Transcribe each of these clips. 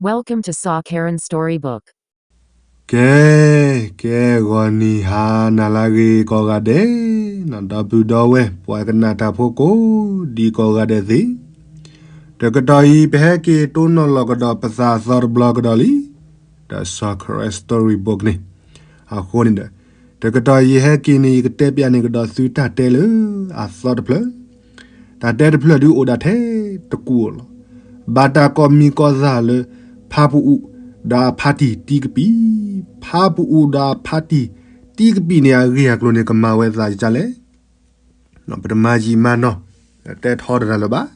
Welcome to Sa Karen Storybook. ကဲ, ကဲ ဂီၤနံၤဟါနၤလၢအဂ့ၤကိးဂၤဒဲး, ဒီပုၢ်ဒီဝဲၢ်ပှၤကနၣ်တၢ်ဖိကိးဒံကိးဂၤဒဲးသ့ၣ်, တကတီၢ်အံၤ ပဟဲက့ၤတိၢ်နီၣ်လီၤကဒီးပသးအသီတဘျီကဒီးလံ, ဒီး Sa Karen Storybook န့ၣ်, အဃိန့ၣ်ဒီး တကတီၢ်ယဟဲက့ၤန့ၣ် ယကတဲပျးန့ၢ်ကဒီးသုတၢ်တဲလၢအသီတဖျၢၣ် တၢ်တဲတဖျၢၣ်ဒုးအိၣ်ဒၣ်ထဲတကူၣ်အလီၢ်, ဘၣ်တၢ်ကိးမံၤကိးသၣ်လၢ ဖါပူၤအူၣ်ဒီးအဖါတံၢ်တံကပံာ်, ဖါပူၤအူၣ်ဒီးအဖါတံၢ်တံကပံာ်န့ၣ် အဂ့ၢ်အကျိၤန့ၣ် ကမၤဝဲသးဒ်လဲၣ်, ပတမၤယံာ်မၤနီၢ်, တဲထီတရၢ်လၢၤဘၣ်,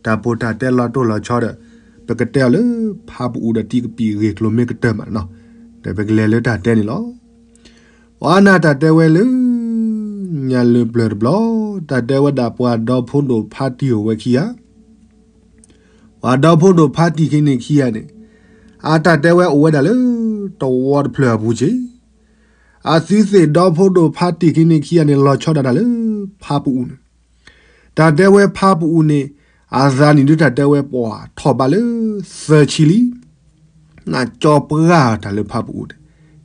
တၢ်ပိၢ်တၢ်တဲလီၤတိၢ်လီၤဆီဒီး ပကတဲအီၤလၢ ဖါပူၤအူၣ်ဒီးတံကပံာ်ဂ့ၢ်ကျိၤမ့ၢ်ကတၢၢ်မးနီၢ်, ဒီးပကလဲၤလၢတၢ်တဲန့ၣ်လီၤ. ပှၤနၢ်တၢ်တဲဝဲလၢ ညါလၢပျၢၤတဘျီ, တၢ်တဲဝဲဒၣ်ပှၤဒီဖိဒိၣ်ဖါတံၢ်အိၣ်ဝဲခံဂၤ, ပှၤဒီဖိဒိၣ်ဖါတံၢ်ခံန့ၣ်ခံဂၤန့ၣ်, အတၢ်တဲဝဲအိၣ်ဝဲဒၣ်လၢ တဝီတဖျၢၣ်အပူၤက့ၤ, အသုသ့ၣ်ဒီဖိဒိၣ်ဖါတံၢ်ခံန့ၣ်ခံဂၤန့ၣ် လီၤဆီဒၣ်တၢ်လၢ ဖါပူၤအူၣ်န့ၣ်, တၢ်တဲဝဲဖါပူၤအူၣ်န့ၣ်, အသးနံၣ်ဒုတၢ်တဲဝဲပှၤထီၣ်ဘးလၢ သၢဆံလံ နကၠီပှၢ်တၢ်လၢဖါပူၤအူၣ်န့ၣ်,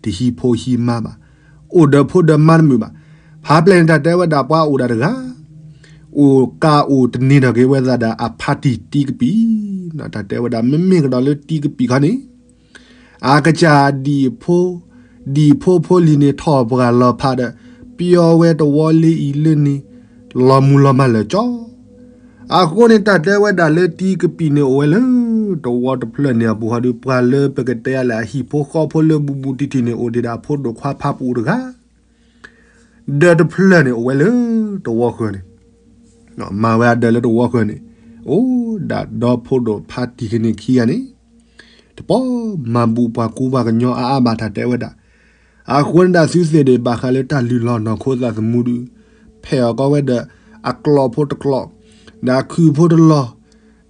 တဟံးဖိဟံးမါဘၣ်, အိၣ်ဒီးဖိဒီးမါတမုာ်ဘၣ်, ဖါပျဲၢ်န့ၣ် တၢ်တဲဝဲဒၣ်ပှၤအိၣ်ဒၣ်တဂၤ, အိၣ်ကးအိၣ်တန့ၢ်ဒီးက့ၤဝဲသးဒၣ်အဖါတံၢ်တံကပံာ်, တၢ်တဲဝဲဒၣ်မ့မ့ၢ်ကဒီးလၢတံကပံာ်ခီန့ၣ် အကစၢ်ဒံၣ်ဖိ, ဒံၣ်ဖိဖိလံၤန့ၣ်ထီၣ်ပှၢ်လီၤဖးဒီး, ပျီဝဲတဝီလၢအံၤလၢန့ၣ်, လီၤမုၢ်လီၤမၢ်လၢာ်ကၠီ, အဃိန့ၣ် တၢ်တဲဝဲဒၣ်လၢတံကပံာ်န့ၣ်အိၣ်ဝဲလၢ တဝီတဖျၢၣ်န့ၣ်အပူၤဃီဒီး ပှၤလၢပကတဲအလၢအဟံၣ်ဖိဃီဖိလၢဘူးဘူးတံၢ်တံၢ်န့ၣ် အိၣ်ဒံးဒၣ်ဖိဒိၣ်ခွါဖါပူၤတဂၤ, ဒၢးတဖျၢၣ်န့ၣ်အိၣ်ဝဲလၢ တဝီဃၢၤန့ၣ် မၤဝဲအဒၢးလၢတဝီဃၢၤန့ၣ်, အိၣ်ဒၣ်ဒီဖိဒိၣ်ဖါတံၢ်ခံန့ၣ်ခံဂၤန့ၣ်, တပိာ်မၤဘူၣ်ပှၤကူပှၤကညီအါအါဘၣ်တၢ်တဲဝဲဒၣ်, အဃိန့ၣ်ဒၣ်သုသ့ၣ်ဒံးဘၣ်ဃးလၢတၢ်လုၢ်လီၢ်နီၢ်ခိသးသမူဒုး, ဖဲးအီၣ်ကီဝဲဒီးအကျိာ်ဖိတကျိာ်, ဒီးခုးဖိတလီၢ်,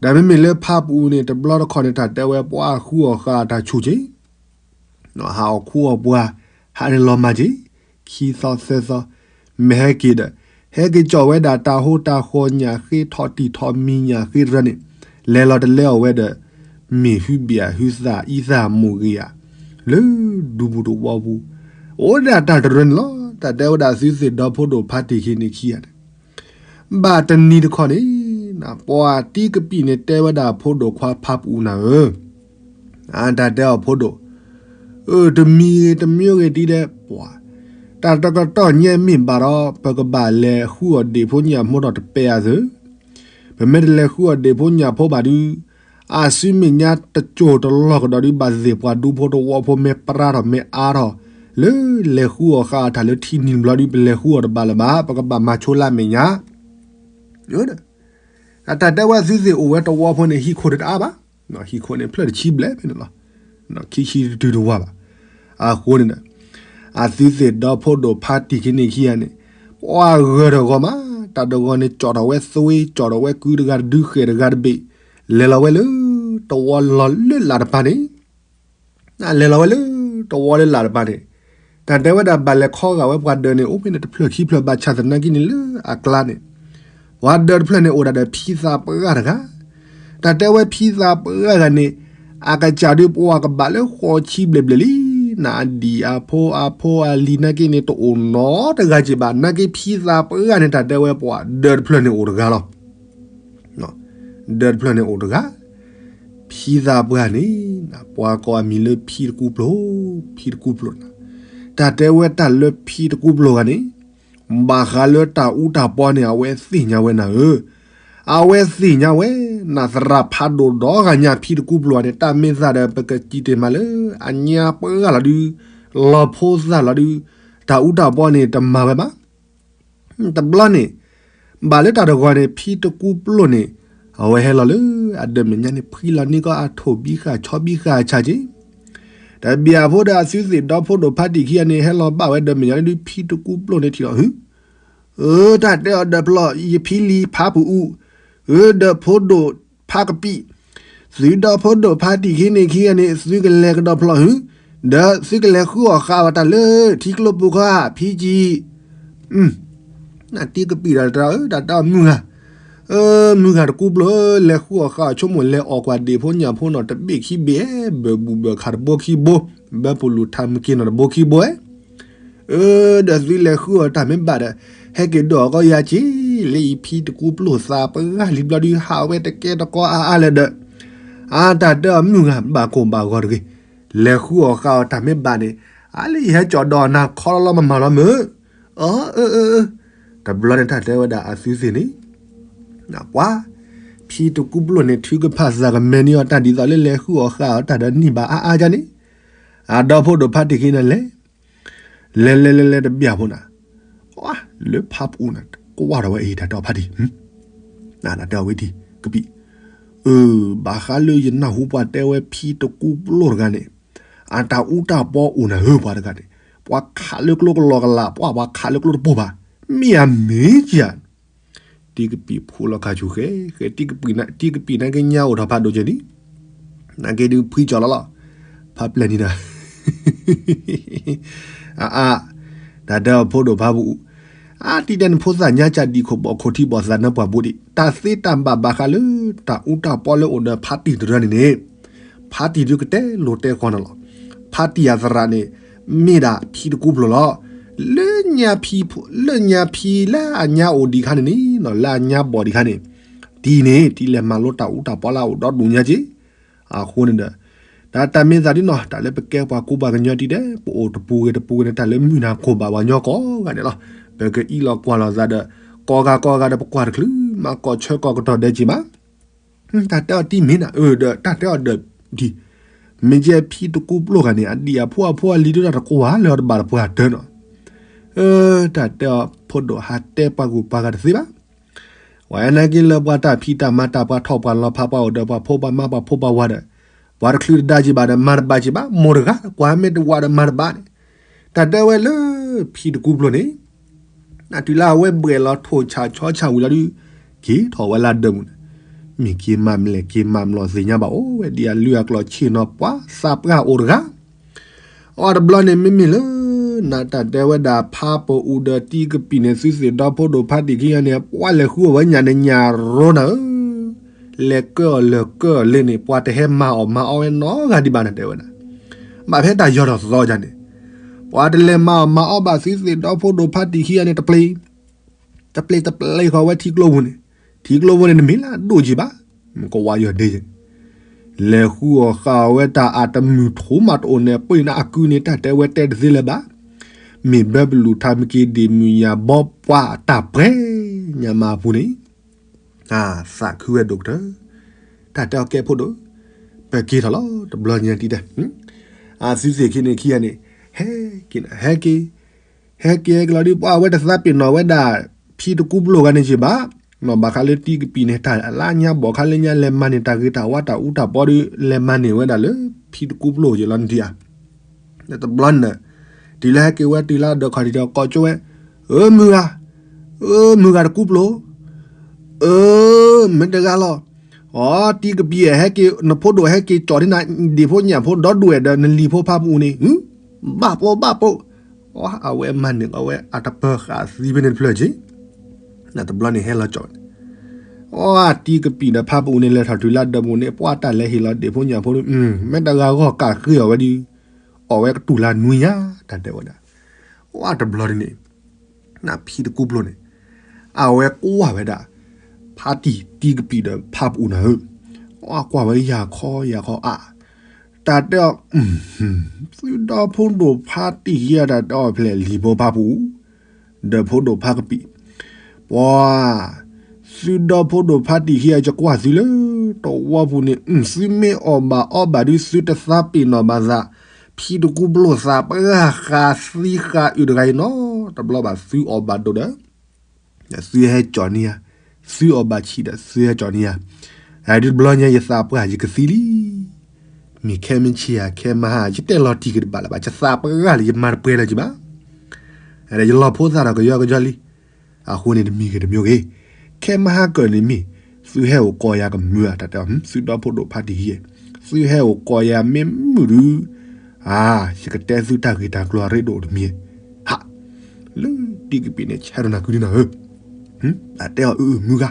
ဒီးမ့မ့ၢ်လၢဖါပူၤန့ၣ် တဘျီတခီၣ်န့ၣ် တၢ်တဲဝဲပှၤဃုအီၣ်ဃာ်အတၢ်ဆူၣ်က့ၤ ဟးအီၣ်ခူအီၣ်ပှၤ, ဟးန့ၣ်လီၤမၢ်က့ၤ, ခံသီသၢသီ, မ့ၢ်ဟဲက့ၤဒီး, ဟဲက့ၤကၠီၣ်ဝဲဒၣ်တၢ်ဟိတၢ်ဃီညၣ်ဃ့ထီၣ်တံၢ်ထီၣ်မံၤညၣ်ဃ့တရၢန့ၣ်, လဲၤလီၤတလဲအီၤဝဲဒီး, မ့ၢ်ဟုဘၣ်ဟုသၣ်အံသၣ်မိၢ်ဂ့ၤဧါ, လၢဒူပူၤတဝီပူၤ, အိၣ်ဒၣ်တၢ်တရၢန့ၣ်လီၤ. တၢ်တဲဝဲဒၣ်သုသ့ၣ်ဒီဖိဒိၣ်ဖါတံၢ်ခံန့ၣ်ခံဂၤန့ၣ် ဘၣ်တနံၤတခီန့ၣ်, ပှၤတံကပံာ်န့ၣ်တဲဝဲဒၣ်ဖိဒိၣ်ခွါဖါပူၤနၤဧၢ, အတၢ်တဲအီၤဖိဒိၣ်, အၢ တမံၤဂ့ၤတမံၤဂ့ၤဒ်လဲၣ်ပှၤ, တၢ်တကတီၢ်ညါမ့ၢ်ဘၣ်ဒီး ပကဘၣ်လဲၤဃုအီၣ်ဒ့ၣ်ဖိညၣ်ဖိဒီးတပဲာ်အသု, ပမ့ၢ်တလဲၤဃုအီၣ်ဒ့ၣ်ဖိညၣ်ဖိဘၣ်ဒုး, အစုမ့ၢ်ညါတစိၢ်တလီၢ်ကဒီးဒုး ဘၣ်သ့ၣ်ပှၤဒူဖိတဝီဖိမ့ၢ်ပြါထီၣ်မ့ၢ်အါထီၣ်, လၢလဲၤဃုအီၣ်ဃာ်အီၤတၢ်လၢထံနံၤတဘျီဒုး ပလဲၤဃုအီၣ်တဘၣ်လၢၤဘၣ်, ပကဘၣ်မၤဆိလၢအမဲာ်ညါ အတၢ်တဲဝဲသုသ့ၣ်အိၣ်ဝဲတဝီဖိန့ၣ် ဟံၣ်ခိၣ်တအါဘၣ်, ဟံၣ်ခိၣ်န့ၣ်ဖျၢၣ်တဆံဘျဲၣ်ဖဲန့ၣ်လီၤ, ခံဆံတတုၤတဝါဘၣ်. အဃိန့ၣ်ဒီး, အသုသ့ၣ်ဒီဖိဒိၣ်ဖါတံၢ်ခံန့ၣ်ခံဂၤန့ၣ်, ပှၤဂၢၢ်တဂီၤမး, တၢ်တဂီၤန့ၣ် ကၠီၣ်ထီၣ်ဝဲသွ့, ကၠီၣ်ထီၣ်ဝဲကုတဂၤတဒု ဃဲၣ်တဂၤတဘ့ၣ်, လဲၤလီၤဝဲလၢ တဝီလီၤလၢလာ်တပၤန့ၣ် လဲၤလီၤဝဲလၢ တဝီလၢလာ်တပၤန့ၣ်, တၢ်တဲဝဲဒၣ်ဘၣ်လဲၤခီဂာ်ဝဲပှၤဒၢးန့ၣ် အိၣ်ဖဲန့ၣ်တဖျၢၣ်ခံဖျၢၣ်ဘၣ်ဆၣ်သနာ်က့န့ၣ်လၢအကျါန့ၣ်, ပှၤဒၢးတဖျၢၣ်န့ၣ်အိၣ်ဒၣ်ဒီးဖံသးပှၢ်တဂၤ, တၢ်တဲဝဲဖံသးပှၢ်တဂၤန့ၣ်, အကစၢ်ဒုးပှၤကဘၣ်လၢဃိးဆံဘျဲၣ်ဘျဲၣ်လံ, နအဒံၣ်အဖိအဖိအလံၤနာ်က့န့ၣ် တအိၣ်နီတဂၤက့ၤဘၣ်, နာ်က့ဖံသးပှၢ်န့ၣ် တၢ်တဲဝဲပှၤဒၢးတဖျၢၣ်န့ၣ်အိၣ်တဂၤလီၤ. ဒၢးတဖျၢၣ်န့ၣ်အိၣ်တဂၤ, ဖံသးပှၢ်န့ၣ်, ပှၤကိးအမံၤလၢဖံတကူပျိၢ်, ဖံတကူပျိၢ်, တၢ်တဲဝဲတၢ်လၢဖံတကူပျိၢ်ဂၤန့ၣ်, ဘၣ်ဃးလၢတၢ်အူတၢ်ပီန့ၣ် အဝဲသ့ၣ်ညါဝဲနၤဧၢ, အဝဲသ့ၣ်ညါဝဲ, နသရၣ်ဖးဒိၣ်ဒီဂၤညါဖံတကူပျိၢ်န့ၣ် တၢ်မ့ၢ်သးဒီး ပကစံးတ့ၢ်မးလၢ အညါပှၢ်လီၤဒုး, လီၤဖိသၣ်လီၤဒုး, တၢ်အူတၢ်ပီန့ၣ် တမၤဝဲဘၣ် တဘျီန့ၣ်, ဘၣ်လၢတၢ်တဂီၤန့ၣ် ဖံတကူပျိၢ်န့ၣ်, အဝဲဟဲလီၤလၢအဒၢးမဲာ်ညါန့ၣ် ဖှံလီၤန့ၢ်ကီးအထိၣ်ဘံဃာ်ဆီဘံဃာ်အဆၣ်က့ၤ, တဘျီဖိဒီးအသုသ့ၣ်ဒီဖိဒိၣ်ဖါတံၢ်ခံဂၤန့ၣ် ဟဲလီၤဘၣ်ဝဲဒၢးမဲာ်ညါန့ၣ်ဒုး ဖံတကူပျိၢ်န့ၣ်ထံၣ်လီၤ, ဟု, အၢ တၢ်တဲအီၤဒၢးဖျီၣ် ယဖံလံၤဖးပူၤအူ, အၢ ဒၢးဖိဒိၣ်ဖးကပံာ် သုဒီဖိဒိၣ်ဖါတံၢ်ခံန့ၣ်ခံဂၤန့ၣ် သုကလဲၤကဒီးဖျီၣ်ဟု, ဒီးသုကလဲၤဃုအီၣ်ဃာ်အီၤတၢ်လၢထံကျိပူၤခီဧါ ဖံကံ, နတံကပံာ်ဒီးတၢ်အၢ တၢ်တဲအီၤမုၢ်ဧါ, အၢ မုၢ်ဂၤတကူပျိၢ်ဧၢ, လဲၤဃုအီၣ်ဃာ်အီၤဆိကမိၣ် လဲၤအီၣ်ကွၢ်ဒ့ၣ်ဖိညၣ်ဖိနီၤ တဘ့ၣ်ခံဘ့ၣ်, ဘၢၣ်ဘူၣ်ဘၢၣ်ခးတဘိခံဘိ, ဘၢပလူၢ်ထးမက့ၤနီၤတဘိခံဘိဧါ. အၢ ဒီးသုလဲၤဃုအီၣ်တၢ်မ့ၢ်ဘၣ်ဒီး ဟဲက့ၤဒိးအီၣ်ကီယၤက့ၤ, လၢအံၤဖံတကူပျိၢ်သးပှၢ်လံဘျီဒုး ဟးဝဲတကဲတကီအါအါလဲၣ်ဒီး, အါတၢ်တဲအီၤမုၢ်ဂၤဘၣ်ကိၢ်ဘၣ်ဂီၤတဂ့ၤ, လဲၤဃုအီၣ်ဃာ်အီၤတၢ်မ့ၢ်ဘၣ်န့ၣ်, အါလၢယဟဲကၠီၣ်ဒီးနၤခီလီၤလီၤမၤမၤလီၤမုၢ်. အၢ အၢ အၢ အၢ, တဘျီန့ၣ်တၢ်တဲဝဲဒၣ်အသုသ့ၣ်န့ၣ် ပှၤ ဖံတကူပျိၢ်န့ၣ် ထုကဖၣ်သးကမဲာ်န့ၢ်အီၤတၢ်ဒ်သိးလၢလဲၤဃုအီၣ်ဃာ်အီၤတၢ်ဒီးန့ၢ်ဘၣ်အါအါဒ်န့ၣ်, အဒီဖိဒိၣ်ဖါတံၢ်ခံန့ၣ်လဲၤ, လဲၤလဲၤလဲၤလဲၤတဘၣ်ဖိနၤ, လၢဖါပူၤန့ၣ် ကွၢ်ထီၣ်ဝဲအံၤတၢ်တဲအီၤဖါတံၢ်, တၢ်တဲအီၤဝဲတံၢ်ကပံာ်, အၢ ဘၣ်ဃးလၢယနၢ်ဟူပှၤတဲဝဲဖံတကူပျိၢ်တဂၤန့ၣ်, အတၢ်အူတၢ်ပီအိၣ်နၤဧၢ ပှၤတဂၤန့ၣ်, ပှၤခးလၢကျိကလီကလး ပှၤပှၤခးလၢကျိတပိၢ်ဘၣ်, မ့ၢ်အမ့ၢ်ဧါ တံၢ်ကပံာ်ဖိလီၤခါဆူၣ်ဃဲ ဃဲ တံၢ်ကပံာ်နာ်က့ တံၢ်ကပံာ်နာ်က့ညါအိၣ်ထီၣ်ဖးဒိၣ်ကဲလံ, နာ်က့ဒုးဖှံကၠီၤလီၤလီၤ, ဖးပျဲၢ်နံၤနၤ, အါအါ, တၢ်တဲအီၤဖိဒိၣ်ဖါပူၤ, အါတံၢ်တဲနဖိသၣ်ညါကၢ်ဒံးခိၣ်ဘီၣ်ခိၣ်ထံဘီၣ်သးနၢပှၢ်ဘူးဒံး တၢ်သ့တၢ်ဘၣ်ဘၣ်ဃးလၢ တၢ်အူတၢ်ပီလၢအိၣ်ဒီးဖါတံၢ်တရၢန့ၣ်န့ၣ်, ဖါတံၢ်ဒုးကတဲလိၤတဲဃီနၤလီၤ, ဖါတံၢ်အသရၣ်န့ၣ် မ့ၢ်ဒၣ်ဖံတကူပျိၢ်လီၤ, လၢညါဖံ လၢညါဖံလၢအညါအိၣ်ဒံးခါန့ၣ်န့ၣ် လၢအညါဘီၣ်ဒံးခါန့ၣ်, တံၢ်န့ၣ် တံၢ်လဲၤမၤလိတၢ်အူတၢ်ပီလၢအအိၣ်ဒီဒူၣ်ညါက့ၤ, အဃိန့ၣ်ဒီး, တၢ်တၢ်မ့ၢ်သးဒ်နီၤ တၢ်လၢပကဲပှၤကူပှၤကညီတံၢ်ဒဲး ပအိၣ်တပူၤဂ့ၤတပူၤဂ့ၤန့ၣ် တၢ်လၢမုၢ်နၤခိၣ်ဘၣ်ပှၤကညီကိးဂၤဒဲးလီၤ, ပကအံးလီၤကွၢ်လီၤသးဒီး, ကိးဂၤကိးဂၤဒီးပကွၢ်တချုး မၤကိးဆၢကိးကတီၢ်ဒဲးက့ၤဘၣ် တၢ်တဲအီၤတံၢ်မ့ၢ်နၤ အၢ ဒီးတၢ်တဲအီၤဒီး, ဒ်, မ့ၢ်ကဲဖံတကူပျိၢ်ဂၤန့ၣ် အဒံၣ်အဖိအဖိအလံၤဒိၣ်တၢ်တကွၢ်လၢအီၤတဘၣ်တပှၢ်တၢၢ်နီၤ, အၢ တၢ်တဲအီၤဖိဒိၣ်ဟးတဲပှၤဂုၤပှၤဂၤတသ့ဘၣ်, ဝဲနာ်က့လၢပှၤတၢ်ဖံးတၢ်မၤတၢ်ပှၤထီၣ်ပှၤလီၤဖးပှၤအိၣ်ဒီးပှၤဖိပှၤမါပှၤဖိပှၤဝၤဒီး, ပှၤတချုးတဒါက့ၤဘၣ်ဒီးမၤတဘၣ်က့ၤဘၣ် မိၢ်တဂၤ ကွၢ်မ့ၢ်တဝၤဒီးမၤတဘၣ်န့ၣ်, တၢ်တဲဝဲလၢ ဖံတကူပျိၢ်န့ၣ် နတုၤလၢအဝဲဘှဲးလီၤထိၣ်ဆၣ်ဆီဆၣ်ဝံၤလီၤဒုး, က့ၤထီၣ်ဝဲလၢဒၢးမုၢ်န့ၣ်, မ့ၢ်က့ၤမၤမလဲၣ်က့ၤမၤမလီၤသ့ၣ်ညါဘၣ် အိၣ်ဝဲဒ်အလုၢ်အကျိၤဆ့ၣ်နီၤပှၤသးပှၢ်အိၣ်တဂၤ, အီၤတဘျီန့ၣ်မ့မ့ၢ်လၢ, နတၢ်တဲဝဲဒၣ်ဖါပအူဒီးတံၢ်ကပံာ်န့ၣ် သုသ့ၣ်ဒီဖိဒိၣ်ဖါတံၢ်ခံဂၤန့ၣ် ပှၤလဲၤဃုအီၣ်ဝဲညၣ်န့ၣ်ညၣ်ရိနၤဧၢ, လဲၤကၢအီၤလၢာ်ကၢအီၤလၢာ်န့ၣ် ပှၤတဟဲမၤအီၣ်မၤအီဝဲနီတဂၤဒံးဘၣ်နတၢ်တဲဝဲဒၣ် ဘၣ်ဖဲတၢ်ယီၤထီၣ်သီဒ်န့ၣ်, ပှၤတလဲၤမၤအီၣ်မၤအီဘၣ်သုသ့ၣ်ဒီဖိဒိၣ်ဖါတံၢ်ခံဂၤန့ၣ် တပျ့ၤ, တပျ့ၤတပျ့ၤဃီၤဝဲထံကျိပူၤန့ၣ်, ထံကျိပူၤန့ၣ် နမ့ၢ်လၢအဒိၣ်က့ၤဘၣ်, ကဝါယီၤဒ့, လဲၤဃုအီၣ်ဃာ်အီၤဝဲတၢ်အတမုာ်ထိးမးတအိၣ်န့ၣ် ပှ့ၤန့ၣ်အကုန့ၣ် တၢ်တဲဝဲတဲတသ့လၢၤဘၣ်, မ့ၢ်ဘၢပလူၢ်ထါမက့ၤဒ့ၣ်မုၢ်ယၤဘီပှၤအတၢ်ပှဲၤညါမးအပူၤန့ၣ် သးခုဝဲဒိၣ်ကတၢၢ်, တၢ်တဲအီၤကဲဖိဒိၣ်, ပက့ၤထီၣ်လီၤ တဘျီညါတံၢ်တဲ, အသုသ့ၣ်ခံန့ၣ်ခံဂၤန့ၣ်, ဟဲက့ၤ, ဟဲက့ၤ, ဟဲက့ၤဟဲက့ၤလီၤဒုး ပှၤအဝဲတသးပ့ၤနီၣ်ဝဲဒၣ်, ဖံတကူပျိၢ်ဂၤန့ၣ်က့ၤဘၣ်, နီၢ်ဘၣ်ဃးလၢတံၢ်ကပံာ်န့ၣ် တၢ်လၢညါဘီၣ်ခါလၢညါလဲၤမၤန့ၢ်တၢ်ဂ့ၤတၢ်ဝါတၢ်အူတၢ်ပီဒီး လဲၤမၤန့ၢ်ဝဲဒၣ်လၢ ဖံတကူပျိၢ်က့ၤလီၤနဒံးဧါ တဘျီန့ၣ်, တုၤလၢဟဲက့ၤဝဲတုၤလၢအဒၢးခီၣ်ထံးဒီးကိးကၠိဝဲ, အၢ မုၢ်ဂၤ, အၢ မုၢ်ဂၤတကူပျိၢ်, အၢ မ့ၢ်တဂၤလီၤ, အီ တံၢ်ကပံာ်ဟဲက့ၤ နဖိဒိၣ်ဟဲက့ၤကၠီၣ်န့ၢ်နၤ ဒ့ၣ်ဖိညၣ်ဖိဒီဒူၣ်ဝဲဒီးနလံၤဖိဖါပူၤန့ၣ်, ဘၣ်ပိဘၣ်ပိ, အဝဲမၤန့ၢ်အဝဲအတပၢၤဃာ်သံဖဲန့ၣ်တဖျၢၣ်က့ၤ တဘျီန့ၣ်ဟဲလီၤကၠီၣ်ဝဲန့ၣ်, အီ တံၢ်ကပံာ်ဒီးဖါပူၤန့ၣ် လဲၤထီၣ်တုၤလၢဒၢးပူၤန့ၣ် ပှၤတၢ်လဲၤဟ့ၣ်လီၤဒ့ၣ်ဖိညၣ်ဖိဒီး, မ့ၢ်တဂၤဂီၢ်ကးဃ့အီၤဝဲဒီး, အီၣ်ဝဲကတူၢ်လၢနွံညါ တၢ်တဲဝဲဒၣ်, အီ တဘျီန့ၣ်, နဖံတကူပျိၢ်န့ၣ်, အဝဲကွၢ်ဝဲဒၣ်, ဖါတံၢ်တံၢ်ကပံာ်ဒီးဖါပူၤနၤဧၢ, အီ ကွၢ်ဝဲယၤခီယၤခီအါ တၢ်တဲအီၤ, သုဒီဖိဒိၣ်ဖါတံၢ်ခံဂၤတၢ်တဲအီၤဖဲလဲၣ်လံၤဖိဖါပူၤ, ဒီးဖိဒိၣ်ဖါကပံာ်, ပှၤ, သုဒီဖိဒိၣ်ဖါတံၢ်ခံဂၤယကွၢ်သုလၢ, တဝီပူၤန့ၣ်, သုမ့ၢ်အီၣ်ဘၣ်အီဘၣ်ဒုးသုတသးပ့ၤနီၣ်ဘၣ်သး, ဖံတကူပျိၢ်သးပှၢ်ဃာ်သံဃာ်အုၣ်တဂၤအံၤနီတဘျီဘၣ်သုအီၣ်ဘၣ်ဒိၣ်ဒီး သုဟဲကၠီၣ်န့ၢ်ယၤ, သုအီၣ်ဘၣ်ဆံးဒီးသုဟဲကၠီၣ်န့ၢ်ယၤ, အဒုးတဘျီညါယသးပှၢ်ယကသံလံ, မ့ၢ်ခဲမုၢ်ဆ့ၣ်ဧါခဲမုၢ်ဟါ ယတဲလီၤတံၢ်က့ၤတဘၣ်လၢၤဘၣ် ယသးပှၢ်လၢယမၤတပှဲၤလၢၤက့ၤဘၣ်, ယလီၤဖိသၣ်ဒီးကယီကယီလံ, အဃိန့ၣ်တမံၤဂ့ၤတမံၤဂ့ၤ, ခဲမုၢ်ဟါကၢၢ်န့ၣ်မ့ၢ်, သုဟဲအိၣ်ကိးယၤကမုာ်ဧါ တၢ်တဲအီၤ သုဒီဖိဒိၣ်ဖါတံၢ်ခံဂၤ, သုဟဲအိၣ်ကိးယၤမ့ၢ်မုာ်ဒုး, အါ, ယကတဲသုတၢ်ဂ့ၢ်တၢ်ကျိၤအရ့ဒိၣ်တမံၤ, ဟး, လၢတံၢ်ကပံာ်န့ၣ်ဆဲးထီၣ်နၤကုဒ်နၤဧၢ, တၢ်တဲအီၤအုၣ်အုၣ်မုၢ်ဂၤ,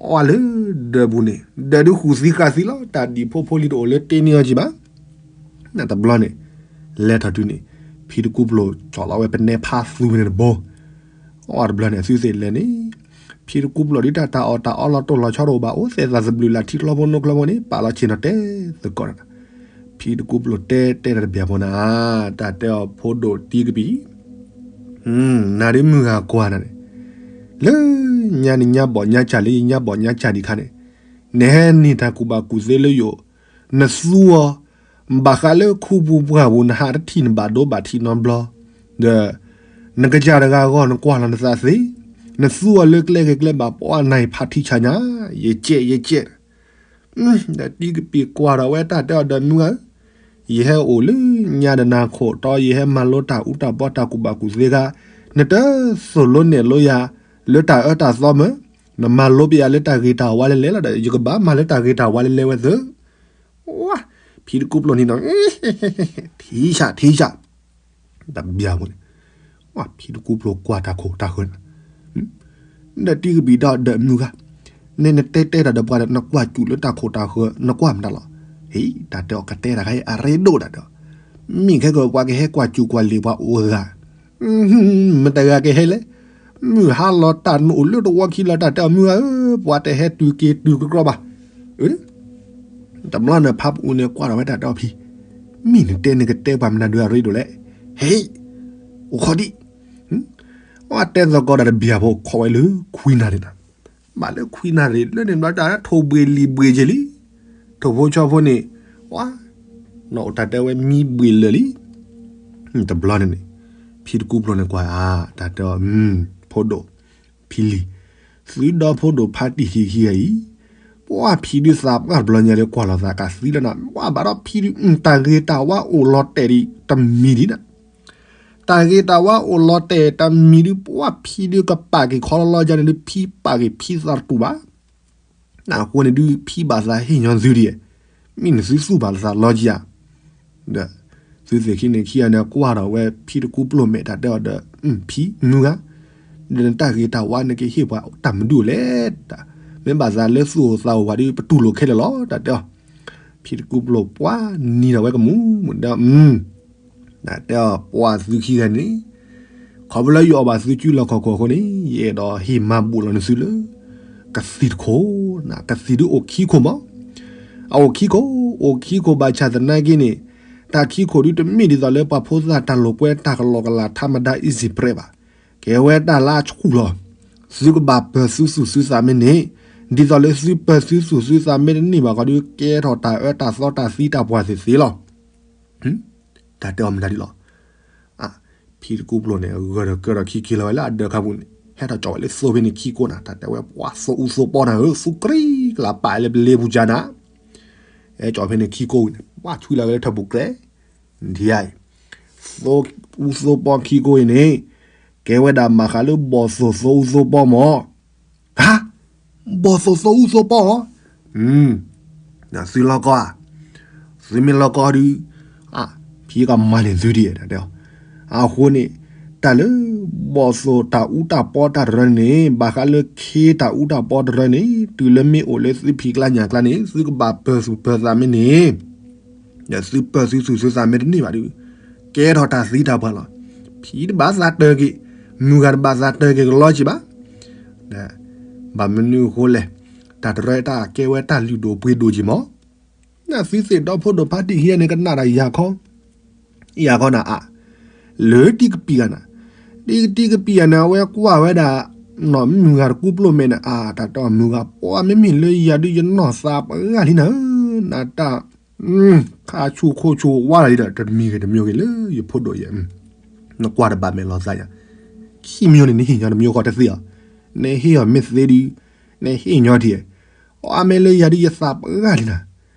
အီၣ်လၢဒၢးပူၤန့ၣ် ဒၢးဒုးဃုာ်သံဃာ်သံလီၤ, တၢ်ဒံၣ်ဖိဖိလံၤတအိၣ်လၢတ့န့ၢ်အီၤက့ၤဘၣ်. တဘျီန့ၣ် လဲၤထီၣ်တုၤန့ၣ် ဖံတကူပျိၢ်ဆီၣ်လီၤဝဲပနဲဖါသူဝဲန့ၣ်တဘိ. အီၣ်တဘျီန့ၣ် အသုသ့ၣ်လဲၤန့ၣ် ဖံတကူပျိၢ်ဒုးတၢ်တၢ်အီၣ်တၢ်အီလီၤတိၢ်လီၤဆီတအိၣ်ဘၣ်, အိၣ်သဲးသးသဘျုးလၢထံချီဖိနိချီဖိန့ၣ် ပာ်လီၤဆ့ၣ်နီၤတဲသကိးဒီး ဖံတကူပျိၢ်တဲတဲတၢ်တဘျီဖိနၤ, တၢ်တဲအီၤ ဖိဒိၣ်တံကပံာ်, နၤဒုးမုၢ်ဂၤကွၢ်နၤန့ၣ်, လၢညါန့ၣ်ညါဘီၣ်ညါစၢ် လၢယညါဘီၣ်ညါစၢ်ဒံးခါန့ၣ်, နဟဲန့ၢ်တၢ်ကူၣ်ဘၣ်ကူၣ်သ့လၢယအိၣ်, နသူအီၤ ဘၣ်ဃးလၢခူပူၤပှၢ်ပူၤ နဟးတထံၣ်နဘၣ်ဒိဘၣ်ထံးနီတဘျီ, ဒီး နကစၢ်တဂၤအဂီၢ် နကွၢ်လီၤနသးသ့, နသူအီၤလၢကျဲဂ့ၤကျဲဘၣ် ပှၤနၤအံၤဖးထံဆးညါ, ယကဲယကဲ ဒီးတံကပံာ်ကွၢ်ဒီးဝဲတၢ်တဲအီၤဒီး မုၢ်ဂၤဧၢ, ယဟဲအိၣ်လၢညါဒီးနၤခိၣ်တီ, ယဟဲမၤလိတၢ်အူတၢ်ပီတၢ်ကူၣ်ဘၣ်ကူၣ်သ့ခါ, နတသိၣ်လိနဲၣ်လိယၤ လၢတၢ်အၢတၢ်သီမ့ၢ်, နမၤလိပယၤလၢတၢ်ဂ့ၤတၢ်ဝါလဲလဲလီၤဒီး ယကဘၣ်မၤလၢတၢ်ဂ့ၤတၢ်ဝါလဲလဲဝဲသ့. ဝါ, ဖံတကူပျိၢ်န့ၣ်ဒီး ထံဆးထံဆး တဘျီဖိန့ၣ်, ဖံတကူပျိၢ်ကွၢ်တၢ်ခိၣ်တၢ်ဃၢၤန့ၣ်, ဒီးတံကပံာ်ဒီး ဒီးမုၢ်ဂၤ, နဲနတဲတဲတၢ်ဒီးပှၤဒီး နကွၢ်စူၣ်လၢတၢ်ခိၣ်တၢ်ဃၢၤ နကွၢ်မတၤလီၤ. ဟ့ၣ်, တၢ်တဲအီၤကတဲတၢ်ခါအံၤ အရ့ဒိၣ်တၢ်ဒီး, မ့ၢ်ခဲကီးပှၤကဟဲကွၢ်စူၣ်ကွၢ်လ့ၤပှၤအိၣ်ဂၤ မတၤဂၤကဟဲလဲၣ်. မုၢ်ဟါလီၤတၢ်နအိၣ်လၢတဝီခံလီၤ တၢ်တဲအီၤ မုၢ်ဂၤဧၢ, ပှၤတဟဲတုၤက့ၤတုၤကကြီဘၣ်. တဘျီန့ၣ် ဖါပူၤန့ၣ်ကွၢ်ထီၣ်ဝဲတၢ်တဲအီၤ ဖံ, မ့ၢ်နတဲနကတဲပှၤမနုၤဒုးအရ့ဒိၣ်လဲၣ်. ဟ့ၣ်, အိၣ်ခိးဒံး, အတဲသကိးဒီးတဘျီဖိ ခိးဝဲလၢခွံနၣ်ရံၣ်န့ၣ်, ဘၣ်လၢခွံနၣ်ရံၣ်လၢန့ၣ်ဘျီ တၢ်ထိၣ်ဘှ့ၣ်လံၣ်ဘှ့ၣ်က့ၤလံ. ထိၣ်ဖိဆီဖိန့ၣ် ဝါ, နအိၣ်တၢ်တဲဝဲမံဘှ့ၣ်လၢာ်လံ. တဘျီန့ၣ်န့ၣ် ဖံတကူပျိၢ်န့ၣ်ကွၢ်ဧါ, တၢ်တဲအီၤ ဖိဒိၣ်ဖံလံၤ, သုဒီဖိဒိၣ်ဖါတံၢ်ခံခံဂၤအံၤ, ပှၤဖံဒုးသးပှၢ်တဘျီညါလၢကွၢ်လီၤသးကးသံလၢနၤ, ပှၤဘၣ်ဒီးဖံဒုး တၢ်ဂ့ၤတၢ်ဝါအိၣ်လီၤတဲာ်ဒံးတမံၤဒံးနၤ. တၢ်ဂ့ၤတၢ်ဝါအိၣ်လီၤတဲာ်တမံၤဒုး ပှၤဖံဒုးကပာ်က့ၤခီလီၤလီၤယၤန့ၣ်ဒုး ဖံပာ်က့ၤဖံသးတတူာ်ဘၣ်. အဃိန့ၣ်ဒုး ဖံဘၣ်သးဟ့ၣ်ညီသုဒံး, မ့ၢ်နသုသူၣ်ဘၣ်သးလီၤကံဧါ. ဒီးသုသ့ၣ်ခံန့ၣ်ခံဂၤန့ၣ် ကွၢ်ဒီးဝဲဖံတကူပျိၢ်မဲာ် တၢ်တဲအီၤဒီး ဖံမုၢ်ဂၤ, ဒီးနတၢ်ဂ့ၤတၢ်ဝါနကဟ့ၣ်ပှၤတၢ်မနုၤလဲၣ်. မ့ၢ်ဘၣ်သးလၢသူၣ်အိၣ်သးအိၣ်ပှၤဒုး ပတူၢ်လိာ်ခဲလၢာ်လီၤ တၢ်တဲအီၤ. ဖံတကူပျိၢ်ပှၤနံၤဒီးဝဲကမူၣ်ဒီး တၢ်တဲအီၤ ပှၤသုခံဂၤန့ၣ် ခီဖျိလၢယအီၣ်ဘၣ်သုစုလီၢ်ခီၣ်ခိၣ်အဃိန့ၣ် ယအဲၣ်ဒိးဟ့ၣ်မၤဘူၣ်လီၤနသုလၢ ကသံၣ်တခိၣ်, ကသံၣ်ဒုးအိၣ်ခံခိၣ်မး, အအိၣ်ခံခိၣ်, အိၣ်ခံခိၣ်ဘၣ်ဆၣ်သနာ်က့န့ၣ် တၢ်ခံခိၣ်ဒုးတမ့ၢ်ဒ်သိးလၢပှၤဖိသၣ်တၢ်လိာ်ကွဲတၢ်ကလီကလီ ထါမဒါ easy press ဘၣ်. ကဲဝဲတၢ်လၢအဆူၣ်လီၤ. သုကဘၣ်ပၢၤသုသူၣ်သုသးမ့ၢ်န့ၣ်, ဒ်သိးလၢသုပၢၤသုသူၣ်သုသးမ့ၢ်တန့ၢ်ဘၣ်ခီဒုး ကဲထီၣ်တၢ်အၢတၢ်သီတၢ်သံတၢ်ပှၢ်သ့ၣ်သ့ၣ်လီၤ. တၢ်တဲအီၤမနုၤဒ်လီၤ. ဖံတကူပျိၢ်န့ၣ် ဂၢၢ်ဒီးကၢၢ်ဒီးခံခံလီၤဝဲလၢအဒၢးခါပူၤန့ၣ် ဟဲထီၣ်ကၠီၣ်ဝဲလၢသိဖဲန့ၣ်ခံကိးနၤ, တၢ်တဲဝဲပှၤသိအူသိပီနၤဧၢ, သူကရံကလးပာ်လၢပလ့ပူၤကၢ်နၤ, ဟဲကၠီၣ်ဖဲန့ၣ်ခံကိးဝံၤန့ၣ် ပှၤဆွံလီၤဝဲလၢထၢၣ်ပူၤကျဲ, နထံၣ်ဧါအံၤ, သိအူသိပီခံကိးအံၤန့ၣ် ကဲဝဲဒၣ်မၤဃးလၢဘီၣ်သိၣ်သိအူသိပီမး ဟါ, ဘီၣ်သိၣ်သိအူသိပီ, သုလီၢ်ကီၢ်ဧါ, သုမ့ၢ်လီၢ်ကီၢ်ဒုး, ဖံကမၤန့ၢ်သုဒံး, အဃိန့ၣ် တၢ်လၢ ဘီၣ်သိၣ်တၢ်အူတၢ်ပီတၢ်တရၢန့ၣ် ဘၣ်ဃးလၢခ့တၢ်အူတၢ်ပီတရၢန့ၣ် တုၤလၢမ့ၢ်အိၣ်လၢသုဖံးကျါညၣ်ကျါန့ၣ် သုကဘၣ်ပၢၤသူၣ်ပၢၤသးမ့ၢ်န့ၣ် ဒီးသုပၢၤသုသူၣ်သုသးမ့ၢ်တန့ၢ်ဘၣ်ဒီး ကဲထီၣ်တၢ်သံတၢ်ပှၢ်လီၤ. ဖံတဘၣ်သးတၢက့ၤ, မုၢ်ဂၤတဘၣ်သးတၢက့ၤကလီက့ၤဘၣ်. ဘၣ်မနုၤအဃိလဲၣ်, တၢ်တရၢတၢ်ကဲဝဲတၢ်လုၢ်ဒိၣ်ပှ့ၤဒိၣ်က့ၤမး. နသုသ့ၣ်ဒီဖိဒိၣ်ဖါတံၢ်ခံဂၤန့ၣ် ကနၣ်တၢ်ယၤခီ, ယၤခီနၤအါ, လၢတံကပံာ်ဂၤနၤ, တံကပံာ်ဂၤန့ၣ် အဝဲကွၢ်ဝဲဒၣ် နီၢ်မုၢ်ဂၤတကူပျိၢ်မဲာ်န့ၣ် အါ တၢ်တဲအီၤမုၢ်ဂၤ ပှၤမ့မ့ၢ်လၢယၤဒုးယနီၢ်သးပှၢ်လံနၤဧၢ, နတၢ် ခါဆူၣ်ခိၣ်ဆူၣ်ဝါလီၤဒီး တမံၤဂ့ၤတမံၤဂ့ၤလၢယဖိဒိၣ်ယဲ, နကွၢ်တဘၣ်မဲာ်လီၤသးယၤ, ခံမံၤန့ၣ် နဟ့ၣ်ညီတမံၤဃီတသ့အီၤ, နဟ့ၣ်အီၤမ့ၢ်သ့ဒုး, နဟ့ၣ်ညီထံၣ်, အမ့ၢ်လၢယၤဒုးယသးပှၢ်လံနၤ,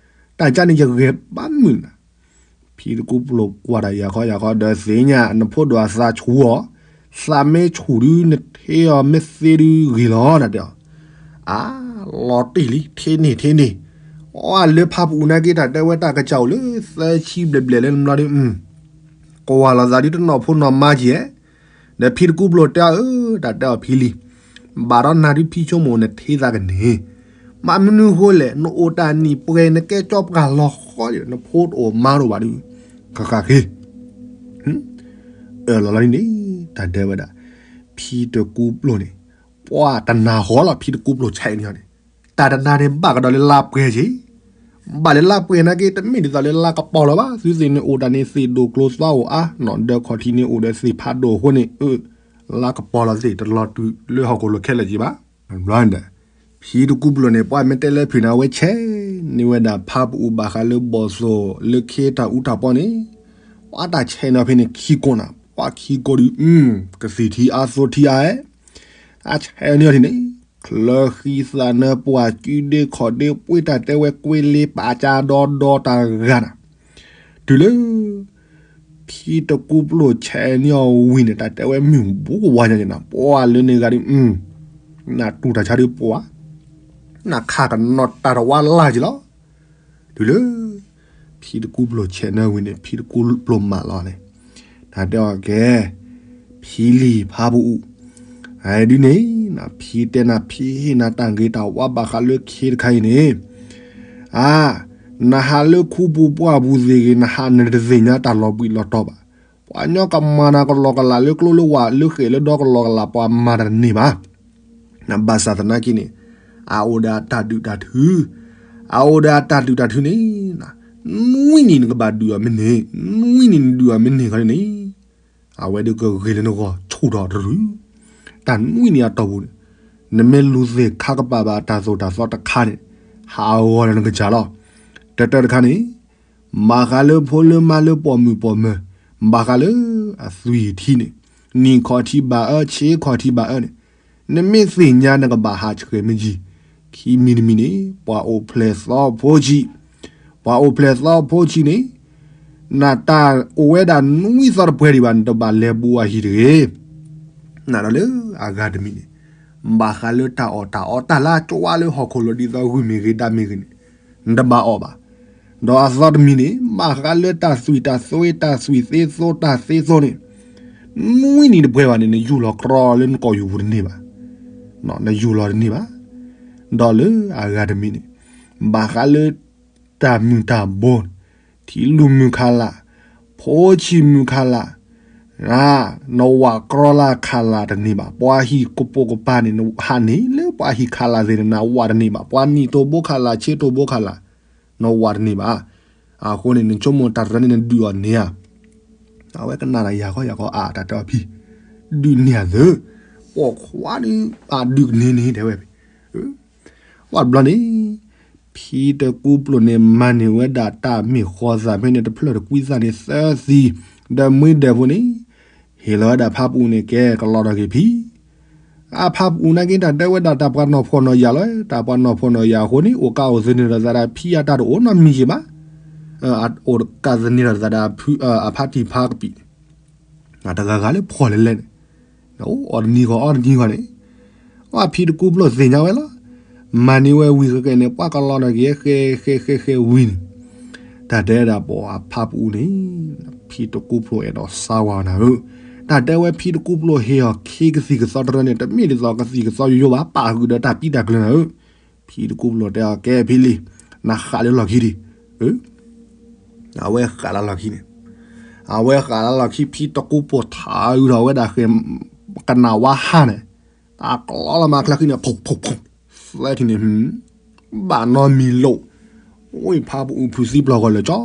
တၢ်ကါန့ၣ်ယဂဲၤဘၣ်မုာ်နၤ ဖံတကူပျိၢ်ကွၢ်တၢ်ယၤခီယၤခီဒီးသ့ၣ်ညါ နဖိဒိၣ်အသးဆူၣ်အီၤ, သးမ့ၢ်ဆူၣ်ဒုး နထ့အီၤမ့ၢ်သ့ဒုးဂ့ၤလီၤ နတဲအီၤ, အါ, လီၤတံၢ်လံ ထ့န့ၢ်ထ့န့ၢ်, အီလၢဖါပူၤနာ်က့တၢ်တဲဝဲတၢ်ကစၢ်အိၣ်လၢသၢဆံဘျဲၣ်ဘျဲၣ်လၢနဘျီဒုး ကွၢ်လီၤသးဒုးတနီၣ်ဖိနီၣ်မါကဲ, ဒီးဖံတကူပျိၢ်တဲအီၤ အၢ တၢ်တဲအီၤဖံလံ, ဘၣ်ဒီးနၤဒုးဖံဆိကမိၣ်နထ့သးကန့ၢ်, မ့ၢ်မနုၤဃိလဲၣ် နအိၣ်တၢ်နံၣ်ပှဲၤ နကဲကၠီပှၤလီၤဃီဒီး နဖိတအိၣ်မါတအိၣ်ဘၣ်ဒုး, ဃဃဃ့ အၢၣ်လီၤလီၤန့ၣ် တၢ်တဲဝဲဒၣ်, ဖံတကူပျိၢ်န့ၣ်, ပှၤတနၤဃီလီၤ ဖံတကူပျိၢ်ဆဲးန့ၣ်န့ၣ်, တၢ်တနၤန့ၣ်ဘၣ်ကဒီးလၢလါပှဲၤက့, ဘၣ်လၢလါပှဲၤနာ်က့ တမ့ၢ်ဒ်သိးလၢလါကပီၤလီၤဘၣ် သုသ့ၣ်န့ၣ်အိၣ်တၢ်န့ၣ်သ့ၣ်ဒိၣ်ကျိၤသွါအိၣ်အါနီၤ ဒီးခီၣ်ထံးန့ၣ်အိၣ်ဒီးသ့ၣ်ဖးဒိၣ်အဃိန့ၣ် အၢ လါကပီၤလီၤသ့ၣ်တလီၤတုၤလၢဟီၣ်ခိၣ်လိၤခဲလၢာ်က့ဘၣ်, ဘျီဒီး, ဖံတကူပျိၢ်န့ၣ် ပှၤမ့ၢ်တဲလၢဖုၣ်န့ၣ် အဝဲဆဲးန့ၢ်ဝဲဒၣ်ဖါပအူဘၣ်ဃးလၢဘီၣ်သိၣ်လၢခ့တၢ်အူတၢ်ပီန့ၣ်, ပှၤတၢ်ဆဲးန့ၢ်ဖဲန့ၣ်ခံကိးနၤ ပှၤခံကိးဒုး ကသံၣ်ထံအါသိထံအါ, အဆဲးန့ၢ်အီၤထံၣ်န့ၣ်, ချၢဃံသးနၢပှၢ်ကုဒ့ခီၣ်ဒ့ ပှ့ၤတၢ်တဲဝဲကွ့လ့ပာ်ကၢဒီဒီတၢ်ဂၤနၤ, တုၤလၢ ဖံတကူပျိၢ်ဆဲးန့ၢ်အီၤဝံၤန့ၣ် တၢ်တဲဝဲမုၢ်ဘူးကဝါညါန့ၣ်နၤ ပှၤလၢန့ၣ်ဂၤဒုး, နတူၢ်တၢ်ဆါဒုးပှၤ, နခးကနီၤတၢ်တဝါလၢ်က့ၤလီၤ, တုၤလၢ ဖံတကူပျိၢ်ဆဲးန့ၢ်ဝံၤန့ၣ် ဖံတကူပျိၢ်မၢလီၤန့ၣ်, တၢ်တဲအီၤကဲ, ဖံလံၤဖါပအူ, ဒ်န့ၣ်, ဖံတဲနၤဖံဟ့ၣ်နၤတၢ်ဂ့ၤတၢ်ဝါဘၣ်ဃးလၢခ့တခါအံၤန့ၣ်, အါ, နဟးလၢခူပူၤပှၢ်ပူၤသ့ၣ်ဂ့ၤ နဟးနတသ့ၣ်ညါတၢ်လီၤဘှံးလီၤတီၤဘၣ်, ပှၤကညီကမၤနၤကလီကလးလၢကျိလၢဝၣ်လၢဃဲၣ်လၢဒီကလီကလး ပှၤမၤတၢ်တန့ၢ်ဘၣ် ဘၣ်ဆၣ်သနာ်က့န့ၣ်, အအိၣ်ဒီးအတၢ်ဒုၣ်တၢ်ထု, အအိၣ်ဒီးအတၢ်ဒုၣ်တၢ်ထုန့ၣ်, နွံနံၤနကဘၣ်ဒုၣ်အီၤမ့ၢ်န့ၣ်, နွံနံၤနဒုၣ်အီၤမ့ၢ်န့ၣ်ခီန့ၣ်, အဝဲဒုးကဂ့ၤလၢနဂီၢ်ဆူၣ်ထီၣ်တရုၤ, တၢ်နွံနံၤအတီၢ်ပူၤန့ၣ်, နမ့ၢ်လူၤသ့ၣ်ခါကပာ်ဘၣ်တၢ်သိၣ်တၢ်သီတခါန့ၣ်, ဟးဂီၤဒီးနကစၢ်လီၤ, တၢတၢတခါန့ၣ် ဘၣ်ဃးလၢဖိလၢမါလၢပိာ်မုၣ်ပိာ်မၢၤ, ဘၣ်ဃးလၢအသွံၣ်ထံန့ၣ်, နံၣ်ခီၣ်ထံးဘၣ်အၢ ဆ့ခီၣ်ထံးဘၣ်အၢန့ၣ်, နမ့ၢ်သ့ၣ်ညါနကဘၣ်ဟးဆှဲးမ့ၢ်ကံ, ခံမံၤတမံၤန့ၣ် ပှၤအိၣ်ဖျဲၣ်သီဖိဆံး, ပှၤအိၣ်ဖျဲၣ်သီဖိဆံးန့ၣ်, နတၢ်အိၣ်ဝဲဒၣ်နွံသီတပှဲၤဒံးဘၣ် နတဘၣ်လဲၤဘူးအဟံၣ်တဂ့ၤ နဒီးလၢအဂၤတမံၤန့ၣ်, ဘၣ်ဃးလၢတၢ်အီၣ်တၢ်အီတၢ်လၢအကဝါလၢဟီၣ်ခိၣ်လိၤဒ်သိးဂုၢ်မ့ၢ်ဂ့ၤဒၣ်မ့ၢ်ဂ့ၤန့ၣ်, နတဘၣ်အီၣ်ဘၣ်, ဒီးအသီတမံၤန့ၣ် ဘၣ်ဃးလၢတၢ်သွံၣ်တၢ်သွ့တၢ်သွံၣ်သ့သိတၢ်သ့သိန့ၣ်, နွံနံၤတပှဲၤဘၣ်န့ၣ် နယူၢ်လီၤကြီလၢနကိာ်ယူၢ်ပူၤတန့ၢ်ဘၣ်, နယူၢ်လီၤတန့ၢ်ဘၣ်, ဒီးလၢအဂၤတမံၤန့ၣ်, ဘၣ်ဃးလၢ တၢ်မုၢ်တၢ်ဘိ, ထံလူၢ်မုၢ်ခးလာ်, ဖိဆံးမုၢ်ခးလာ်, နဝးကြီလၢခးလာ်တန့ၢ်ဘၣ်, ပှၤဟံၣ်ကပိာ်ကပၤန့ၣ် နဟးန့ၢ်လၢပှၤဟံၣ်ခးလာ်သ့ၣ်န့ၣ် နဝးတန့ၢ်ဘၣ်, ပှၤနံၣ်တိၢ်ဘိခးလာ် ဆ့တိၢ်ဘိခးလာ်, နဝးတန့ၢ်ဘၣ်, အဃိန့ၣ် နဆိကမိၣ်တၢ်တရၢန့ၣ် နဒုးအီၤန့ၢ်ဧါ, အဝဲကနၣ်တၢ်ယၤဃီယၤဃီအါ တၢ်တဲအီၤဖံ, ဒုးန့ၢ်ဧါသၢ, ပိာ်ခွါဒုး အဒုးကန့ၢ်န့ၣ် တဲဝဲ ဝဲတဘျီန့ၣ်, ဖံတကူပျိၢ်န့ၣ် မၤန့ၢ်ဝဲဒၣ်တၢ်မ့ၢ်ဃီသးဖဲန့ၣ် တဖျၢၣ်တကွံသးန့ၣ်သၢသံ, ဒီးမှံဒၢးဖိန့ၣ်, ဟ့ၣ်လီၤဝဲဒၣ်ဖါပူၤန့ၣ် ကဲကလီၤဒီးက့ၤဖံ, အဖါပူၤနာ်က့ တၢ်တဲဝဲဒၣ်တၢ်ပှၤနီၢ်ဖှီၣ်နီၢ်ယာ်လီၤ, တၢ်ပှၤနီၢ်ဖှီၣ်နီၢ်ယာ်အဃိန့ၣ် အိၣ်ကးအိၣ်သန့ၤဒီးသးဒၣ်ဖံအတၢ်တအိၣ်နီတမံၤက့ၤဘၣ်, အိၣ်ကးသန့ၤဒီးသးဒၣ်အဖါတံၢ်ဖါကပံာ်န့ၣ် တဂၤဂၤလၢဖှီၣ်လဲၣ်လဲၣ်န့ၣ်, အီၣ်တနံၤဂီၢ်အီတနံၤဂီၢ်န့ၣ်, အဖံတကူပျိၢ်သ့ၣ်ညါဝဲလီၤ, မၤန့ၢ်ဝဲဝံၤဃဲဃဲန့ၣ် ပှၤကလီၤဒီးက့ၤဃဲဃဲဃဲဃဲဝံၤန့ၣ်, တၢ်တဲဒၣ်ပိာ်အဖါပူၤန့ၣ်, ဖံတကူပျိၢ်အဲၣ်ဒိးစါဝါနၤဧၢ, တၢ်တဲဝဲဖံတကူပျိၢ်ဟ့ၣ်အီၤခ့ကသံၣ်ကသီတရၢန့ၣ် တမ့ၢ်ဒ်သိးကသံၣ်ကသီယိယိဘၣ် ပာ်ဃုာ်ဒီးတၢ်ပံးတၢ်ကျၢၤနၤဧၢ, ဖံတကူပျိၢ်တဲအီၤ ကဲဖံလံၤ, နဃးလၢလီၢ်ခံဒံး, အဝဲဃးလၢလီၢ်ခံန့ၣ်, အဝဲဃးလၢလီၢ်ခံ ဖံတကူပျိၢ်ထးအုးထီၣ်ဝဲဒၣ်ဃဲၤ, ကနၣ်ဝါဟါန့ၣ်, တၢ်ကျီလီၤမးချၢဃံန့ၣ် ဖုၣ်ဖုၣ်ဖုၣ်, သၢထံၣ်န့ၣ်, ဘၣ်နီတမံၤလိာ်, ဝဲဖါပူၤဖုးသံပျီၢ်ဂီၤလၢာ်ကၠီ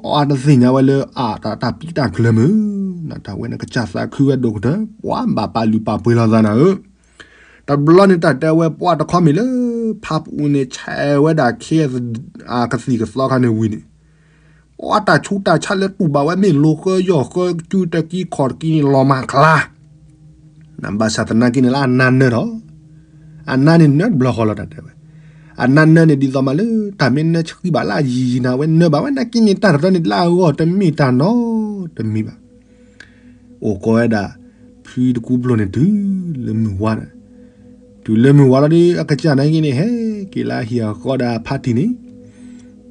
အတသ့ၣ်ညါဝဲလၢအတၢ်ပံးတၢ်ကျၢၤမုၢ်, နတၢ်ဝဲန့ၣ်ကစၢ်သးခုဝဲဒိၣ်ကတၢၢ် ပှၤဘၣ်ပာ်လုၢ်ပာ်ပှ့ၤလီၤသးနၤဧၢ, တဘျီန့ၣ်တၢ်တဲဝဲပှၤတခီမ့ၢ်လၢ ဖါပူၤန့ၣ် ဆဲးဝဲဒၣ်ခ့ အကသံၣ်ကသီခါန့ၣ်ဝံၤန့ၣ်, ပှၤတၢ်ဆူးတၢ်ဆါလၢတူၢ်ဘၣ်ဝဲ မ့ၢ်လိာ်ဃၢယီၢ်ဃၢ ကုတကံခီၣ်တကံန့ၣ် လီၤမၢ်ကျါ. ဘၣ်ဆၣ်သနာ်က့န့ၣ်လၢအနါနၢထီၣ်, အနါန့ၣ်နၢတဘျီဃီလီၤ တၢ်တဲဝဲ. အနါနၢန့ၣ် ဒ်သိးမးလၢ တၢ်မ့ၢ်နၢဆှံဘၣ်လၢအယံာ်ယံာ်န့ၣ် အဝဲနၢဘၣ်ဝဲ နာ်က့န့ၣ် တၢ်တရၢန့ၣ် လၢအဂီၢ်တမ့ၢ်တၢ်နီတမံၤဘၣ်. အိၣ်ကိးဝဲဒၣ် ဖံတကူပျိၢ်န့ၣ် တုၤလၢမုၢ်ဝါန့ၣ်, တုၤလၢမုၢ်ဝါလီၤဒီး အကစၢ်နာ်က့န့ၣ် ဟဲက့ၤလၢဟံၣ်အဃီဒီးအဖါတံၢ်န့ၣ်,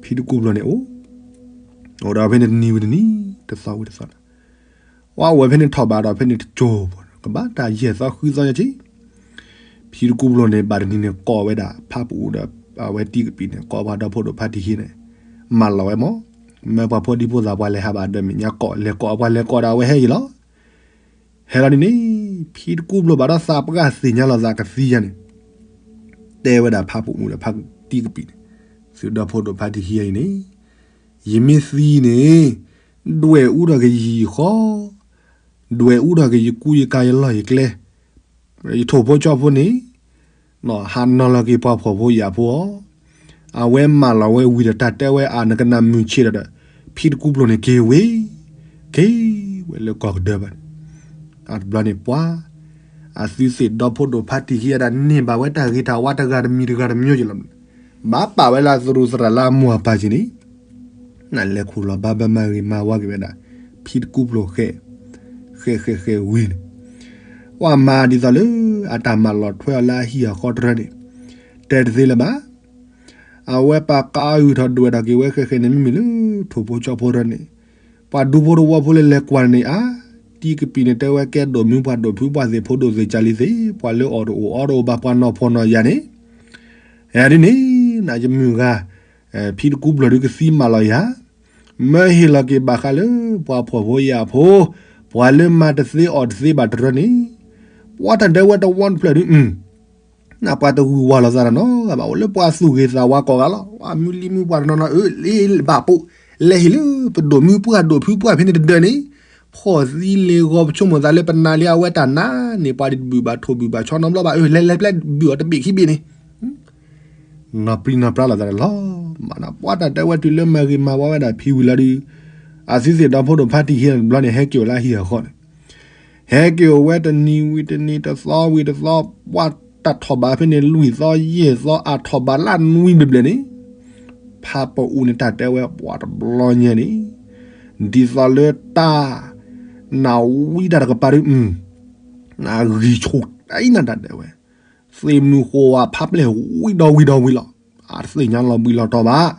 ဖံတကူပျိၢ်န့ၣ်အိၣ်, အိၣ်ဒီးဖဲန့ၣ်တနံၤဝံၤတနံၤ, တသီဝံၤတသီ, ဝဲအိၣ်ဝဲဖဲန့ၣ်ထီၣ်ဘးဒီး ဖဲန့ၣ်တကၠိၤဖိန့ၣ် ကဘၣ်တၢ်ယဲၢ်သီဃုသီညါက့ ဖံတကူပျိၢ်န့ၣ် ဘၣ်တနံၤန့ၣ် ကိးဝဲဒၣ်ဖါပူၤဒီး အဝဲတံကပံာ်န့ၣ် ကိးပှၤဒီဖိဒိၣ်ဖါတံၢ်ဟံၣ်န့ၣ်, မၢလီၤဝဲမး, မၢပှၤဖိဒံဖိသၣ်ပှၤလဲၤဟးဘၣ်ဒီးမဲာ်ညါကိး လဲၤကိးပှၤလဲၤကိးဒီးအဝဲဟဲယံၤလီၤ. ဟဲလီၤဒ်န့ၣ်, ဖံတကူပျိၢ်ဘၣ်ဒီးသးပှၢ်သ့ၣ်ညါလီၤသးကသံယါန့ၣ်, တဲဝဲဒၣ်ဖါပူၤဒီးဖါတံကပံာ်န့ၣ်, သုဒီဖိဒိၣ်ဖါတံၢ်ဟံၣ်အံၤန့ၣ်, ယမ့ၢ်သံန့ၣ်, ဒွဲၣ်အူဒီးကယံာ်ဃီ ဒွဲၣ်အူဒီးကယကူယကၤယလီၢ်ယကျဲ, ယထိၣ်ဖိကၠီဖိန့ၣ်, ဟးနီၤလီၤက့ၤပှၤဖှီၣ်ဖိယာ်ဖိအီၤ, အဝဲမၢလီၤဝဲဝံၤဒီးတၢ်တဲဝဲအါနကနၣ်မုာ်ဆ့ဒီး, ဖံတကူပျိၢ်န့ၣ်က့ၤဝဲ, က့ၤဝဲလၢကီၢ်ကဒၢဘၣ်န့ၣ်, အတဘျီန့ၣ်ပှၤ, အသုသ့ၣ်ဒီဖိဒိၣ်ဖါတံၢ်ဟံၣ်အဒၣ်န့ၢ်ဘၣ်ဝဲတၢ်ဂ့ၤတၢ်ဝါ တဂၤတမံၤတဂၤတမံၤက့ၤလီၤ. ဘၣ်ပာ်ဝဲလၢသရူးသရၣ်လၢအမိၢ်အပၢ်က့ၤန့ၣ်, နလဲၤခူၣ်လီၤဘၣ်ဘၣ်မၤဂ့ၤမၤဝါက့ၤဝဲဒၣ်, ဖံတကူပျိၢ်ဃဲ, ဃဲဃဲဃဲဝံၤန့ၣ်, ပှၤမၤဒ်သိးလၢအတၢ်မၢလီၤထွဲအီၤလၢအဟံၣ်အဃီတရၢန့ၣ်, တဲတသ့လၢၤဘၣ်. အဝဲပာ်ကါအုၣ်ထီၣ်ဒွဲၣ်ထီၣ်က့ၤဝဲဃဲဃဲန့ၣ် မ့မ့ၢ်လၢထိၣ်ဖိကၠီဖိတရၢန့ၣ်, ပှၤဒူဖိတဝီဖိလၢလဲၤကွၢ်န့ၣ်အါ, တံကပံာ်န့ၣ်တဲဝဲကဲဒိၣ်မုၢ်ပှၢ်ဒိၣ်ဖုပှၢ်သ့ၣ်ဖိဒိၣ်သ့ၣ်ကၢ်လံသ့ၣ် ပှၤလၢအီၣ်တအိၣ်အီတအိၣ်ဘၣ်ပှၤနီၢ်ဖှီၣ်နီၢ်ယာ်န့ၣ်, ဟဲဒ်န့ၣ်, နယမုၢ်ဂၤ, ဖံတကူပျိၢ်ဒုကသံမၢလီၤယၤ, မၢဟ့ၣ်လီၤက့ၤဘၣ်ဃးလၢပှၤဖှီၣ်ဖိယာ်ဖိ, ပှၤလၢမၤတသ့အီၣ်တသ့ဘၣ်တရၢန့ၣ်, ပှၤတၢ်ဒၢဝဲတဝီတဖျၢၣ်ဒု, နပှၤတဂုာ်ဝါလီၤသးတနီၤဘၣ် အိၣ်လၢပှၤသူၣ်ဂ့ၤသးဝါကိးဂၤလီၤ ပှၤမုၢ်လံမုၢ်ပှၢ်တနီၤနီၤ အၢ လ့ဘၣ်ပိာ်, လဲၤဟ့ၣ်လၢပဒိၣ်မုၢ်ပှၢ်ဒိၣ်ဖုပှၢ်ဖဲန့ၣ်တဒၢန့ၣ်, ဖှီၣ်သံလ့ၤဂီၤပဆိကမိၣ်သးလၢပနၤလံအဝဲတၢ်နါန့ၣ် ပှၤဒုးတဘုၣ်ဘၣ်ထိၣ်ဘုၣ်ဘၣ်ဆီနီတဘျီဘၣ် အၢ လဲၤလဲၤပျဲဘုၣ်အီၤတဘ့ၣ်ခံဘ့ၣ်န့ၣ် နီၢ်ပြံနီၢ်ပြါလိာ်သးတလီၤ, မ့ၢ်နပှၤတၢ်တဲဝဲတုၤလၢမၤဂ့ၤမၤဝါဝဲဒၣ်ဖံဝံၤလီၤဒုး, အသုသ့ၣ်ဒီဖိဒိၣ်ဖါတံၢ်ဟံၣ်တဘျီန့ၣ် ဟဲက့ၤအိၣ်လၢအဟံၣ်အဃီန့ၣ်, ဟဲက့ၤအိၣ်ဝဲတနံၤဝံၤတနံၤ တသီဝံၤတသီ, ပှၤတၢ်ထီၣ်ဘးဖဲန့ၣ် လွံၢ်သီယဲၢ်သီ အထီၣ်ဘးလၢနွံဘျဲၣ်ဘျဲၣ်န့ၣ်, ဖါပအူန့ၣ် တၢ်တဲဝဲပှၤတဘျီညါန့ၣ်, ဒ်သိးလၢတၢ် နဝံတၢ်တကပၤဒုး, ဂံၢ်ဆူၣ်တၢ်အံၤနတၢ်တဲဝဲ, သ့ၣ်မုၢ်ဃိဝါဖးပျဲၢ်ဝံဒီဝံဒီဝံလီၤ, အတသ့ၣ်ညါလီၤဘှံးလီၤတီၤဘၣ်,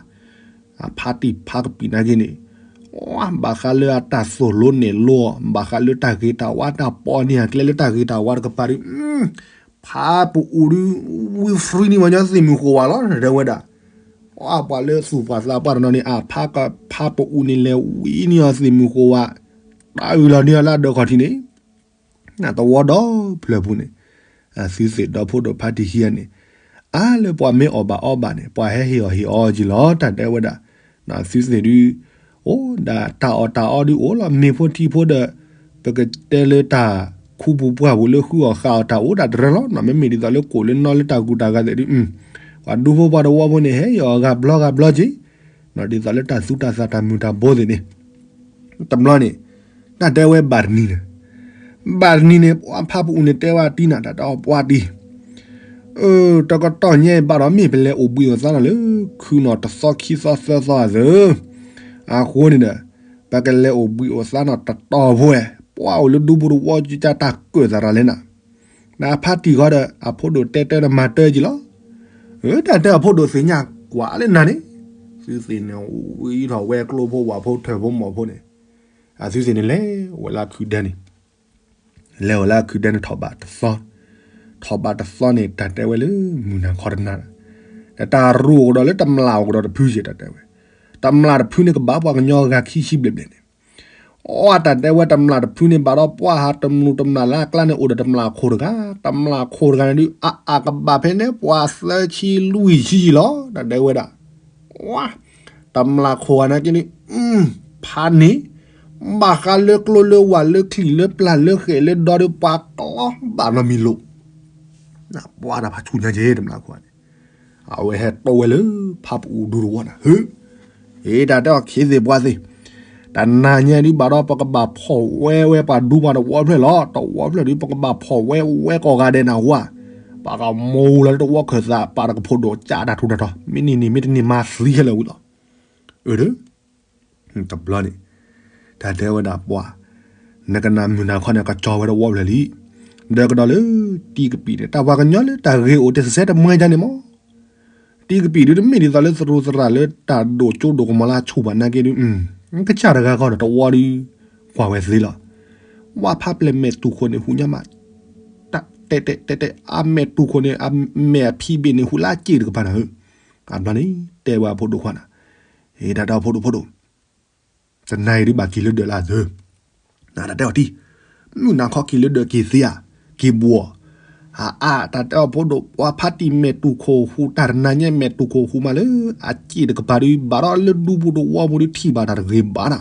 အဖါတံၢ်ဖါကပံာ်နာ်က့န့ၣ်, ဘၣ်ဃးလၢအတၢ်သိၣ်လိနဲၣ်လိအီၤ ဘၣ်ဃးလၢတၢ်ဂ့ၤတၢ်ဝါတၢ်ပီန့ၢ်အကျဲလၢတၢ်ဂ့ၤတၢ်ဝါတကပၤဒုး, ဖါပအူဒုး, ဝံ free န့ၣ်ဝဲညီသ့ၣ်မုၢ်ဃိဝါလီၤ တဲဝဲဒၣ်, ပှၤလၢသူၣ်ပှၢ်သးပှၢ်တနီၤန့ၣ် အဖါ, ဖါပအူန့ၣ်လဲၤဝံန့ၢ်အီၤသ့ၣ်မုၢ်ဃိဝါ, တၢ်အုၣ်လီၤန့ၢ်အီၤလၢအဒၢးခီၣ်ထံးန့ၣ် နတဝီဒီဖျၢၣ်ပူၤန့ၣ်, အသုသ့ၣ်ဒီဖိဒိၣ်ဖါတံၢ်ဟံၣ်န့ၣ်, အါလၢပှၤမ့ၢ်အီၣ်ဘၣ်အီဘၣ်န့ၣ် ပှၤဟဲဟ့ၣ်အီၣ်ဟ့ၣ်အီက့ၤလီၤ တၢ်တဲဝဲဒၣ်, သုသ့ၣ်ဒုး, အိၣ်ဒၣ်တၢ်အီၣ်တၢ်အီဒုးအိၣ်လီၤ မ့ၤဖိထံဖိဒီး, ပကတဲလၢတၢ်ခူပူၤပှၢ်ပူၤလၢဃုအီၣ်ဃာ်အီၣ်တၢ်အိၣ်ဒၣ်တရၢလီၤ မ့မ့ၢ်ဒ်သိးလၢကိၣ်လၢနီလၢတၢ်ကူၣ်တၢ်ဂၤသ့ၣ်ဒုး, ပှၤဒူဖိပှၤတဝီဖိန့ၣ် ဟဲအီၣ်အဂၤဘျီဂၤဘျီက့ၤ ဒ်သိးလၢတၢ်သူတၢ်သၣ်တၢ်မုာ်တၢ်ဘိသ့ၣ်န့ၣ်, တဘျီန့ၣ်, တၢ်တဲဝဲဘၣ်တနံၤန့ၣ်, ဘၣ်တနံၤန့ၣ် ပှၤဖါပအူန့ၣ်တဲဝဲတံၤနၤ တၢ်တဲအီၤပှၤတံၤ, အၢ တကတီၢ်ညါအံၤဘၣ်ဒီး မ့ၢ်ပလဲၤအိၣ်ဘှံးအိၣ်သါနီၤလၢ ခုနီၤတသီခံသီသၢသီအသိး, အဃိန့ၣ်ဒီး, ပကလဲၤအိၣ်ဘှံးအိၣ်သါနီၤတတီၤဖိဝဲ, ပှၤအိၣ်လၢဒူပူၤတဝီကတၢ်တၢ်ကၢၣ်သးရၤလဲၣ်နၤ နဖါတံၢ်ဃီဒီး အဖိဒိၣ်တဲတၢ်ဒီးမၤတၢ်က့ၤလီၤ. အၢ တၢ်တဲအဖိဒိၣ်သ့ၣ်ညါကွၢ်လၢနၤန့ၣ်, သုသ့ၣ်န့ၣ်ဝံထီၣ်ဝဲကျိဖိဝၣ်ဖိထၢၣ်ဖိမီၢ်ဖိန့ၣ်, အသုသ့ၣ်န့ၣ်လဲၤဝဲလၢခုဒဲန့ၣ်, လဲၤဝဲလၢခုဒဲန့ၣ်ထီၣ်ဘးတသီ, ထီၣ်ဘးတသီန့ၣ် တၢ်တဲဝဲလၢမုၢ်နၤခီတနၤ, ဒီးတၢ်ရူးအိၣ်ကဒီးလၢတမျၢ်အိၣ်ကဒီးတဖုယဲၢ်တၢ်တဲဝဲ, တမျၢ်တဖုန့ၣ်ကဘၣ်ပှၤကညီဂၤခံဆံဘျဲၣ်ဘျဲၣ်န့ၣ် အတၢ်တဲဝဲတမျၢ်တဖုန့ၣ် ဘၣ်ဒီးပှၤဟးတမျိးတမျၢ်လၢအကျါန့ၣ် အိၣ်ဒီးတမျၢ်ခိၣ်တဂၤ, တမျၢ်ခိၣ်တဂၤန့ၣ်ဒုး အအကဘၣ်ဖဲန့ၣ် ပှၤသၢဆံလွံၢ်ဆံလီၤ. တၢ်တဲဝဲဒၣ်, တမျၢ်ခိၣ်ဂၤနာ်က့န့ၣ်, ဖးန့ၢ်, ဘၣ်ဃးလၢကျိလၢဝၣ်လၢချံၣ်လၢပျၢ်လၢဃဲၣ်လၢဒီဒီးပှၤကျီဘၣ်နီတမံၤလိာ်, ပှၤတၢ်ဖးဆူၣ်ညါက့ တမျၢ်ခိၣ်ဂၤန့ၣ် အဝဲဟဲတိဝဲလၢဖးပူၤဒူသဝီနၤ ဟ့ၣ်, ဟ့ၣ် တၢ်တဲအီၤ ခ့သ့ၣ်ပှၤသ့ၣ်, တနၤညါဒုးဘၣ်ဒီး ပကဘၣ်ဖီၣ်ဝဲဝဲပှၤဒူပှၤသဝီဖျၢၣ်လီၤ. သဝီဖျၢၣ်ဒုး ပကဘၣ်ဖီၣ်ဝဲဝဲကိးဂၤဒဲးနၢ်ဟူဧါ, ပှၤကမိၢ်လၢတဝီခၢၣ်သး ပာ်တကဖိဒိၣ် ကးတၢ်ထူးတၢ်တီၤ မ့ၢ်န့ၢ်န့ၣ် မ့ၢ်တန့ၢ်မၤသံခဲလၢာ်ဝံၤလီၤ. အၢ တဘျီန့ၣ် တၢ်တဲဝဲဒၣ်ပှၤ, နကနၣ်မုၢ်နၤခီန့ၣ် ကကၠီဝဲတဝီဖျၢၣ်လံ. ဒီးကဒီးလၢတံကပံာ်န့ၣ် တၢ်ပှၤကညီလၢတၢ်ဂ့ၢ်အိၣ်တစဲးတမှဲဒ်န့ၣ်မး, တံကပံာ်ဒုးတမ့ၢ်ဒ်သိးလၢသရူးသရၣ်လၢတၢ်ဒိၣ်ကၠိဒိၣ်ကမီၤလၢအဆူၣ်ဘၣ်နာ်က့ဒုး, ကစၢ်တဂၤဃီဒီးတဝီဒုး ကွၢ်ဝဲသ့လီၤ. ဝဲဖးပျဲၢ်မဲာ်တူၢ်ခိၣ်န့ၣ်ဟူညါမး, တဲတဲတဲတဲ အမဲာ်တူၢ်ခိၣ်န့ၣ် အမဲာ်အဖံဘ့ၣ်န့ၣ် ဟူလၢအစ့ၣ်တကပၤနၤဧၢ. အဘျီန့ၣ် တဲဝဲအဖိဒိၣ်ခွါနၤ, ဟ့ၣ် တၢ်တဲအီၤ ဖိဒိၣ်ဖိဒိၣ် တနၤအံၤဒုးဘၣ်က့ၤလၢဒၢးလၢသု, နတၢ်တဲအီၤတံၢ်, မုၢ်နၤခီက့ၤလၢဒၢးက့ၤသ့ဧါ, က့ၤဘှီၣ်, အအါ တၢ်တဲအီၤ ဖိဒိၣ် ပှၤဖးတံၢ်မဲာ်တူၢ်ခိၣ်ဟူတၢ်တနၤညါ မဲာ်တူၢ်ခိၣ်ဟူမးလၢအစ့ၣ်တကပၤဒုး ဘၣ်ဒီးလၢဒူပူၤတဝီပူၤဒုးထံၣ်ဘၣ်တၢ်တဂ့ၤဘၣ်နၤ,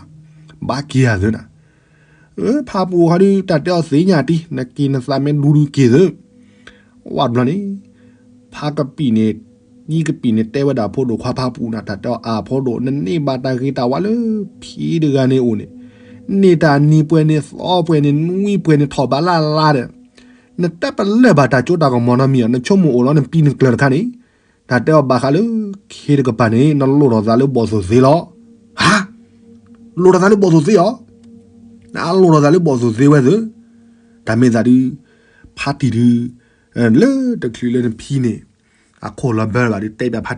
ဘၣ်က့ၤဧါသုနၤ အၢ ဖးပူၤခီဒုး တၢ်တဲအီၤသ့ၣ်ညါတံၢ် နက့ၤနသးမ့ၢ်ဒူဒုးက့ၤသု, ဝဲတဘျီန့ၣ် ဖးကပံာ်န့ၣ် တံကပံာ်န့ၣ် တဲဝဲဒၣ်ဖိဒိၣ်ခွါဖးပူၤနၤ တၢ်တဲအီၤအဖိဒိၣ် နန့ၢ်ဘၣ်တၢ်ဂ့ၤတၢ်ဝါလၢ ဖံတဂၤန့ၣ်အိၣ်န့ၣ်, န့ၢ်တၢ်နံၤပှဲၤန့ၣ်သီပှဲၤန့ၣ် နွံပှဲၤန့ၣ်ထီၣ်ဘးလၢ်လၢ်ဒီး, နတပလၢၢ်ဘၣ်တၢ်စိတၢ်ကမီၤနီတမံၤဧါ, နဆိကမိၣ်အိၣ်လီၤနပံနကျၢၤတခါန့ၣ်, တၢ်တဲအီၤဘၣ်ဃးလၢ ခ့တကပၤန့ၣ် နလိၣ်ထီၣ်သးလၢဘီၣ်သိၣ်သ့လီၤ. ဟါ, လိၣ်ထီၣ်သးလၢဘီၣ်သိၣ်သ့ဧါ, နလိၣ်ထီၣ်သးလၢဘီၣ်သိၣ်သ့ဝဲသ့ၣ်, တၢ်မ့ၢ်သးဒုး ဖါတံၢ်ဒုး လၢတချုးလၢနဖံန့ၣ် အခိၣ်လီၤဘၢဘၣ်ဒုး တဲပၠးဖါတံၢ်, ဖါတံၢ်ဃီဒီး တ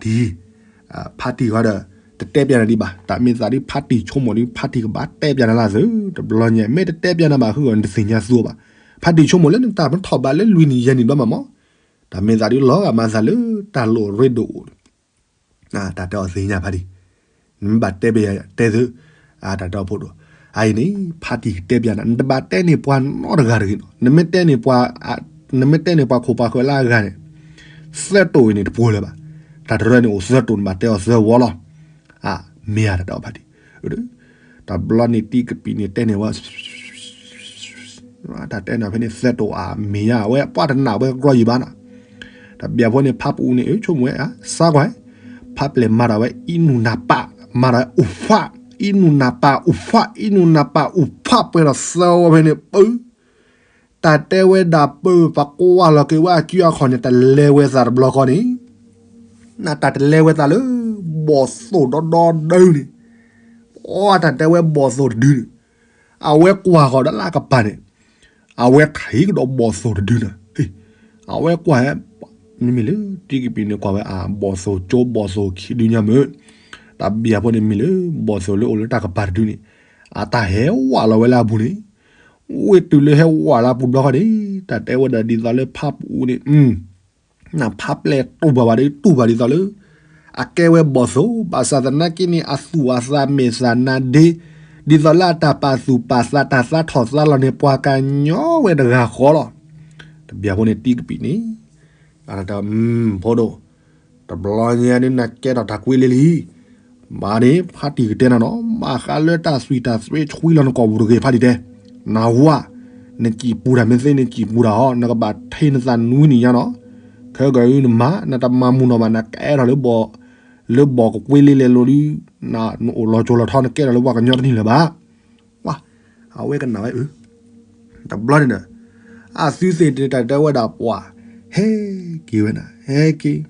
တဲပၠးနၤဒံးဘၣ်, တၢ်မ့ၢ်သးဒုးဖါတံၢ်ဆိကမိၣ်ဒုး ဖါတံၢ်ကဘၣ်တဲပၠးနၤလၢသု, တဘျီညါ မ့ၢ်တတဲပၠးနၤဘၣ်ဃုာ်ဒီး နတသ့ၣ်ညါသူဘၣ်, ဖါတံၢ်ဆိကမိၣ်လၢနတၢ်မ့ၢ်ထီၣ်ဘးလၢလွံၢ်နံၣ်ယဲၢ်နံၣ်ဘျီမးမး, တၢ်မ့ၢ်သးဒုးလီၤဂာ်မၤသးလၢတၢ်လိၣ်ရ့ဒိၣ်အိၣ် တၢ်တဲအီၤသ့ၣ်ညါဖါတံၢ်, နမ့ၢ်ဘၣ်တဲပၠးတဲသု, တၢ်တဲအီၤဖိဒိၣ်, အအံၤန့ၣ် ဖါတံၢ်ကတဲပၠးနၤ နတဘၣ်တဲန့ၢ်ပှၤနီတဂၤတဂ့ၤနီၤ, နမ့ၢ်တဲန့ၢ်ပှၤ နမ့ၢ်တဲန့ၢ်ပှၤခိၣ်ပှၤဃၢၤလၢအဂၤန့ၣ် သၢတိၢ်အံၤန့ၣ်တပှဲၤလၢၤဘၣ်, တၢ်တရၢန့ၣ်အိၣ်သၢတိၢ် နဘၣ်တဲအီၤသၢဝီလီၤ. အမ့ၢ်ဧါ တၢ်တဲအီၤဖါတံၢ်, တဘျီန့ၣ်တံကပံာ်န့ၣ်တဲန့ၢ်ဝဲ တၢ်တဲန့ၣ်ဖဲန့ၣ် သၢတိၢ်အမ့ၢ်ဧါ အဝဲပှၢ်တနာ်ဝဲကကြီယံၤဘၣ်နီၤ, တဘျီဖိန့ၣ် ဖါပူၤန့ၣ် အၢ ဆိကမိၣ်ဝဲ စါကွၢ်, ဖါပျဲၢ်မၤတၢ်ဝဲ အံနူနၢ်ပၢ်, မၤတၢ်ဝဲအူၣ်ဖး, အံနူနၢ်ပၢ်အူၣ်ဖး, အံနူနၢ်ပၢ်အူၣ်ဖး ပှဲၤဒီးသၢဝီဖဲန့ၣ် ပၢ တၢ်တဲဝဲဒၣ်ပၢ ပှၤကွၢ်လီၤက့ၤဝဲအစုအခီၣ်န့ၣ် တလဲၤဝဲသးတဘျီဃီန့ၣ်, နတၢ်တလဲၤဝဲသးလၢ ဘီၣ်သိၣ်ဒီဒီဒုန့ၣ်, အတၢ်တဲဝဲဘီၣ်သိၣ်တဒုန့ၣ်, အဝဲကွၢ်ဃီၤဒီးလၢအကပၤန့ၣ်, အဝဲထံၣ်ကဒီးဘီၣ်သိၣ်တဒုန့ၣ်, အဝဲကွၢ် မ့မ့ၢ်လၢတံကပံာ်န့ၣ်ကွၢ်ဝဲအဘီၣ်သိၣ်ကၠိဘီၣ်သိၣ်ခံဒုညါမ့ၢ်, တၢ်ဘံၣ်အဖိန့ၣ်မ့ၢ်လၢ ဘီၣ်သိၣ်လၢအိၣ်လၢတၢ်ကပၤတဒုန့ၣ်, အတၢ်ဟဲဝးလီၤဝဲလၢအပူၤန့ၣ်, ဝ့ၢ်တုၤလၢဟဲဝးလၢအပူၤဘျီဃီန့ၣ်, တၢ်တဲဝဲဒၣ်ဒ်သိးလၢဖးပူၤန့ၣ်, နဖးပျဲၢ်တူၢ်ဘၣ်ဝဲဒီး တူၢ်ဘၣ်ဒ်သိးလၢ အကဲဝဲဘီၣ်သိၣ်, ဘၣ်ဆၣ်သနာ်က့န့ၣ် အသူၣ်အသးမဲာ်သၣ်နါဒ့, ဒ်သိးလၢအတၢ်ပာ်သူၣ်ပာ်သးတၢ်သးထီၣ်သးလီၤန့ၣ် ပှၤကညီဝဲတဂၤဃီလီၤ. တဘျီဖိန့ၣ်တံကပံာ်န့ၣ် အတၢ် ဖိဒိၣ်, တဘျီညါန့ၣ် နကဲထီၣ်တၢ်ကွ့လ့လံ, မၤန့ၣ် ဖါတံၢ်ကတဲနၤနီၤ, ဘၣ်ဃးလၢတၢ်သွံၣ်တၢ်သွဲဆှံလီၤနကိာ်ပူၤတဂ့ၤ ဖါတံၢ်တဲ, နၢ်ဟူဧါ, နစံၣ်ပူၤတၢ်မ့ၢ်သ့ နစံၣ်ပူၤတၢ်ဟီ, နကဘၣ်ထံၣ်နသးနွံနံၣ်ညါနီၤ, ခဲကနံၣ်အံၤနမၤ နတမၤမုာ်နီၢ်ဘၣ် နကဲထီၣ်လၢ လၢဘီၣ်ကကွ့လ့လဲၤလိၤဒု, နအိၣ်လီၤကၠိလီၤထီ နကဲထီၣ်လၢပှၤကညီတန့ၢ်လၢၤဘၣ်. ဝါ, အဝဲကနၣ်ဝဲအၢ, တဘျီန့ၣ်ဒီး အသုသ့ၣ်တၢ်တဲဝဲဒၣ်ပှၤ, ဟဲက့ၤဝဲနၤ, ဟဲက့ၤ,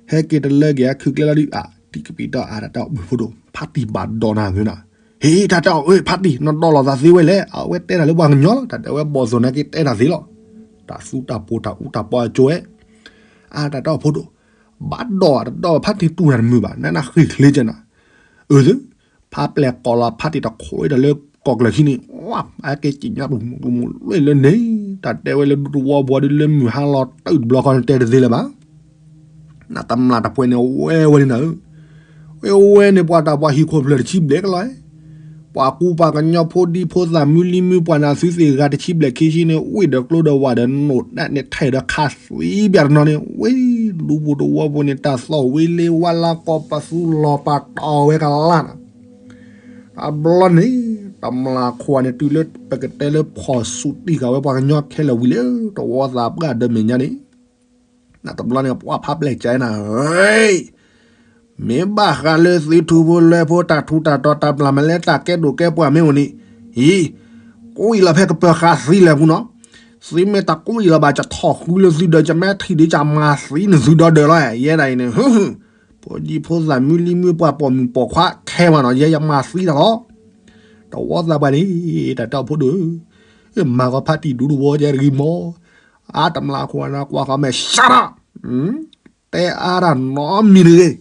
ဟဲက့ၤတလၢက့ၤအခုၣ်ကျဲလီၤဒု, အတံကပံာ်တီအါတၢ်တဲအီၤ ဖိဒိၣ်, ဖါတံၢ်ဘၣ်ဒိးနၤဂ့ၤနၤ, ဟ့ၣ် တၢ်တဲအီၤ အၢ ဖါတံၢ် နဒိးလိာ်သးသ့ဝဲလဲၣ်, အဝဲတဲတၢ်လၢပှၤကညီလီၤ, တၢ်တဲဝဲဘီၣ်သိၣ်နာ်က့တဲတၢ်သ့လီၤ, တၢ်သူတၢ်ပိၤတၢ်အူတၢ်ပီအကၠိဝဲ, အါတၢ်တဲအီၤ ဖိဒိၣ်, ဘၣ်ဒိးတဒိး ဖါတံၢ်တူၢ်တၢ်တမုာ်ဘၣ် နနၢ်ဃ့ၢ်ချ့ကနၤ, အၢ သု, ဖါပျဲၢ်ကိးလီၤဖါတံၢ်တခိးဝဲဒၣ်လၢကီၢ်ကျၢၢ်ခံန့ၣ်, အကဲက့ၤညါတမူတမူလွဲၢ်လၢန့ၣ်, တၢ်တဲဝဲလၢဒူသဝီပူၤဒုလၢမုၢ်ဟါလီၤတုၤတဘျီဃီန့ၣ်တဲတသ့လၢၤဘၣ်, နတမျၢ်တပှဲၤန့ၣ်ဝဲဝဲန့ၣ်နၤဧၢ, ဝဲဝဲန့ၣ်ပှၤတၢ်ပှၤဟံၣ်ခိၣ်ဖျၢၣ်တဆံဘျဲၣ်ကလီၤ, ပှၤကူပှၤကညီဖိဒံဖိသၣ်မုၢ်လံမုၢ်ပှၢ်နၤသုသ့ၣ်ဂၤတဆံဘျဲၣ်ခံဆံန့ၣ် ဝ့ၢ်ဒီးကျိဒီးဝၣ်ဒီးနိၣ်တၢ်န့ၣ်ထဲးဒီးခါသံဘၣ်တနီၤန့ၣ် ဝဲဒူပူၤတဝီပူၤန့ၣ် တၢ်သီၣ်ဝံၤလ့ဝါလၢကီၢ်ပသူလီၤပာ်တီၢ်ဝဲကလါနၤ အဘျီန့ၣ် တမျၢ်ခွါန့ၣ် တုၤလၢပကတဲလၢဖီၣ်ဆူၣ်တံၢ်ဃာ်ဝဲပှၤကညီခဲလၢာ်ဝံၤလၢ တဝီသးပှၢ်ဒီမဲာ်ညါန့ၣ်, တဘျီန့ၣ် ပှၤဖးပျဲၢ်ကနၤဧၢ, မ့ၢ်ဘၣ်ဃးလၢသုထူဖိလွဲဖိတၢ်ထူးတၢ်တီၤ တၢ်မျၢ်ပလဲတၢ်ကဲဒိၣ်ကဲပှၢ်မ့ၢ်အိၣ်န့ၣ်, အံၤ, ကူအံၤလီၤဖဲကပၢၤဃာ်သံလဲၣ်ပူၤနီၤ, သုမ့ၢ်တကူအံၤလီၤဘၣ် ကထီၣ်ဃုလၢသုဒၢး ကမဲထံၣ်ဒ်ကမၤသံနသုဒီဒၢးလီၤ, ယဲဒၣ်အံၤန့ၣ်, ဖိဒံဖိသၣ်မုၢ်လံၤမုၢ်ပှၢ်ပိာ်မုၣ်ပိာ်ခွါခဲမးနီၤ ယဲယမၤသံတၢ်လီၤ, တဝီသးပှၢ်န့ၣ်, တၢ်တဲအီၤဖိဒိၣ်ဧၢ, မၤကီဖးတံၢ်ဒူတဝီကဲတဂ့ၤမး, အါတမျၢ်ခိၣ်နၤကွၢ်ဃီမဲာ် ရှါတၢ် တဲအါတၢ်နီတမံၤတဂ့ၤ,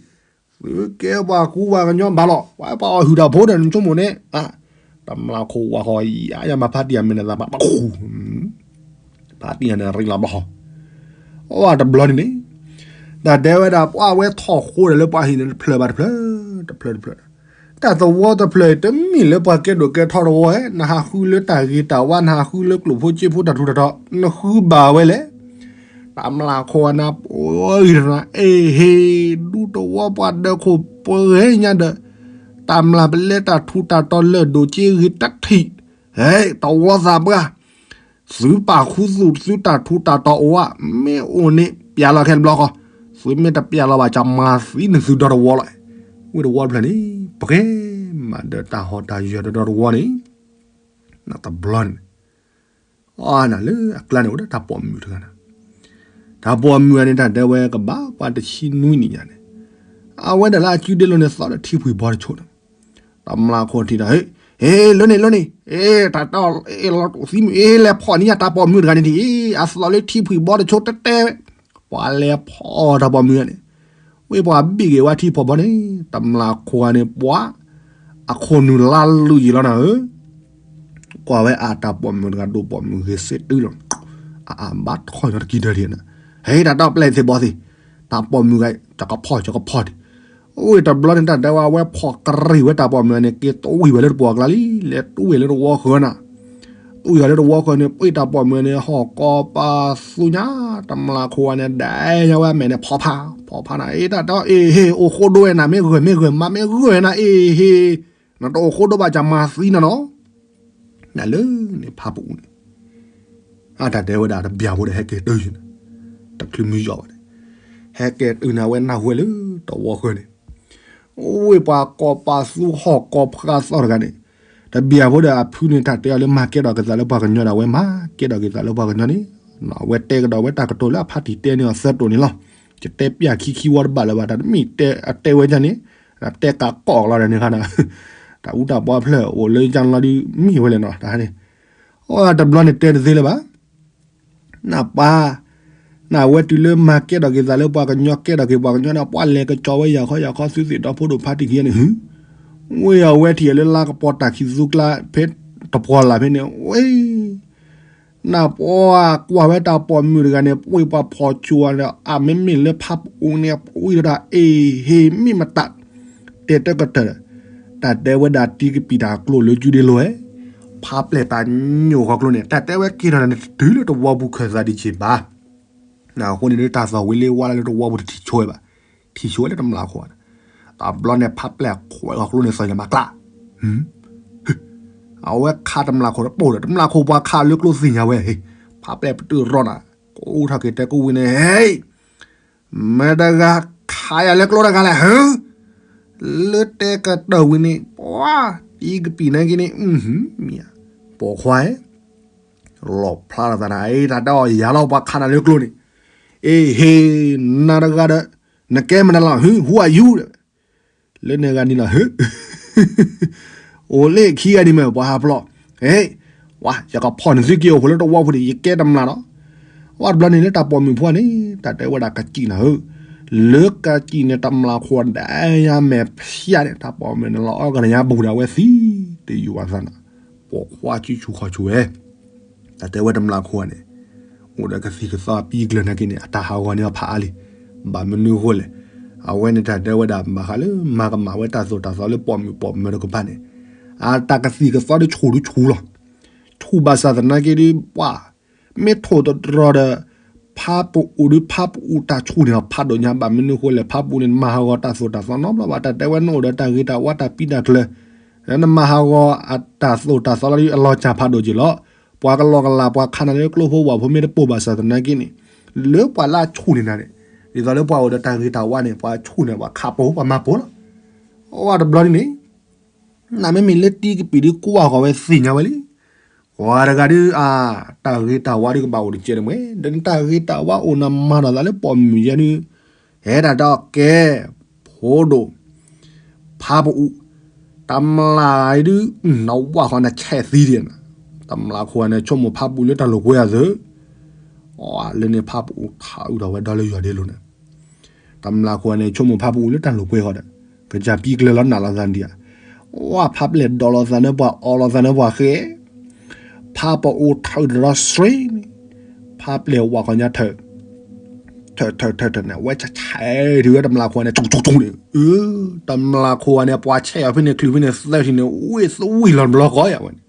သုကဲပှၤကူပှၤကညီဘၣ်လီၤ, ပှၤပှၤအီၣ်ဟုၣ်တၢ်ဖိဒီးနဆိကမိၣ်န့ၣ်, တမျၢ်ခိၣ်ဝၤဃီ ယမၤဖးတံၢ်အမ့ၢ်နသးဘၣ်ပခူၣ်, ဖးတံၢ်န့ၣ်ရံလီၤဘျီ, အိၣ်တဘျီန့ၣ်န့ၣ်, တၢ်တဲဝဲဒၣ်ပှၤဝဲထီၣ်ဃိဒီးလၢပှၤဟံၣ်န့ၣ်တဖျၢၣ်ဘၣ်တဖျၢၣ်, တဖျၢၣ်တဖျၢၣ်, တၢ်သဝီတဖျၢၣ်တမ့ၢ်လၢပှၤကဲဒိၣ်ကဲထီတဝီဧဲ, နဟးဃုလၢတၢ်ဂ့ၤတၢ်ဝါ နဟးဃုလၢကျိၣ်ဖိစ့ဖိတၢ်ထူးတၢ်တီၤ နဃုဘၣ်ဝဲလဲၣ် တၢ်မျၢ်ခိၣ်အနၢ်ပှဲၤဂ့ၤတနၤ အ့ဟ့ၣ် ဒူတဝီပှၤဒၢးခိၣ်ပှဲၤညါဒီး, တၢ်မျၢ်ပလဲတၢ်ထူးတၢ်တီၤလၢာ်ဒိၣ်က့ဂ့ၤတထံၣ်, တဝီသးပှၢ်, သုပာ်ခူသူၣ်သုတၢ်ထူးတၢ်တီၤအိၣ်ဧါ, မ့ၢ်အိၣ်န့ၣ် ပျဲလီၤခဲတဘျီဃီ, သုမ့ၢ်တပျဲလီၤဘၣ် ကမၤသံနသုဒီတဝီလီၤ, ဝ့ၢ်တဝီတဖျၢၣ်န့ၣ် ပှဲၤမးဒီးတၢ်ဟီၣ်တၢ်ယၢၤဒီဒီတဝီန့ၣ်, တဘျီန့ၣ် အနၤလၢအကျါန့ၣ်အိၣ်ဒီးတၢ်ပိာ်မုၣ်တဂၤန့ၣ်, တၢ်ပိာ်မုၣ်အန့ၣ် တၢ်တဲဝဲကဘၣ်ပှၤတဆံနွံနံၣ်ညါန့ၣ်, အဝဲဒၣ်လၢအစုဒ့လိာ်န့ၣ်သီဒီးထံဖှံၣ်ဘီတဆိန့ၣ်, တမျၢ်ခိၣ်ထံၣ်ဒီး, ဟ့ၣ်, လၢန့ၣ်လၢန့ၣ်, အ့ တၢ်တီၢ်, အ့ လီၤသံမုၢ် အ့ လဲၤဖီၣ်န့ၢ်ယၤတၢ်ပိာ်မုၣ်တဂၤန့ၣ်ဒ်အံၤ, အသီလၢထံဖှံၣ်ဘီတဆိတဲတဲ, ပှၤလဲၤဖီၣ်တၢ်ပိာ်မုၣ်န့ၣ်, ဝ့ၢ်ပှၤဘ့ၣ်က့ၤဝဲထံဖှံၣ်ဘီန့ၣ်, တမျၢ်ခိၣ်ဂၤန့ၣ် ပှၤ အခိၣ်နူာ်လါလူၤယံာ်လီၤနၤဧၢ, ကွၢ်ဝဲအတၢ်ပိာ်မုၣ်တဂၤဒိၣ်ပိာ်မုၣ်ဂ့ၤစ့တုလီၤ, အအဘၣ်ထီၣ်ညီတကံဒၢဒံးနၤ, ဟဲတၢ်တီၢ်ပျဲၢ်သ့ၣ်ဘီသ့ၣ်, တၢ်ပိာ်မုၣ်ဂၤ ကကဖီၣ်ကကဖီၣ်ဒံး, အိၣ်တဘျီန့ၣ် တၢ်တဲဝဲ အဝဲဖီၣ်ကရံၣ်ဝဲတၢ်ပိာ်မုၣ်န့ၣ် က့ၤတဝံၣ်ဝဲလၢတပှီၢ်ကျါလံ, လဲၤတဝံၣ်လၢတဝီဃၢၤနၤ, တဝံၣ်ဃာ်လၢတဝီဃၢၤန့ၣ် ပှ့ၤတၢ်ပိာ်မုၣ်န့ၣ် ဟီၣ်ကီၤပာ်သူညါ, တမျၢ်ခိၣ်ဂၤန့ၣ် ဒဲညါဝဲအမဲာ်န့ၣ် ဖီဖး, ဖီဖးနၤ, အ့ တၢ်တီၢ် အ့ဟ့ၣ် အိၣ်ဃိဒိဝဲနၤ မ့ၢ်ဂၢၢ်မ့ၢ်ဂၢၢ် မၤမ့ၢ်ဂၢၢ်နၤ အ့ဟ့ၣ်, နတအိၣ်ဃိဒိဘၣ် ကမၤသံနၤနီၤ, နလၢန့ၣ်ဖးပူၤန့ၣ် အတၢ်တဲဝဲဒၣ်တဘျီဖိဒီး ဟဲက့ၤတုၤယံၤန့ၣ်, တချုးမုၢ်ယီၤဘၣ်န့ၣ်, ဟဲက့ၤတုၤန့ၣ် အဝဲနၢ်ဟူဝဲလၢတဝီဃၢၤန့ၣ်, အိၣ်ဝ့ၢ်ပှၤကီၤပာ်သူဟီၣ်ကီၤဖးသီတဂၤန့ၣ်, တဘျီဖိဒီးအဖုန့ၣ် တၢ်တဲအီၤလၢ မၤကဲထီၣ်က့ၤသးလၢပှၤကညီဒီး အဝဲမၤကဲထီၣ်က့ၤသးလၢပှၤကညီန့ၣ်, အဝဲတဲကဒီးဝဲတၢ်ကတိၤလၢအဖါတံၢ်တဲန့ၢ်အီၤသၢတိာ်န့ၣ်လီၤ, ယတဲပျၢ်ခံခံဝီတဘၣ်လၢၤဘၣ် တၢ်တမ့ၢ်တဲအတဲဝဲဒ်န့ၣ်, တဲကးကီၢ်ကလီၤဒီးန့ၣ်ခါန့ၣ်, တၢ်အူတၢ်ပီအဖျၢၣ်အိၣ်လၢယါလီၤဒုးမ့ၢ်ဝဲလဲၣ်နီၤ, တၢ်န့ၣ်, အိၣ်တဘျီန့ၣ်တဲတသ့လၢၤဘၣ် နပၢ်, နဝဲတုၤလၢမၤကဲထီၣ်က့ၤသးလၢပှၤကညီ ကဲထီၣ်က့ၤပှၤကညီန့ၣ် ပှၤလဲၤကစီၤဝဲယၤခီယၤခီ သုသ့ၣ်ဒီဖိဒိၣ်ဖါတံၢ်ခံဂၤန့ၣ်, ဝ့ၢ်အဝဲထံၣ်လၢလါကပီၤတၢ်ခံးသူကျါ ဖဲတပှီၢ်လၢ်ဖဲန့ၣ် ဝ့ၢ် နပှၤကွၢ်ဝဲတၢ်ပိာ်မုၣ်တဂၤန့ၣ် ပှ့ၤပှၤဖီၣ်ဆိၣ်အီၤဒီး အမ့မ့ၢ်လၢဖးပူၤန့ၣ် ပှ့ၤဒီးတၢ်အ့ၣ်ဟ့ၣ်မ့ၢ်မတၤ တဲတကတၢၢ်ဒီး တၢ်တဲဝဲဒၣ်တံၤကပံာ်တၢ်ကျိၣ်လၢကုဒ့လိၤဝဲ, ဖးပျဲၢ်တၢ်ညိၣ်ဃီကျိန့ၣ် တၢ်တဲဝဲက့ၤထီၣ်န့ၣ် တတုၤလၢတဝီပူၤခၢၣ်သးဒံးက့ၤဘၣ်. အဃိန့ၣ်ဒီး တၢ်သီၣ်ဝံၤလၢဝါလၢတဝီပူၤတထံၣ်ဆိဝဲဘၣ်, ထံၣ်ဆိဝဲလၢတမျၢ်ခိၣ်, တဘျီန့ၣ် ဖးပျဲၢ်ခွဲးဃီကျိန့ၣ် သီၣ်ညါမးကျါ အဝဲခးတမျၢ်ခိၣ်တပိၢ်ဒီး တမျၢ်ခိၣ်ပှၤခးလၢကျိသ့ၣ်ညါဝဲ, ဖးပျဲၢ်ပတုာ်ရီနၤ, ကအိၣ်ထီၣ်က့ၤတဲကူဝံၤန့ၣ် ဟဲ, မတၤတဂၤခးယၤလၢကျိတဂၤလဲၣ်, လၢတဲကတၢၢ်ဝံၤန့ၣ် ပှၤတံၤကပံာ်နာ်က့န့ၣ်, ပိာ်ခွါဧၢ, လီၣ်ဖျါထီၣ်သးနၤ, အ့ တၢ်တဲအီၤယၤလီၤ ပှၤခးနၤလၢကျိန့ၣ်, အ့ဟ့ၣ်, နၤတဂၤဒီး နကဲမနုၤလဲၣ်, who are you, လၢန့ၣ်ဂၤန့ၣ်လီၤ, အိၣ်လၢခံဂၤန့ၣ်မ့ၢ်ပှၤဟးဖျိး, ဝါ ယကဖီၣ်န့ၢ်သုက့ၤအိၣ်ဖှိၣ်လၢတဝီပူၤန့ၣ် ယကဲတမျၢ်လီၤ. ဝဲတဘျီန့ၣ်လၢတၢ်ပိာ်မုၣ်ဖိန့ၣ် တၢ်တဲဝဲဒၣ်ကစံၣ်နၤဧၢ, လၢကစံၣ်န့ၣ် တမျၢ်ခိၣ်ဒၣ်ယါမဲာ်ဖျါန့ၣ် တၢ်ပိာ်မုၣ်န့ၣ် လီၤအီၣ်ကနၤညါဘူးဒီး အဝဲသံတယုၢ်ဝဲသးနၤ, ပိာ်ခွါစုဆူၣ်ခီၣ်ဆူၣ်ဝဲ တၢ်တဲဝဲတမျၢ်ခိၣ်န့ၣ် အိၣ်ဒီးကသံၣ်ကသီအပံအကျၢၤနာ်က့န့ၣ် အတၢ်ဟးဂီၤန့ၣ်အဖးအါလံ. ဘၣ်မနုၤအဃိလဲၣ်, အဝဲန့ၣ်တၢ်တဲဝဲဒၣ်ဘၣ်ဃးလၢမၤကမၣ်ဝဲတၢ်သိၣ်တၢ်သီလၢပိာ်မုၣ်ပိာ်မၢၤတကပၤန့ၣ်, အတၢ်ကသံၣ်ကသီဒ်ဆူၣ်ဒ်ဆူၣ်လီၤ. ဆူၣ်ဘၣ်ဆၣ်သနာ်က့ဒီး ပှၤ မ့ၢ်ထိၣ်သတြီၤဒီး ဖးပအူၣ်ဒီး ဖးပအူၣ်တၢ်ဆူၣ်န့ၣ် ဖးဒိၣ်ညါ. ဘၣ်မနုၤအဃိလဲၣ်, ဖးပအူၣ်န့ၣ် မၤဟးဂီၤတၢ်သိၣ်တၢ်သီနီတဘျီဘၣ်. တၢ်တဲဝဲနအိၣ်ဒီးတၢ်ဂ့ၤတၢ်ဝါတၢ်ပံတၢ်ကျၢၤ, နမၤဟးဂီၤအတၢ်သိၣ်တၢ်သီလီၤဒီး အလီၤစၢ်ဖးဒိၣ်က့ၤလီၤ. ပှၤကလီကလး ပှၤခးနၤလၢကျိဖိဝၣ်ဖိမ့ၢ်တပိာ်ဘၣ်ဆၣ်သနာ်က့န့ၣ်, လၢပှၤလၢအဆူၣ်န့ၢ်နၤန့ၣ်, ဒ်သိးလၢပှၤအိၣ်ဒီးတၢ်ဂ့ၤတၢ်ဝါန့ၣ် ပှၤဆူၣ်န့ၢ် ပှၤခးပိာ် ပှၤမၤပိာ်လီၤ. အဝဲတဘျီန့ၣ်န့ၣ်, နမ့မ့ၢ်လၢတံကပံာ်ဒုးကွၢ်ဃီၤဝဲ သ့ၣ်ညါဝဲလံ. ပှၤတဂၤဒုး အါ, တၢ်ဂ့ၤတၢ်ဝါဒုးကဘၣ်အိၣ်တကဲးန့ၣ်မ့ၢ်, ဒီးနတၢ်ဂ့ၤတၢ်ဝါအိၣ် နမၤဒီးသးလၢပိာ်မုၣ်ယဲဒုး, ဟဲဒၣ်ဒီးကဲ, ဖိဒိၣ် ဖးပအူ, တမျၢ်ဒုး နဝၢ်ဃီနဆဲးသံဒံးနၤ, တမျၢ်ခိၣ်န့ၣ် ဆိကမိၣ်ဖးပအူလၢတၢ်လိာ်ကွဲအသိး, အလၢန့ၣ်ဖးပအူထးအုးထီၣ်ဝဲဒီလၢယွၤဒ့လိၤန့ၣ်, တမျၢ်ခိၣ်န့ၣ် ဆိကမိၣ်ဖးပအူလၢတၢ်လိာ်ကွဲဃီဒီး, ကစၢ်ပံကျၢၤလီၤနးလီၤသးဒံးဧါ, ဝၢ်ဖးပျဲၢ်ဒိးလီၤသးန့ၢ်ပှၤ အီလီၤသးန့ၢ်ပှၤဃဲ, ဖးပအူထးအုးထီၣ်ဒီးစ့န့ၣ်, ဖးပျဲၢ်ဝၢ်ဃီညါထၢၣ် ထၢၣ်ထၢၣ်ထၢၣ်ထၢၣ်န့ၣ် အဝဲဆဲးဆဲးထံဝဲတမျၢ်ခိၣ်န့ၣ် ဆူၣ်ဆူၣ်ဆူၣ်န့ၣ်, တမျၢ်ခိၣ်န့ၣ် ပှၤဆဲးအီၤဖဲန့ၣ် ချုးဖဲန့ၣ်သၢထံၣ်န့ၣ် ဝ့ၢ်သဝံၣ်လီၤတဘျီဃီယၤဝဲန့ၣ်,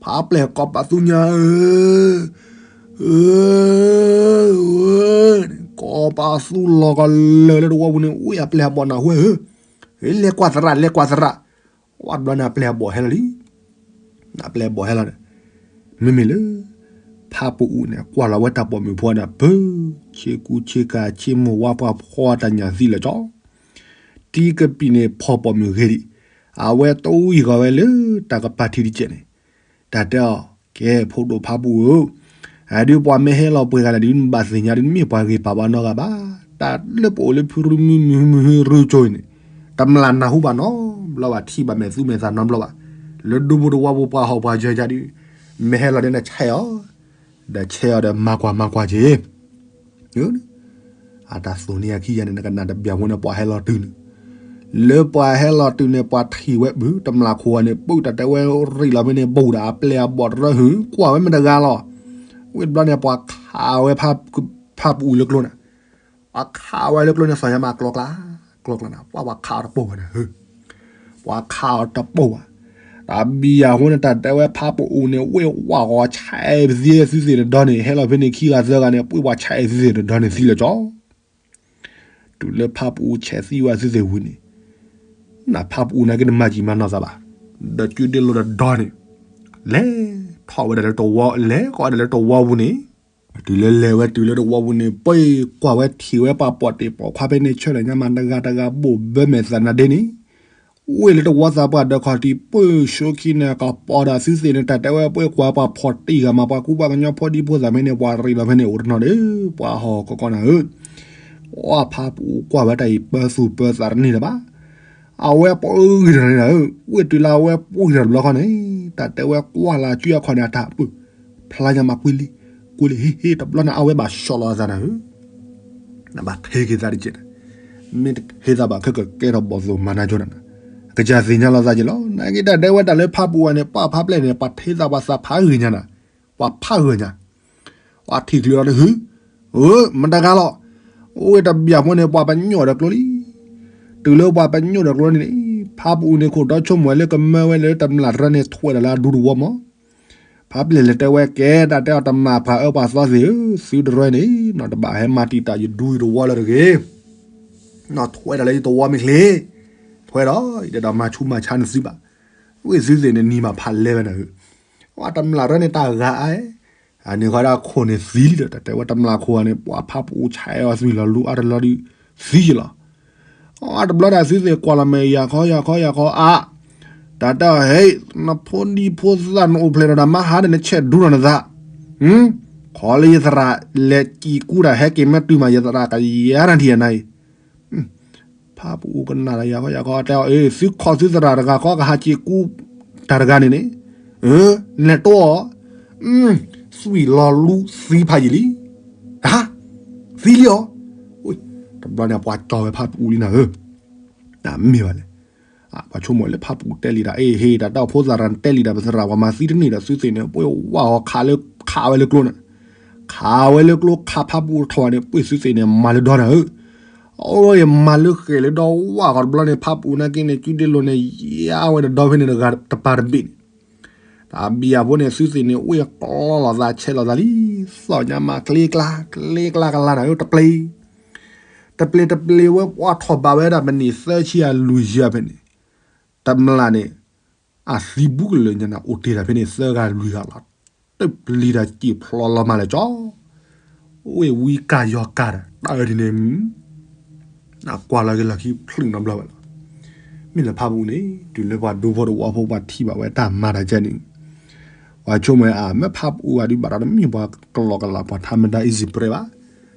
ဖးပျဲၢ်ကိးပသူညါ ဧၢ, ကိးပသူလီၤကလၢာ်လၢတဝီပူၤန့ၣ် ဝ့ၢ်အပျဲၢ်အဘီၣ်နၢ်ဟူဧၢ, ဟ့ၣ်လဲၤကွၢ်သရၣ် လဲၤကွၢ်သရၣ်, ဝဲတဘျီန့ၣ်အပျဲၢ်အဘီၣ်ဟဲလီၤလံ အပျဲၢ်အဘီၣ်ဟဲလီၤဒီး, မ့မ့ၢ်လၢ ဖးပအူန့ၣ် ကွၢ်လီၤဝဲတၢ်ပိာ်မုၣ်ဖိဒီး ပၢ, ဆ့ကူဆ့ကၤဆ့မိၢ်ဝါပှၢ်ဖှီတၢ်ညၣ်သံလၢာ်ကၠီ, တံကပံာ်န့ၣ်ဖီၣ်ပိာ်မုၣ်ဂ့ၤဒံး, အဝဲတဝံၣ်ဃီၤဝဲလၢတၢ်ကပၤထံတကဲးန့ၣ်, တၢ်တဲအီၤ, ကဲဖိဒိၣ်ဖးပအူဧၢ, အဒုးပှၤမ့ၢ်ဟဲလီၤပှဲၤဂၤလဲၣ်ဒုး နဘၣ်သ့ၣ်ညါဒုး နမ့ၢ်ပှၤဂ့ၤပာ်ဘၣ်နီတဂၤဘၣ်, တၢ်လၢပအိၣ်လၢဖုရူမုၢ်မုၢ်ဟူမုၢ်ဟူရူကၠိအံၤန့ၣ်, တမျၢ်နၢ်ဟူဘၣ်နီတဘျီဘၣ် ထံၣ်ဘၣ်မဲာ်သူမဲာ်သးနီတဘျီဘၣ်, လၢဒူပူၤတဝီပူၤပှၤဟီၣ်ပှၤယၢၤယၤဒုး, မ့ၢ်ဟဲလီၤဒုးနဆဲးအီၤ, ဒီးဆဲးအီၤဒီးမၤကွၢ်မၤကွၢ်က့ၤ အတၢ်သိၣ်န့ၢ်အခံယၤန့ၣ် နကနၣ်တဘၣ်ဝဲန့ၣ်ပှၤဟဲလီၤတုၤန့ၣ်, လၢပှၤဟဲလီၤတုၤန့ၣ် ပှၤထံၣ်ဝဲဘု တမျၢ်ခိၣ်န့ၣ် ပုၢ်တၢ်တဲဝဲရံၣ်လီၤဖဲန့ၣ် ဘူးဒီးအပျဲၢ်အဘီၣ်တရၢဟုၣ် ကွၢ်ဝဲမ့ၢ်တဂၤလီၤ, ဝံၤတဘျီန့ၣ် ပှၤခးဝဲဖးပအူလၢကျိန့ၣ်, ပှၤခးဝဲလၢကျိန့ၣ် သီၣ်ညါမးကျီကျါ, ကျီကျါန့ၣ် ပှၤပှၤခးအီၤတပိာ်ဘၣ်န့ၣ် ပှၤခးအီၤတပိာ်ဘၣ်, တၢ်ဘံယၤဃိန့ၣ် တၢ်တဲဝဲဖးပအူန့ၣ် ဝ့ၢ်ဝၣ်ဂီၤဆဲးပသံသုသ့ၣ်တဒီန့ၣ် ဟဲလီၤဖဲန့ၣ်ခံဂၤသၢဂၤန့ၣ် ပှ့ၤပှၤဆဲးသုသ့ၣ်တဒီန့ၣ်သံလၢာ်ကၠီ, တုၤလၢဖးပအူဆဲးသံဝဲသုသ့ၣ်ဝံၤန့ၣ်, နဖးပအူနာ်က့တမၤကံၢ်မၤနီၢ်သးဘၣ်, ဒီးကုဒ့လိာ်တဒီန့ၣ်, လဲၤထီၣ်ဝဲဒၣ်လၢတဝီ လဲၤဃီဒၣ်လၢတဝီပူၤန့ၣ် တုၤလၢလဲၤဝဲတုၤလၢတဝီပူၤန့ၣ် ပှ့ၤကွၢ်ဝဲထံၣ်ဝဲပှၤပိာ်တ့ၢ်ပိာ်ခွါဖဲန့ၣ် ဆၢထၢၣ်ညါမးတဂၤတဂၤဘိၣ်ဘၢမဲာ်သးနါဒ့န့ၣ်, ဝ့ၢ်လၢတဝီသးပှၢ်ဒီးခီၣ်ထံး ပၢၢ်ဆိခံန့ၣ် ကပီၤဒီးသုသ့ၣ်န့ၣ် တၢ်တဲဝဲပှ့ၤကွၢ်ပှၤဖီၣ်တံၢ်ဂၤမး ပှၤကူပှၤကညီဖိဒံဖိသၣ်မ့ၢ်န့ၣ် ပှၤရံၣ်လီၤဖဲန့ၣ် အိၣ်တနီၤဒီး ပှၤဟီၣ်ကီကီနၤဧၢ, အဖးပအူကွၢ်ဝဲတၢ်အံၤပၢသူၣ်ပၢသးတန့ၢ်လၢၤဘၣ် အဝဲပှ့ၤဂံၢ်တန့ၢ်လၢၤဧၢ, ဝ့ၢ်တုၤလၢအဝဲပှ့ၤတဘျီဃီန့ၣ် တၢ်တဲဝဲကွၢ်လၢကၠူအခီၣ်န့ၣ် အတၢ်ပၢၢ် ဖျါညါမးကွံလံ, ကွံလံ ဟ့ၣ်ဟ့ၣ် တဘျီန့ၣ်အဝဲဘၣ်ဆီၣ်လီၤအသးနၤဧၢ, နဘၣ်ထံၣ်က့ၤသးတက့ၢ်နၤ, မ့ၢ်တထံၣ်သးဘၣ်ခဲကကဲထီၣ်ဘီၣ်သိၣ်မၤနၤကၠိနၤ, ကစၢ်သ့ၣ်ညါလီၤသးက့ၤလီၤ, နာ်က့တၢ်ဒဲဝဲတၢ်လၢဖးပူၤဝဲန့ၣ် ပှၤဖးပျဲၢ်န့ၣ် ပှၤထံၣ်သးပှၤသးဖးဂ့ၤညါနၤ, ပှၤဖးဂ့ၤညါ ပှၤထံၣ်ချုးလီၤတဟု, အၢ မတၤဂၤလီၤ, အိၣ်ဝဲတဘျီဖိန့ၣ် ပှၤပညိၣ်ဒီးကျိလံ, တုၤလၢပှၤပညိၣ်ဒီးကျိန့ၣ်န့ၣ်, ဖးပအူန့ၣ်ခိၣ်ဒီဆိကမိၣ်ဝဲလၢကမၢဝဲလၢတမျၢ်တရၢန့ၣ် ထွဲဒီးလၢအဒူတဝီမး, ဖးပျဲၢ်လဲၤတဲဝဲကဲ တၢ်တဲအီၤတမျၢ်ပှၤအၢပှၤသီသ့ၣ်ဧၢ, သုတရၢန့ၣ် နီၢ်တဘၣ်ဟဲမၤတံာ်တာ်ယဒူယတဝီလၢတဂ့ၤ နီၢ်ထွဲဒီးလၢယတဝီမ့ၢ်ချ့, ထွဲဒီး ယတအဲၣ်ဒိးမၤဆူးမၤဆါနသုဘၣ်, ဝ့ၢ်သုသ့ၣ်န့ၣ်နံၤမးဖးလဲဝဲနၤဧၢ, အတမျၢ်ရၢန့ၣ်တၢ်ဂၤအါ, အန့ၣ်ဃီဒၣ်ခိၣ်န့ၣ်သံလံဒီး တၢ်တဲဝဲတမျၢ်ခိၣ်န့ၣ် ပှၤဖးပအူဆဲးအီၤသွံၣ်လီၤလူအါတလီၤဒုး, သံယလီၤ အတဘျီတၢ်သုသ့ၣ်ကွၢ်လီၤမဲာ်ယၤခီယၤခီယၤခီအါ, တၢ်တဲအီၤ ဟဲ, နဖိဒံဖိသၣ်နအိၣ်ဖျဲၣ်ဒီးတၢ်မၤဟါဒီးနဆဲးဒူလီၤနသး, ခီလၢယသရၣ်လဲၤစံးကူတၢ်ဟဲက့ၤမ့ၢ်တုၤမး ယသရၣ်ကယၤတၢ်ထံၣ်ယၤနၤအံၤ, ဖးပအူကနၣ်ဒီးယၤခီယၤခီတဲအီၤ အ့ သုခိးသုသရၣ်တဂၤဃီကဟးစံးကူတၢ်တဂၤန့ၣ်န့ၣ်, လဲၤတိအီၤ သွံၣ်လီၤလူသံဖးယံာ်လံ, သံလံအီၤ, တဘျီန့ၣ်ပှၤကၠီဝဲဖးပအူလံနၤဧၢ, တၢ်မ့ၢ်ဘၣ်လဲၣ်, ပှၤဆိကမိၣ်လၢဖးပအူတဲလံတၢ် အ့ ဟ့ၣ် တၢ်တဲအီၤဖိသၣ်ရၣ်တဲလံတၢ် ပသရၣ်ပှၤမၤသံတန့ၢ်ဒီးသုသ့ၣ်န့ၣ် ပှ့ၤဝၣ်အီၤခးလၢ ခးဝဲလၢကျိန့ၣ်, ခးဝဲလၢကျိခးဖးပအူတထီၣ်ဘၣ်န့ၣ် ပှ့ၤသုသ့ၣ်န့ၣ် မၤလၢဒီနၤဧၢ, အဝဲယမၤလၢဃဲၤလၢဒီဝၣ်ဃီတဘျီန့ၣ် ဖးပအူနာ်က့န့ၣ် ကုဒ့လိာ်န့ၣ် ယါဝဲတဒီဖဲန့ၣ်တဂၤတပၤတဘ့ၣ်န့ၣ် တၢ်ဘံၣ်အဖိန့ၣ် သုသ့ၣ်န့ၣ် ဝ့ၢ်ကျီလီၤသးဆဲးလီၤသးလံ, သီၣ်ညါမးကျ့ကျါ, ကျ့ကျါကလါနၤဧၢ တပျ့ၤ, တပျ့ၤတပျ့ၤဝဲ ပှၤထီၣ်ဘးဝဲဒၣ်မနံၤသၢဆံယၤလွံၢ်ဆံယၤဖဲန့ၣ်, တမျၢ်န့ၣ် အသံဘူးကလၢာ်ညါနၤ အိၣ်တ့ၢ်တၢ်ဖဲန့ၣ်သၢဂၤလွံၢ်ဂၤလီၤ, တပျ့ၤတၢ်စံၣ်ဖျိလီၤမးလဲၣ်ကၠီ အိၣ်ဝံကၢ်ယီၤကၢ်ဒီး တၢ်အၢဒ်န့ၣ် အကွၢ်လီၤက့ၤလီၢ်ခံဖျုးနီတဘျီဘၣ်လီၤ. မ့ၢ်လၢဖးပူၤန့ၣ် တုၤလၢပှၤဒူဖိတဝီဖိ ပှၤထံၣ်ဘၣ်ဝဲတၢ်မၤတၢ်ကဲန့ၣ် ပှၤဆိကမိၣ်အါ မ့ၢ်ဖးပူၤအါဒုးဘၣ်ဒီး တမ့ၢ်ပှၤကလီကလး ပှၤထါမတၤ easy prey ဘၣ်.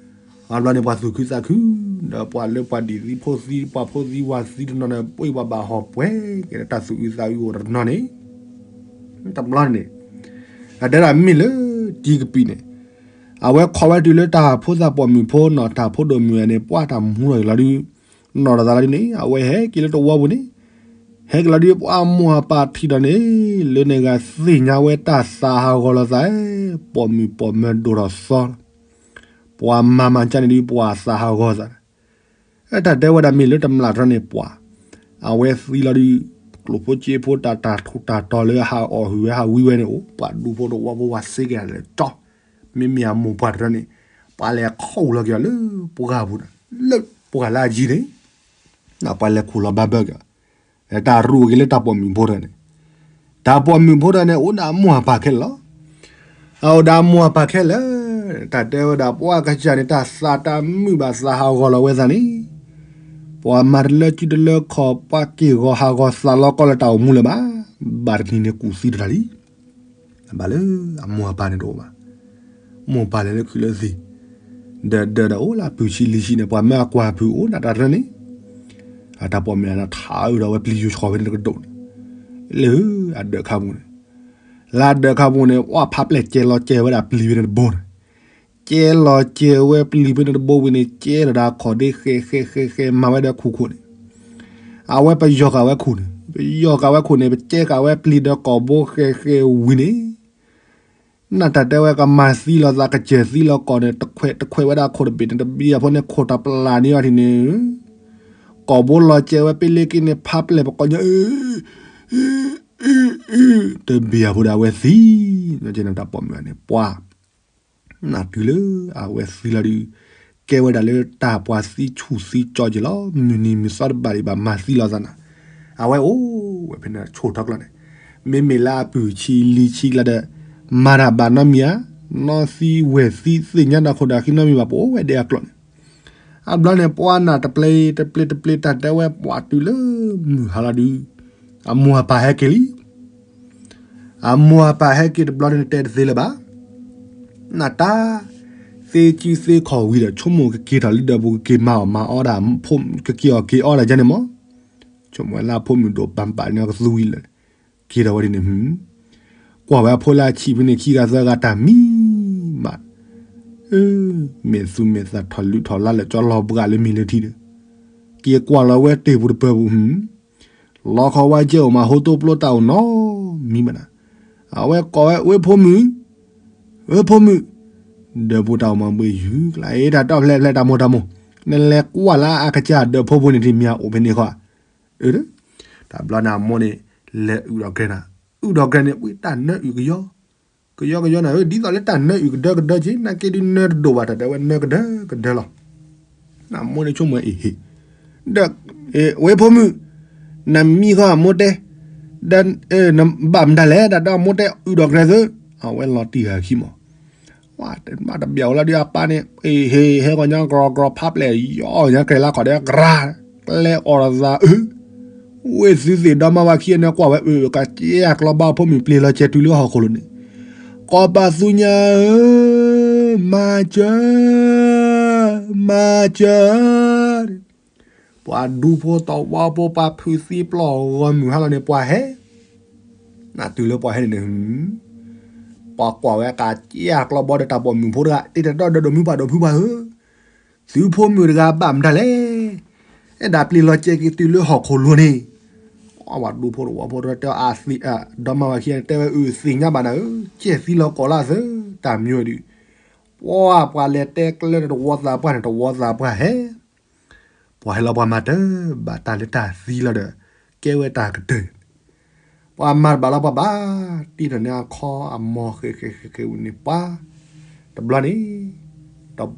အဘျီန့ၣ် ပှၤသူၣ်ခုသးခု ဒီးပှၤလၢပှၤဒံၣ်သံဖိသံ ပှၤဖိသံဝၤသံတနီၤန့ၣ် ပှၤဘၣ်ဟီၣ်ပှဲၤက့ၤလၢတၢ်သူၣ်အုးသးအုးအိၣ်တနီၤန့ၣ် တဘျီန့ၣ် အတဲဒၣ်မ့ၢ်လၢတံၤကပံာ်န့ၣ် အဝဲခိးဝဲတုၤလၢတၢ်ဖိသၣ်ပိာ်မုၣ်ဖိနီၤ တၢ်ဖိဒိၣ်မုၣ်န့ၣ် ပှၤတၢ်မူထီၣ်က့ၤလီၤဒုး နီၢ်ထီၣ်သးလီၤဒုးန့ၣ် အဝဲဟဲက့ၤလၢတဝီပူၤန့ၣ် ဟဲက့ၤလီၤဒုး ပှၤမိၢ်အပၢ်ထံၣ်ဒီးန့ၣ် လၢန့ၣ်ဂၤသ့ၣ်ညါဝဲတၢ်သးဟးဂီၤလီၤသး ပိာ်မုၣ်ပိာ်မၢၤဒိၣ်ထီၣ်သီ ပှၤမၤမၤကၢ်န့ၣ်ဒုး ပှၤသးဟးဂီၤသး တၢ်တဲဝဲဒၣ်မ့ၢ်လၢတမျၢ်ထီန့ၣ် ပှၤ အဝဲသံလီၤဒုး ကျိၣ်ဖိစ့ဖိတၢ်တၢ်ထူးတၢ်တီၤလၢအဟးအီၣ်ဟုၣ်ဝဲဟးဝံဝဲန့ၣ်အိၣ် ပှၤဒူဖိတဝီဖိ ပှၤစ့က့ၤလၢတီ မ့မ့ၢ်အမိၢ်ပှၢ်တထီန့ၣ် ပှၤလဲၤခူၣ်လီၤက့ၤအီၤလၢပှၢ်ပူၤန့ၣ် လၢပှၢ်လၢအယံၤန့ၣ် ပှၤလဲၤခူၣ်လီၤဘၣ်ဘၢက့ၤအီၤ တၢ်ရူးက့ၤလၢတၢ်ပိာ်မုၣ်ဖိတဂၤန့ၣ် တၢ်ပိာ်မုၣ်ဖိတဂၤန့ၣ် အိၣ်ဒၣ်အမိၢ်အပၢ်ခဲလၢာ်လီၤ. အအိၣ်ဒၣ်အမိၢ်အပၢ်ခဲလၢာ် တၢ်တဲဝဲဒၣ် ပှၤကစၢ်န့ၣ် တၢ်သးတၢ်မုာ်ဘၣ်သးဟးဂီၤလီၤဝဲသးန့ၣ် ပှၤမၤတလၢစုတလၢခီၣ် ပှၤက့ၢ်ဂီၤဟးဂီၤသးလီၤကီလၢတၢ်အိၣ်မူလၢၤဘၣ်. ဘၣ်တနံၤန့ၣ်ကူၣ်သံတတၢ်လံ ဘၣ်လၢအမိၢ်အပၢ်န့ၣ်တအိၣ်ဘၣ်. မိၢ်ပၢ်လဲၤလၢခုးလၢသံၣ် ဒၢးဒၢးဒီးအိၣ်လၢအပုၢ်ဆံးလံၤဆံးန့ၣ် ပှၤမၢအကွၢ်ဖုးအိၣ်ဒၣ်တၢ်တရၢန့ၣ် အတၢ်ပိာ်မုၣ်န့ၣ် ထးအုးဒီးဝဲပျံၤယိၤဆှီဝဲန့ၣ်တကဒိၣ်န့ၣ် လၢအဒၢးခါပူၤန့ၣ် လၢအဒၢးခါပူၤန့ၣ် ပှၤဖးပျဲၢ်ကဲလီၤကဲဝဲဒၣ်ပျံၤဖဲန့ၣ်တဘိန့ၣ် ကဲလီၤကဲဝဲပျံၤဖဲန့ၣ်တဘိဝံၤန့ၣ် ကဲထီၣ်ဒၣ်ခီၣ်ဒ့ ဃဲးဃဲးဃဲးဃဲးမၤဝဲဒီးခိၣ်ခိၣ်န့ၣ် အဝဲပယီၤဃာ်ဝဲခိၣ်န့ၣ် ပယီၤဃာ်ဝဲခိၣ်န့ၣ် ပကဲဃာ်ဝဲပျံၤဒီးကိာ်ဘိဃဲးဃဲးဝံၤန့ၣ် နတၢ်တဲဝဲကမၤသံလီၤသး ကစၢၢ်သံလီၤကိာ်န့ၣ် တခွဲးတခွဲးဝဲဒၣ်ခိၣ်တဘ့ၣ်န့ၣ် တဘံၣ်အဖိန့ၣ် ခိၣ်တပျၢ်န့ၢ်အီၤထံးန့ၣ် ကိာ်ဘိလီၤကဲဝဲပ့လ့က့န့ၣ် ဖးပျဲၢ်ပကိးညါ တဘံၣ်အဖိဒီးအဝဲသံ တၢ်ပိာ်မုၣ်န့ၣ် ပှၤ နတုၤလၢအဝဲသံလီၤဒုး ကဲဝဲဒၣ်လၢတၢ်ပှၤသံဆူၣ်သံကၠီက့ၤလီၤ. မုၢ်နံၤမုၢ်သီတဘၣ်ဒံးဘၣ်မၤသံလီၤသးနၤ အဝဲအိၣ်ဝဲဖဲန့ၣ်ဆိၣ်ထီၣ်ကျီန့ၣ် မ့မ့ၢ်လၢအပုၢ်ဆံးလံၤဆံးကျါဒီး မၤတၢ်ဘၣ်နီတမံၤဧါ နီသံဝဲၢ်သံ သ့ၣ်ညါတၢ်ခိၣ်တၢ်ဃံနီတမံၤဘၣ် ပအိၣ်ဝဲဒၣ်အကျီန့ၣ် အဘျီန့ၣ် ပှၤနၢ်တပျ့တပျ့တပျ့ တၢ်တဲဝဲပှၤတုၤလၢမုၢ်ဟါလီၤဒုး အမိၢ်အပၢ်ဟဲက့ၤလံ အမိၢ်အပၢ်ဟဲက့ၤတဘျီန့ၣ် တဲတသ့လၢၤဘၣ်. နတၢ် သ့စုသ့ခီၣ်ဝံၤဒီး ဆိကမိၣ်ကက့ၤထီၣ်လၢဒၢးပူၤ ကက့ၤမၤအီၣ်မၤအီဒၣ် ကက့ၤအီၣ်က့ၤအီဒၣ်ယါန့ၣ်မး ဆိကမိၣ်ဝဲလၢအဖိမုၣ်ဒိၣ်ပၢ်ပာ်န့ၣ်ကသူဝံၤလၢ က့ၤထီၣ်ဝဲဒ်န့ၣ် ကွၢ်ဝဲအဖိလၢအဆံးဖဲန့ၣ် ခံဂၤသၢဂၤတၢ်မံမး မ့ၢ်သူၣ်မ့ၢ်သးထီၣ်လုၢ်ထီၣ်လါလၢာ် ကၠီလီၤဘှးလၢမ့ၢ်လၢထံဒီး က့ၤကွၢ်လီၤဝဲတ့ၢ်ပူၤတပၢၢ်ပူၤ လီခီဝါကဲအိၣ်မး ဟိတိပျိတၢ်အိၣ်နီတမံၤဘၣ်နၤ အဝဲကိးဝဲ ဝ့ၢ်ဖိမုၣ် ဝ့ၢ်ဖိမုၣ် ဒၢးပူၤတၢ်အိၣ်မးဘှ့ၣ်ယုၤကျါ အ့ တၢ်တီၢ်ဖျဲၣ်ဖျဲၣ် တၢ်မိၢ်တၢ်မိၢ် နလဲၤကွၢ်လၢအကစၢ်ဒၢးဖိဖိန့ၣ် ထံၣ်မ့ၢ်အအိၣ်ဖဲန့ၣ်ခီ အၢ တဘျီန့ၣ်အမိၢ်န့ၣ် လဲၤအုၣ်ဒီးကဲနၤ အုၣ်ဒီးကဲန့ၣ် ဝံတၢ်နၢအုၣ်ကယီ ကယီကယီနၤ ဒ်သိးလၢတၢ်နၢအုၣ်ကဒၢကဒၢက့ နာ်က့ဒုးနၢတဒိၣ်ဘၣ် တၢ်တဲဝဲနၢကဒၢကဒၢလီၤ အမိၢ်န့ၣ်ဆိကမိၣ်အ့ဟ့ၣ် ဒီး ဝ့ၢ်ဖိမုၣ် နမံဃီအမိၢ်တဲ ဒီး နဘၣ်မတၤလဲၣ် တၢ်ဒီးအမိၢ်တဲအုၣ်ဒီးကရဲသု အဝဲလီၤတံၢ်ဂၤခံမး ဝဲတဘၣ်တဘၣ်အိၣ်လၢဒုးအပၢ်န့ၣ် အ့ဟ့ၣ် ဟဲဂီၤညါကြီကြီဖးပျဲၢ် ယီၤညါကျဲလၢခီၣ်ဒဲကရၤ ကျဲအီၣ်တသးအု ဝ့ၢ်သုသ့ၣ်ဒီမါဝၤခံဂၤန့ၣ် ကွၢ်ဝဲအုၣ်ကးက့အကျီဘီဖိမုၣ်ပျံၤလီၤကဲတုၤလၢဟီၣ်ခိၣ်လိၤန့ၣ် ကိးပသူညါဧၢ မၤစၢၤ မၤစၢၤ ပှၤဒူဖိသဝီဖိ ပှၤဖုးသံပျီၢ်ဂီၤမုၢ်ဟါလီၤန့ၣ် ပှၤဟဲ နတုၤလၢပှၤဟဲန့ၣ်န့ၣ် ပှၤကွၢ်ဝဲကးက့အကျီဘီဒီးတၢ်ပိာ်မုၣ်ဖိတဂၤ တ့တၢ်ဒီဒီးဒိးမုၢ်ပှၢ်ဒိးဖုပှၤဧၢ သုဖိမုၣ်တဂၤဘၣ်မတၤလဲၣ် အဲၣ်ဒိးပျံၤလီၤကဲက့ၤတုၤလၢဟီၣ်ခိၣ်လိၤန့ၣ် ပှၤဒူဖိသဝီဖိတဲအသံး ဒီမါဝၤခံဂၤန့ၣ် တဲဝဲအုၣ်သ့ၣ်ညါဘၣ်နၤဧၢ ကဲသံလီၤကိးလၢသၢ တၢ်မံဝဲဒုး ပှၤပှၤလဲၤတဲကျဲဒီးတဝီသးပှၢ်န့ၣ် တဝီသးပှၢ်ဟဲ ပှၤဟဲလီၤပှၤမၤတၢ်ဘၣ်တၢ်လၢတၢ်သံလီၤဒီး ကဲဝဲတၢ်ကတၢၢ် ပှၤမၤတဘၣ်လီၤပှၤဘၣ် တံၢ်ထီၣ်န့ၢ်အခီအမီၤဃဲၤဃဲၤဃဲၤဃဲၤဝံၤန့ၣ်ပှၤ တဘျီန့ၣ် ဒီး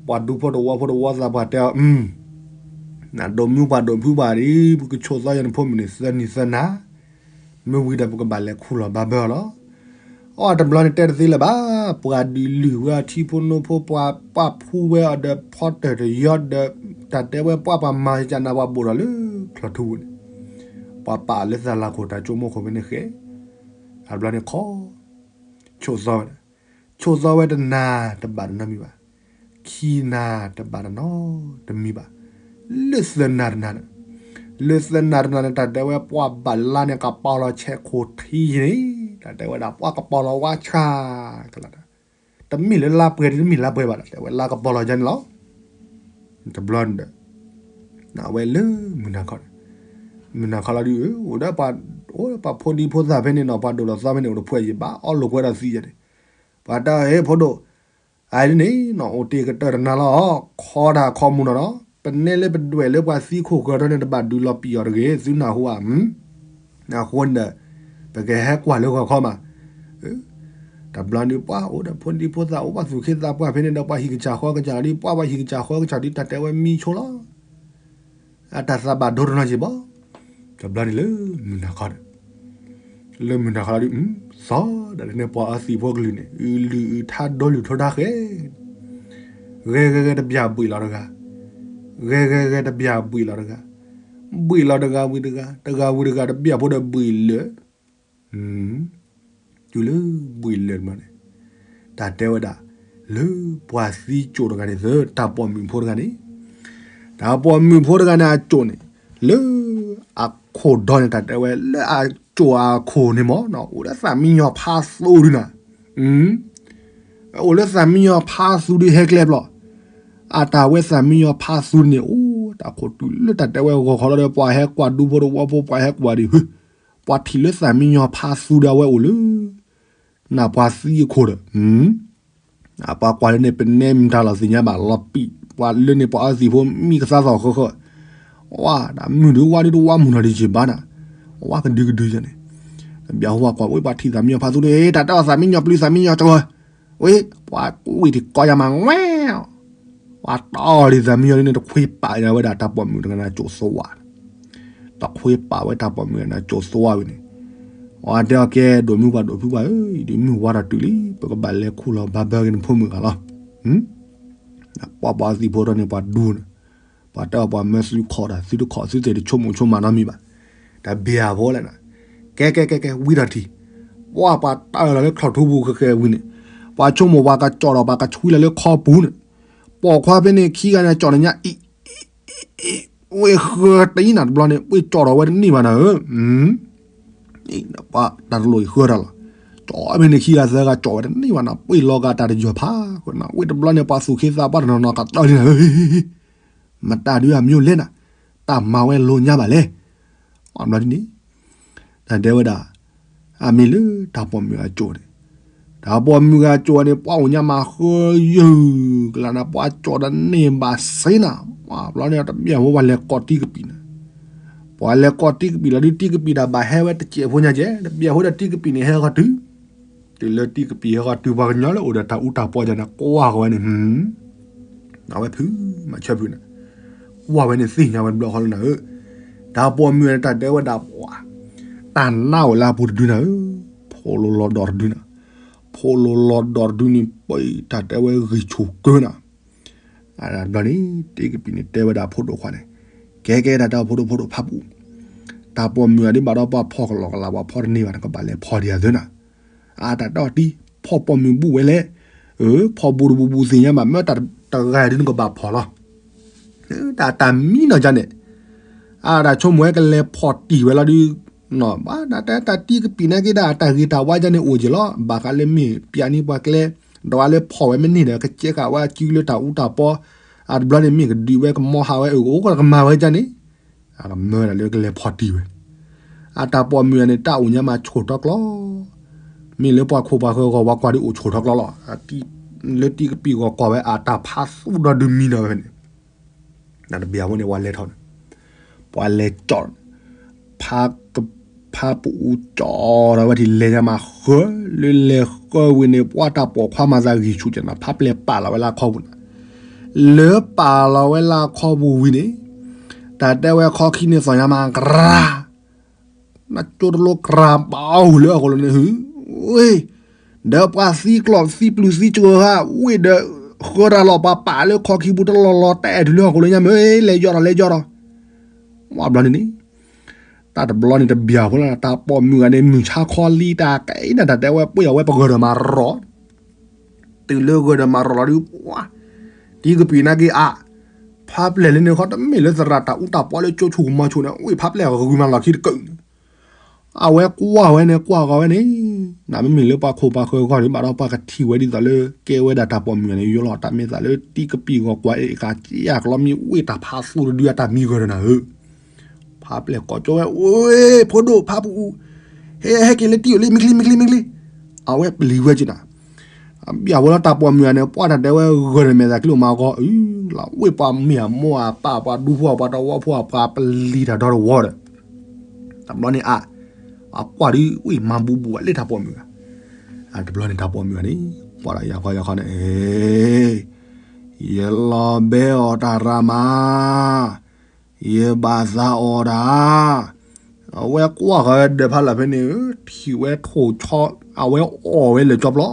ပှၤဒူဖိတဝီဖိတဝီသးပှၢ်တဲအီၤ နဒိးမုၢ်ပှၢ်ဒိးဖုပှၤဒ် ပကဆိးသီယၤနဖိမုၣ်န့ၣ်သၢနံၤသၢနၤ မ့ၢ်ဝံၤဒီးပကဘၣ်လဲၤခူၣ်လီၤဘၣ်ဘၢအီၤလီၤ. အီၣ်တဘျီန့ၣ်တဲတသ့လၢၤဘၣ်, ပှၤဒုးလုၢ်ဝဲအီၤထံဖိနိဖိ ပှၤပာ်ဖှူဝဲအီၤဒီးဖီတၢၢ်တယီဒီး တၢ်တဲဝဲပှၢ်ပှၤမၤယကနၤ ပှၤဘိးထီၣ်လၢချီၣ်ထူပူၤန့ၣ်, ပှၤပာ်လၢသးလၤခိၣ်တၢ်ကၠိမိၣ်ခိၣ်ဖဲန့ၣ်ဃဲ, အဘျီန့ၣ်ခီ ဆိးသီဝဲဒၣ်, ဆိးသီဝဲတနၤတဘၣ်တနီတမံၤဘၣ်, ခံနၤတဘၣ်တနီတမံၤဘၣ်, လၢသၢနၤတနၤန့ၣ်, လၢသၢနၤတနၤန့ၣ် တၢ်တဲဝဲပှၢ်ဘၣ်လါန့ၣ် ကပီၤလီၤဆဲးခိၣ်ထံးန့ၣ်, တၢ်တဲဝဲဒၣ်ပှၢ်ကပီၤလီၤဝါဆှါကလး, တမ့ၢ်လၢလါပှဲၤ တမ့ၢ်လါပှဲၤဘၣ် တၢ်တဲဝဲလါကပီၤလီၤယါန့ၣ်လီၤ. တဘျီန့ၣ်ဒီး အဝဲလၢမုၢ်နၤခီန့ၣ်, မုၢ်နၤခီလီၤဒုး အိၣ်ဒီးပှၤ, အိၣ်ဒီးပှၤဖိဒံဖိသၣ်ဖဲန့ၣ်နီၤ, ပှၤဒိၣ်လီၤသီဖဲန့ၣ် အိၣ်တဖှဲးယံာ်ဘၣ် အီၣ်လိာ်ကွဲဒီးသံယါန့ၣ်, ပှၤတဲအီၤ ဟ့ၣ်ဖိဒိၣ်, အအံၤဒ်န့ၣ်နီၤ အိၣ်တ့ၢ်ကတၢၢ်တနၤလီၤ ခီတၢ်ခီမူၤနီၤနီၤ, ပနဲလၢပဒွဲၣ်လၢပှၤသံခိၣ်ဃၢၤထီၣ်န့ၣ် တဘၣ်ဒုးလီၤပံာ်အီၤတဂ့ၤ သုနၢ်ဟူဧါ. အဃိန့ၣ်ဒီး ပကဟဲကွၢ်လၢဂီၤခီမး တဘျီန့ၣ်ပှၤအိၣ်ဒီးဖိဒံဖိသၣ် အိၣ်ပှၤသူၣ်က့သးပှၢ်ဖဲန့ၣ်ဒီး ပှၤဟံၣ်ကစၢ်ဃီကစၢ်လီၤဒုး ပှၢ်ပှၤဟံၣ်ကစၢ်ဃီကစၢ်ဒုး တၢ်တဲဝဲမံဆိလီၤ. အတၢ်သးဘၣ်ဒိတနီၤက့ၤဘၣ်. တဘျီန့ၣ်လၢမုၢ်နၤခီန့ၣ်, လၢမုၢ်နၤခီလီၤဒုး သီဒၣ်လၢန့ၣ် ပှၤအသံၣ်ဖိကလုာ်န့ၣ် အုၣ်လုၢ်အုၣ်ထါဒီလုၢ်ထိဒါဃဲ, ဂဲၤဂဲၤဂဲၤတဘျၢဘှံးလီၤတဂၤ, ဂဲၤဂဲၤဂဲၤတဘျၢဘှံးလီၤတဂၤ, ဘှံးလီၤတဂၤဝံၤတဂၤ, တဂၤဝံၤတဂၤ တဘျၢဖိဒီးဘှံးလၢာ် တုၤလၢဘှံးလၢာ်တဘျီန့ၣ်, တၢ်တဲဝဲဒၣ် လၢပှၤသံကၠိၣ်တဂၤန့ၣ်သၢ တၢ်ပိာ်မုၣ်ဖိတဂၤန့ၣ်, တၢ်ပိာ်မုၣ်ဖိတဂၤန့ၣ်အကၠိၣ်န့ၣ် လၢအခိၣ်ဒီန့ၣ် တၢ်တဲဝဲလၢအကၠိၣ်အခိၣ်န့ၣ်မ့ၢ်နီၤ အိၣ်လၢသးမံညီၤဖးသူဒုနၤ, အိၣ်လၢသးမံညီၤဖးသူဒုဟဲကျဲဘျီ, အတၢ်ဝဲသးမံညီၤဖးသူန့ၣ် အိၣ်တၢ်ခိၣ်တုၤလၢတၢ်တဲဝဲဂီၤခီလီၤဒီး ပှၤဟဲကွၢ်ဒူဖိတဝီဖိ ပှၤဟဲကွၢ်ဒံး ပှၤထံၣ်လၢသးမံညီၤဖးသူဒီးအဝဲအိၣ်လၢ နၢ်ပှၤသံအခိၣ်ဒီး, ပှၤကွၢ်လၢန့ၣ် ပနဲမတၤလီၤသ့ၣ်ညါဘၣ်လီၤပံာ် ပှၤလၢန့ၣ် ပှၤအသံၣ်ဖိမံကသါသီၣ်ဃၢဃၢ, ဝါ တၢ်မုၢ်ဒုးဝါဒုးတဝါမုၢ်နီၤဒံးက့ၤဘၣ်နၤ, ဝါကဒုကဒုယါန့ၣ်, တဘျီဟူဝါကွၢ် ဝဲပှၤထံၣ်သးမံညီၤဖးသူဒီး တၢ်တဲအီၤသးမံညီၤပျုၤသးမံညီၤကၢ ဝဲ ပှၤဝံၣ်တံၢ်ကီယါမးဝဲ, ပှၤတီၢ်ဒံးသးမံညီၤဒ်န့ၣ် တခွ့ပာ်ညါဝဲဒၣ်တၢ်ပိာ်မုၣ်တဂၤန့ၣ်ကၠိၣ်သဝါ, တခွ့ပာ်ဝဲတၢ်ပိာ်မုၣ်န့ၣ်ကၠိၣ်သဝါဝံၤန့ၣ်, အတဲအီၤကဲ ဒိၣ်မုၢ်ပှၤဒိၣ်ဖုပှၤဧၢ, ယဒုးမုၢ်ဝါတၢ်တုၤလံ ပကဘၣ်လဲၤခူၣ်လီၤဘၣ်ဘၢက့ၤနဖိမုၣ်ဂၤလီၤ. ပှၤပှၤသံၣ်ဖိထီၣ်န့ၣ်ပှၤဒူန့ၣ်, ပှၤတဲအီၤပှၤမၢသုခီၣ်တၢ် သုတခီၣ်သုသ့ၣ် တဆိကမိၣ်ဆိကမးနီတမံၤဘၣ်, တၢ်ဘၣ်အဖိလဲၣ်နၤ, ကဲကဲကဲကဲ ဝံထီၣ်ထံ, ပှၤပှၤတၢ်အၢၣ်လီၤလၢချီၣ်ထူပူၤဃဲၤဃဲၤဝံၤန့ၣ်, ပှၤဆိကမိၣ်ပှၤကကၠီၣ်ဒီးပှၤကဆွံလီၤလၢခီပူၤန့ၣ်, ပိာ်ခွါဖဲန့ၣ်ခံဂၤန့ၣ်ကၠီၣ်တညါအံၤ အံၤ အံၤ ဝ့ၢ်ဃၢတနံၤနၤတဘျီန့ၣ် ဝ့ၢ်ကၠီၣ်ဒီးဝဲတန့ၢ်ဘၣ်နၤဧၢ, ပှၤတၢ်တလိၣ်အံၤဃၢတၢ်လီၤ, ကၠီၣ်ဖဲန့ၣ်ခံဂၤသၢဂၤကၠီၣ်ဝဲတန့ၢ်ဘၣ်နၤ ပှ့ၤလီၤဂာ်တၢ်တယီၤဖး, ဝ့ၢ်တဘျီန့ၣ် ပှၤသူၣ်ခ့သးပှၢ်တနီၤနီၤကတၢၢ်လံနၤဧၢ, မတၤဒုးအမံၤလဲၣ်နၤ, တၢ်မၤဝဲလိာ်ညါဘၣ်လဲၣ်, အဘျီဒ်န့ၣ် တၢ်တဲဝဲဒၣ်, အမ့ၢ်လၢတၢ်ပိာ်မုၣ်အကၠိၣ်န့ၣ်, တၢ်ပိာ်မုၣ်ဂၤကၠိၣ်န့ၣ် ပှၤအိၣ်ညါမးဃၢယုၢ်ကလးနၤ ပှၤကၠိၣ်တန့ၢ်ဘၣ်စ့နၤ, ပှၤဘျီန့ၣ်တဘျီဖိပှၤလဲၤကိးတံကပံာ်နၤ, ပှၤလဲၤကိးတံကပံာ်လီၤဒုးတံကပံာ်တၢ်ဘၣ်ဟဲဝဲတစဲးဖိညါကဲ, တဘျီဖိဒီးတံကပံာ်န့ၣ်ဟဲဃီတုၤ, တုၤလၢတံကပံာ်ဟဲဃီတုၤ ပှၤကညီလၢအိၣ်ဒီးတၢ်အူတၢ်ပီၢ်ယါန့ၣ် ကွၢ်ဃီဝဲန့ၣ် အဝဲဖုးမၤဆၢဖုးန့ၣ်, ကွၢ်ဝဲန့ၣ်သ့ၣ်ညါဝဲတဘျီဃီလၢနၤဧၢ, တၢ်ပိာ်မုၣ်န့ၣ် တၢ်တဲဝဲဒၣ်ပှၤ, တၢ်နါအိၣ်လၢအပူၤတဒုနၤဧၢ, ဖိးလိလီၤဒီးတဒုနၤ, ဖိးလိလီၤဒီးတဒုန့ၣ် ပတၢ်တဲဝဲဂံၢ်ဆူၣ်ကၢနၤ, ဘျီန့ၣ် တံကပံာ်န့ၣ်တဲဝဲဒၣ်ဖိဒိၣ်ခွါန့ၣ်, ကဲကဲတၢ်တဲအီၤဖိဒိၣ်ဖိဒိၣ်ဖးပူၤ, တၢ်ပိာ်မုၣ်အဒ့ဘၣ်ဒီးပှၤဖီၣ်ကလီကလး ပှၤဖီၣ်တန့ၢ်ဘၣ်န့ၣ် ကဘၣ်လဲၤဖီၣ်ဒံးအသၢနၤ, အတၢ်တဲအီၤတံ ဖီၣ်ပိာ်မုၣ်ဘူၣ်ဝဲလဲၣ်, ဖီၣ်ဘူးတဘူးဘူးသ့ၣ်ညါဘၣ် မ့ၢ်တၢ်တဂၤဒုးနကဘၣ်ဖီၣ်လီၤ, တၢ်တၢ်မံနီၤယါန့ၣ်, အတၢ်ဆိကမိၣ်ဝဲကလဲၤဖီၣ်တံၢ်ဝဲလီၤဒုး, ဘၣ်တၢ်တဲတၢ်တံကပံာ်နာ်က့ဒီး အတၢ်ဂ့ၤတၢ်ဝါယါန့ၣ်အိၣ်က့ၤလီၤ, ဘၣ်ဃးလၢမ့ၢ်ပျးန့ၢ်ပှၤကျဲ, ဒီးအလၢဖီၣ်ဝဲမ့ၢ်န့ၢ်ဒီး ကစဲးဃာ်ဝဲအစုလၢတၢ်အူတၢ်ပီ, အတဘျီန့ၣ်မ့ၢ်ကဒုးဝဲကမီဟးဝဲအၢၣ်ကအိၣ်ကမၤဝဲယါန့ၣ်, အကမၢဒၣ်လၢကလဲၤဖီၣ်တံၢ်ဝဲ, အတၢ်ပိာ်မုၣ်အန့ၣ် တၢ်အိၣ်ညါမးဆိၣ်ထီၣ်ကျီ, မ့ၢ်လၢပှၤခိၣ်ပှၤဃၢၤဂီၢ်ဝါကွၢ်ဒုးအိၣ်ဆိၣ်ထီၣ်ကျီလီၤ, လၢတံကပံာ်ဂီၢ်ကွၢ်ဝဲအတၢ်ဖးသူဒီးဒုးမံနီၤဝဲန့ၣ် တဘျီဖိန့ၣ် ပှၤလဲၤထီၣ်န့ၣ်, ပှၤလဲၤကၠီၣ်, ဖးက, ဖးပအူကၠီၣ်ဒီးဝဲထံၣ်လဲၤညါမးဃၢ, လၢလဲၤဃၢဝံၤန့ၣ် ပှၤတၢ်ပိာ်ခွါမၤသးဂံၢ်ဆူၣ်ကၠီၣ်နၤ ဖးပျဲၢ်ပာ်လီၤဝဲလၢအခီပူၤနၤ, လၢပာ်လီၤဝဲလၢအခီပူၤဝံၤန့ၣ်, တၢ်တဲဝဲခီခံန့ၣ်သီၣ်ညါမးကရၢ နကၠိတလိၣ်ကြၢးဘၣ်အီၤလၢအဃိလၢန့ၣ် ဟု, ဝ့ၢ်, ဒီးပှၤသံကျိးသံပျုၤသံစှၤဧါ, ဝ့ၢ်ဒီး ဃၢတၢ်လီၤပှၤပာ်လၢခီခံပူၤတလီၢ်လီၤ တအဲၣ်တုၤလၢဟီၣ်ခိၣ်လၢညါမ့ၢ် လဲၤယီၢ်ဒီးလဲၤယီၢ်ဒီး, ဝံၤဘျီန့ၣ်န့ၣ် တၢ်တဘျီန့ၣ်တဘျီဖိလီၤ တၢ်ပိာ်မုၣ်ဂၤန့ၣ် မုၢ်ဆါခီလံတၢ်ကဲနၤ တၢ်တဲဝဲပှ့ၢ်အီၤဝဲပဂၢၢ်ဒီးမၤရီၤ တုၤလၢဂၢၢ်ဒီးမၤရီၤလီၤဒုး, တံကပံၤနာ်က့အါ, ဖါပျဲၢ်လၢန့ၣ်ခီ တမ့ၢ်လၢသရၣ်တၢ်အူတၢ်ပီလၢကၠိဆိကမီဆိန့ၣ် ဝ့ၢ်ဖါပျဲၢ်ဂုၤမၤလီၢ်ခံတကုာ်န့ၣ်, အဝဲကွၢ်ဝဲန့ၣ် ကွၢ်ဂီၤဝဲန့ၣ်, နမ့မ့ၢ်လၢပှၤခိၣ်ပှၤဃၢၤဂီၢ်န့ၣ် ဘၣ်ဒီးပှၤကထံၣ်ဝဲဒ်သိးလၢ ကဲဝဲဒၣ်တၢ်ပိာ်မုၣ်ဂၤန့ၣ် ယိလီၤ တၢ်မ့ၢ်သးလၢတံကပံၤဂီၤကွၢ်အ့ၣ်ကးက့ယၢ်ကလီမ့ၢ်ဝ့ၢ်တၢ်ဖးသူတဒုအတၢ်မံဂၢၢ်ဒီးနၤဧၢ ဖါပျဲၢ်ကိးကၠိဝဲ အိ ဖိဒိၣ်ဖါပူၤအူ, ဟဲ ဟဲက့ၤလၢတံၢ်အိၣ်လံ မ့ၢ်ချံ မ့ၢ်ချံ မ့ၢ်ချံ, အဝဲပျံၤဝဲက့နၤ, အဘၣ်ဝဲလီၤတၢ်ပိာ်မုၣ်ဂၤန့ၣ် ပှၢ်တၢ်တဲဝဲဂၢၢ်ဒီးမဲာ်သးကလံၣ်အိၣ်မးဂီၤအု, လၢဝ့ၢ်ပှၤမ့ၢ်အမိၢ်အပၢ်ပှၤဒူဖိပှၤတဝီဖိအပှၤပျံၤတၢ်ဒီတဝီဒီး, တဘျီန့ၣ်အါ, အကွၢ်ဒုးဝ့ၢ်မၤဘူဘူးဘၣ်လၢတၢ်ပိာ်မုၣ်ဂၤ, တဘျီန့ၣ်တၢ်ပိာ်မုၣ်ဂၤန့ၣ်, ပှၢ်ဒီးယၤခီယၤခီန့ၣ် ယလီၤဘဲအီၤတၢ်ရၤမး, ယဘၣ်သးအီၣ်တၢ်, အဝဲကွၢ်ဃီၤဝဲဒီးဖးလီၤဖဲန့ၣ်, ထံၣ်ဝဲထိၣ်ဆီ, အဝဲအီၣ်ဝဲလၢာ်ကၠီပျီ,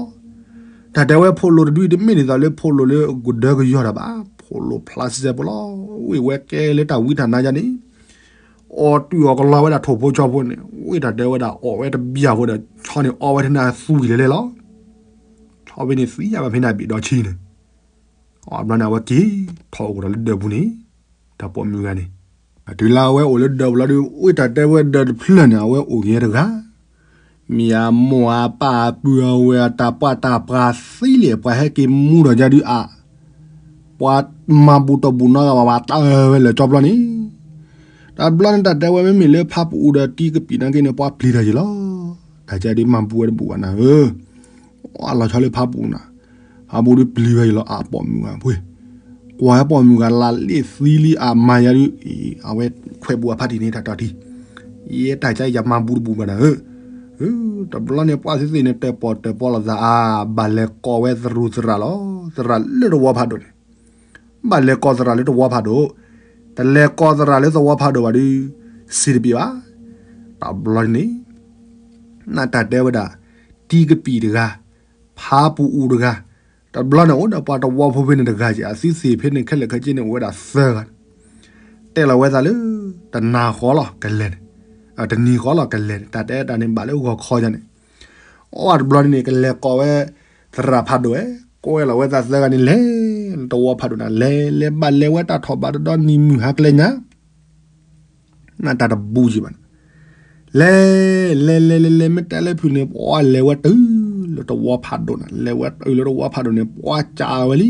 တၢ်တဲဝဲဖိလိၤတဒုတမ့ၢ်ဒ်သိးလၢဖိလိၤလၢကဒၢကယီၤတၢ်ဘၣ်, ဖိလိၤဖျါစဲဖိလီၤ, ဝ့ၢ်ဝဲကဲလၢတၢ်ဝံတၢ်နါယါန့ၣ်, အီၣ်တုၤအီၣ်ကလီဝဲဒၣ်ထိၣ်ဖိဆီဖိန့ၣ်, ဝ့ၢ်တၢ်တဲဝဲဒၣ်အီၣ်ဝဲတဘျီဖိဒီး ဆီန့ၣ်အီဝဲထဲနၤသူဝံၤလဲၤလဲၤလီၤ, ဆီဖဲန့ၣ်သံယါဘၣ်ဖဲနၤဘ့ၣ်ဒီးဆံန့ၣ် အဘျီန့ၣ် အဝဲက့ၤထီၣ်အိၣ်ဒီးလၢဒၢးပူၤန့ၣ်, တၢ်ပိာ်မုၣ်ဂၤန့ၣ်, တုၤလၢအဝဲအိၣ်လၢဒၢးပူၤလီၤဒုး ဝ့ၢ်တၢ်တဲဝဲဒၢးတဖျၢၣ်န့ၣ် အဝဲအိၣ်က့ၤတဂၤ, မ့ၢ်အမိၢ်အပၢ်အပုၢ်အဝဲၢ်အတၢ်ပှၢ်တၢ်ပြးသံလံ ပှၤဟဲက့ၤမူဒီးယါဒုးအါ, ပှၤမၤဘူၣ်တဘူၣ်နီတဂၤဘၣ် ပှၤတၢ်အၢဝဲလၢာ်ကၠီပျီန့ၣ်, တဘျီန့ၣ်တၢ်တဲဝဲမ့မ့ၢ်လၢဖါပူၤအူဒီးတံကပံၤနာ်က့န့ၣ် ပှၤပျံၤတၢ်ယံာ်လီၤ, တၢ်ကဲဒုးမၤဘူၣ်ဝဲတဘူၣ်ဘၣ်နၤဧၢ အလီၤဆီလၢဖါပူၤနၤ, ဖါပူၤဒုးပျံၤဝဲယံာ်လီၤ အပိာ်မုၣ်ဂၤပှ့ၤ, ကွၢ်ဟဲပိာ်မုၣ်ဂၤလၢလ့ၣ်သံလံအမၤယါဒုး, အဝဲခွဲးဘူးအဖါတံၢ်န့ၣ် တၢ်တီၢ်ထံ, ယဲတၢ်ကဲယမၤဘူၣ်တဘူၣ်ဘၣ်နၤဧၢ, တဘျီန့ၣ်ပှၤသ့ၣ်သ့ၣ်န့ၣ် တၢၣ်ပီၣ်တၢၣ်ပီလိာ်သးအါ, ဘၣ်လဲၤကိးဝဲသရူးသရၣ်လီၤ, သရၣ်လၢတဝီဖးဒိၣ်န့ၣ်, ဘၣ်လဲၤကိးသရၣ်လၢတဝီဖးဒိၣ်, တလဲၤကိးသရၣ်လၢသဝီဖးဒိၣ်ဘၣ်ဒုး, စံးတဘံၣ်ဘၣ်, တဘျီန့ၣ် နတၢ်တဲဝဲဒၣ်, တံကပံၤတဂၤ, ဖါပူၤအူတဂၤ, တဘျီန့ၣ်အိၣ်ဒီးပှၤတဝီဖိဖဲန့ၣ်တဂၤက့ၤ အသုသ့ၣ်ဖဲန့ၣ်ခဲလၢာ်ခဲဆ့န့ၣ်အိၣ်ဝဲဒၣ်သၢဂၤန့ၣ်, တဲလီၤဝဲသးလၢ, တနၤဃီလီၤကလဲၤန့ၣ်, တနံၤဃီလီၤကလဲၤန့ၣ် တၢ်တဲတၢ်န့ၣ်ဘၣ်လၢဂီၤခီယါန့ၣ်, အီၣ်တဘျီန့ၣ် ကလဲၤကိးဝဲ, သရၣ်ဖးဒိၣ်ဝဲ, ကွဲလီၤဝဲသးသၢဂၤန့ၣ်လဲၤ, လၢတဝီဖးဒိၣ်နၤ လဲၤလဲၤဘၣ်လဲၤဝဲတၢ်ထီၣ်ဘၣ်တဒီနံၤမုၢ်ဟါကျဲညါ နတၢ်တဘူးယံာ်ဘၣ်န့ၣ်, လဲၤ, လဲၤလဲၤလဲၤလဲၤ မ့ၢ်တဲလၢဖုၣ်န့ၣ် ပှၤလဲၤဝဲတုၤ, လၢတဝီဖးဒိၣ်နၤ လဲၤဝဲတုၤလၢတဝီဖးဒိၣ်န့ၣ် ပှၤကးဝဲလံ,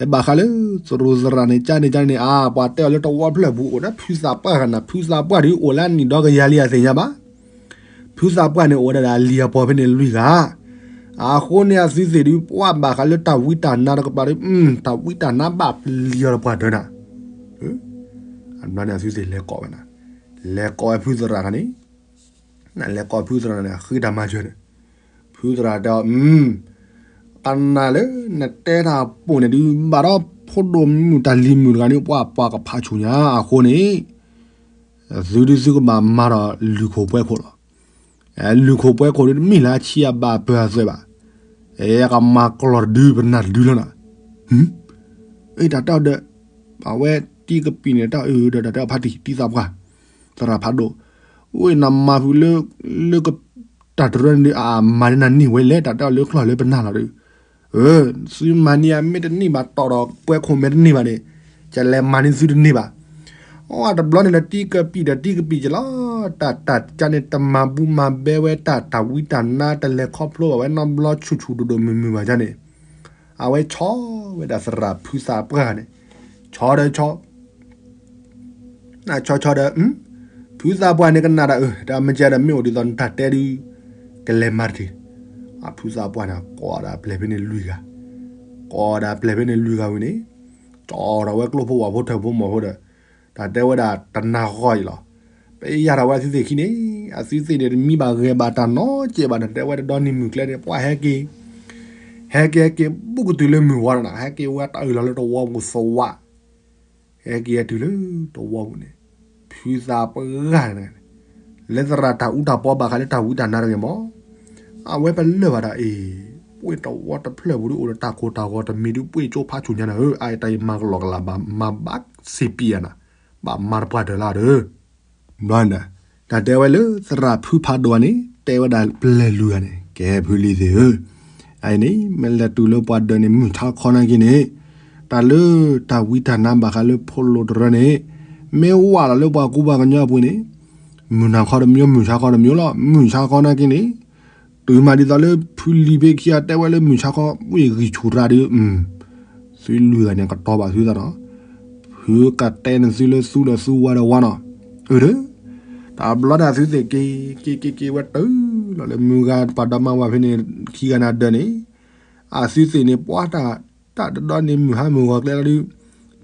ဘၣ်ဃးလၢ, သရူးသရၣ်န့ၣ် ကန့ၣ်ကန့ၣ် အါ ပှၤတဲအီၤလၢတဝီဖျၢၣ်ပူၤအိၣ်ဒီးဖုသးပှၢ်ဂၤနၤ ဖုသးပှၢ်ဒုးအိၣ်လၢအနံၣ်ဒီကယၤလံအသ့ၣ်ညါဘၣ် ဖုသးပှၢ်န့ၣ်အိၣ်ဝဲဒၣ်လံၤအပီၤဖဲန့ၣ်လွံၢ်ဂၤ, အဃိန့ၣ်အသုသ့ၣ်ဒုး ပှၤဘၣ်ဃးလၢတၢ်ဝံတၢ်နါတကပၤဒီး, တၢ်ဝံတၢ်နါဘၣ်ပျံၤအီၤဒီးပှၤတၢၤနၤ, အဘျီန့ၣ်အသုသ့ၣ်လဲၤကိးဝဲနၤ, လဲၤကိးဝဲဖုသရၣ်န့ၣ်, နလဲၤကိးဖုသရၣ်န့ၣ် ဃ့တၢ်မၤစၢၤန့ၣ်, ဖုသရၣ်တဲအီၤ, ကနၣ်လၢနတဲတၢ်ပိာ်န့ၣ်ဒုး ဘၣ်ဒီးဖိဒိၣ်မုၣ်တၢ်လံၤမုၣ်တဂၤန့ၣ် ပှၤပှၤကဖးဆူၣ်ညါအဃိန့ၣ် သုဒုးသုကဘၣ်မၤဒီးလုၢ်ခိၣ်ပှဲၤခိၣ်လီၤ. လုၢ်ခိၣ်ပှဲၤခိၣ်ဒုးတမ့ၢ်လၢအဆံးအဘၣ်ပၢၢ်အသွဲၣ်ဘၣ်. ကမၤကျီၢ်တဒုပနၢ်တဒုလီၤနၤ. တၢ်တဲအီၤဒီး အဝဲတံကပံၤန့ၣ် တၢ်အၢၣ်ဒီးတၢ်တဲအီၤဖါတံၢ် တံသးပှၢ် သရၣ်ဖးဒိၣ်, ဝဲနမၤဖုးလၢ လၢက တၢ်တရၢန့ၣ် အမၤန့ၢ်နၤန့ၢ်ဝဲလဲၣ် တၢ်တဲအီၤလၢချီၣ်လၢပနၢ်လီၤဒီး, သုမၤန့ၢ်အမ့ၢ်တန့ၢ်ဘၣ် တီၢ်ဒီးပှဲၤခိၣ်မဲာ်တန့ၢ်ဘၣ်န့ၣ်, ကလဲၤမၤန့ၢ်သုတန့ၢ်ဘၣ်. အတဘျီန့ၣ်ဒီး တံကပံၤဒီးတံကပံၤက့ၤလီၤ. တၢ်တၢ်ကန့ၣ် တမၤဘူၣ်မၤဘဲဝဲတၢ် တၢ်ဝံတၢ်နါ တလဲၤခီဖျိဘၣ်ဝဲနီတဘျီ ဆူၣ်ဆူၣ်ဒိၣ်ဒိၣ်မုၢ်မုၢ်ဘၣ်န့ၣ်, အဝဲဆီဝဲဒၣ်သရၣ်ဖုသးပှၢ်န့ၣ်, ဆီဒီးဆီ နဆီဆီဒီး, ဖုသးပှၢ်န့ၣ်ကနၣ်ဒီး အၢ တၢ်မ့ၢ်ကဲဒီးမ့ၢ်အိၣ်ဒ်သိးနတၢ်တဲဒုး ကလဲၤမၤတက့ၢ်. ဖုသးပှၢ်န့ၣ် ကိးဒီးအပျဲၢ်ဖဲန့ၣ်လွံၢ်ဂၤ, ကိးဒီးအပျဲၢ်ဖဲန့ၣ်လွံၢ်ဂၤဝံၤန့ၣ်, ကၠီဒီးဝဲကျိဖိဝၣ်ဖိထၢၣ်ဖိမီၤဖိဒီး, တၢ်တဲဝဲဒၣ်တနၤဃီအံၤလီၤ. ပယၢ်ထီၣ်ဝဲအသုသ့ၣ်ခံန့ၣ်, အသုသ့ၣ်န့ၣ် တမံဘၣ်ဂဲၤဘၣ်တၢ်နီတစဲးဘၣ်န့ၣ် တဲဝဲတဒီနံၤမုၢ်ကျဲန့ၣ် ပှၤဟဲက့ၤ ဟဲက့ၤဟဲက့ၤဘူးကတုၤလၢမုၢ်ဝါဒီးနၤ ဟဲက့ၤဝဲတၢ်အုၣ်လီၤလၢတဝီပူၤသဝး, ဟဲက့ၤဟဲတုၤလၢတဝီပူၤန့ၣ်, ဖုသးပှၢ်န့ၣ်, လၢသရၣ်တၢ်အူတၢ်ပီဘၣ်ဃးလၢတၢ်ဝံတၢ်နါတဂ့ၤမီၢ်, အဝဲပလၢၢ်ဘၣ်ဒၣ်အံၤ, ပှ့ၢ်တဝီတဖျၢၣ်ပူၤဒုးအိၣ်ဒီးတၢ်ကိၢ်တၢ်ဂီၤတမံၤဒုး ပှ့ၢ်ကၠိဖးဆူၣ်ညါနၤဧၢ, အအံၤတၢ်အံၤမၤကလီကလးဘၣ် မၤဘၣ်စ့ပံယၤနၤ, ဘၣ်မၤတပှၢ်တၢၢ်လၢအဒၢး ဘျီန့ၣ်ဒီး တၢ်တဲဝဲလၢသရၣ်ဖုဖးဒိၣ်ဧါန့ၣ် တဲဝဲဒၣ်ပျဲၢ်လွံၢ်ဂၤန့ၣ် ကဲဖုလံၤသ့ၣ်ဧၢ, အအံၤန့ၣ် မ့ၢ်လဲၤတုၤလၢပှၤဒၢးန့ၣ် မုၢ်ဆါခီနာ်က့န့ၣ်, တၢ်လၢတၢ်ဝံတၢ်နါဘၣ်ဃးလၢဖိလိၤတရၢန့ၣ်, မ့ၢ်ဝးလီၤလၢပှၤကူပှၤကညီအပူၤန့ၣ်, မုၢ်နၤခီတမံၤ မုၢ်ဆါခီတမံၤလီၤ. မုၢ်ဆါခီနာ်က့န့ၣ် တုၤမးဒ်သိးလၢဖုလံၤဖဲခံဂၤတဲဝဲလၢမုၢ်ဆါခီ ဝ့ၢ်ဂံၢ်ဆူၣ်ရၤဒီး, သုလွံၢ်ဂၤန့ၣ် ကတီၤဘၣ်သုသးနီၤ, ဖုကတဲနသုလၢသူဒီးသူဝါဒီးဝါနီၤ, အၢ, တဘျီန့ၣ်အသုသ့ၣ်က့ၤ က့ၤက့ၤက့ၤဝဲတုၤလီၤလၢမုၢ်ဂၤပှၤဒီမါဝၤဖဲန့ၣ် ခံဂၤန့ၣ်အဒၢးန့ၣ်, အသုသ့ၣ်န့ၣ် ပှၤတၢ် တၢ်တဒီန့ၣ် မုၢ်ဟါမုၢ်ဂီၤကျဲလီၤဒုး,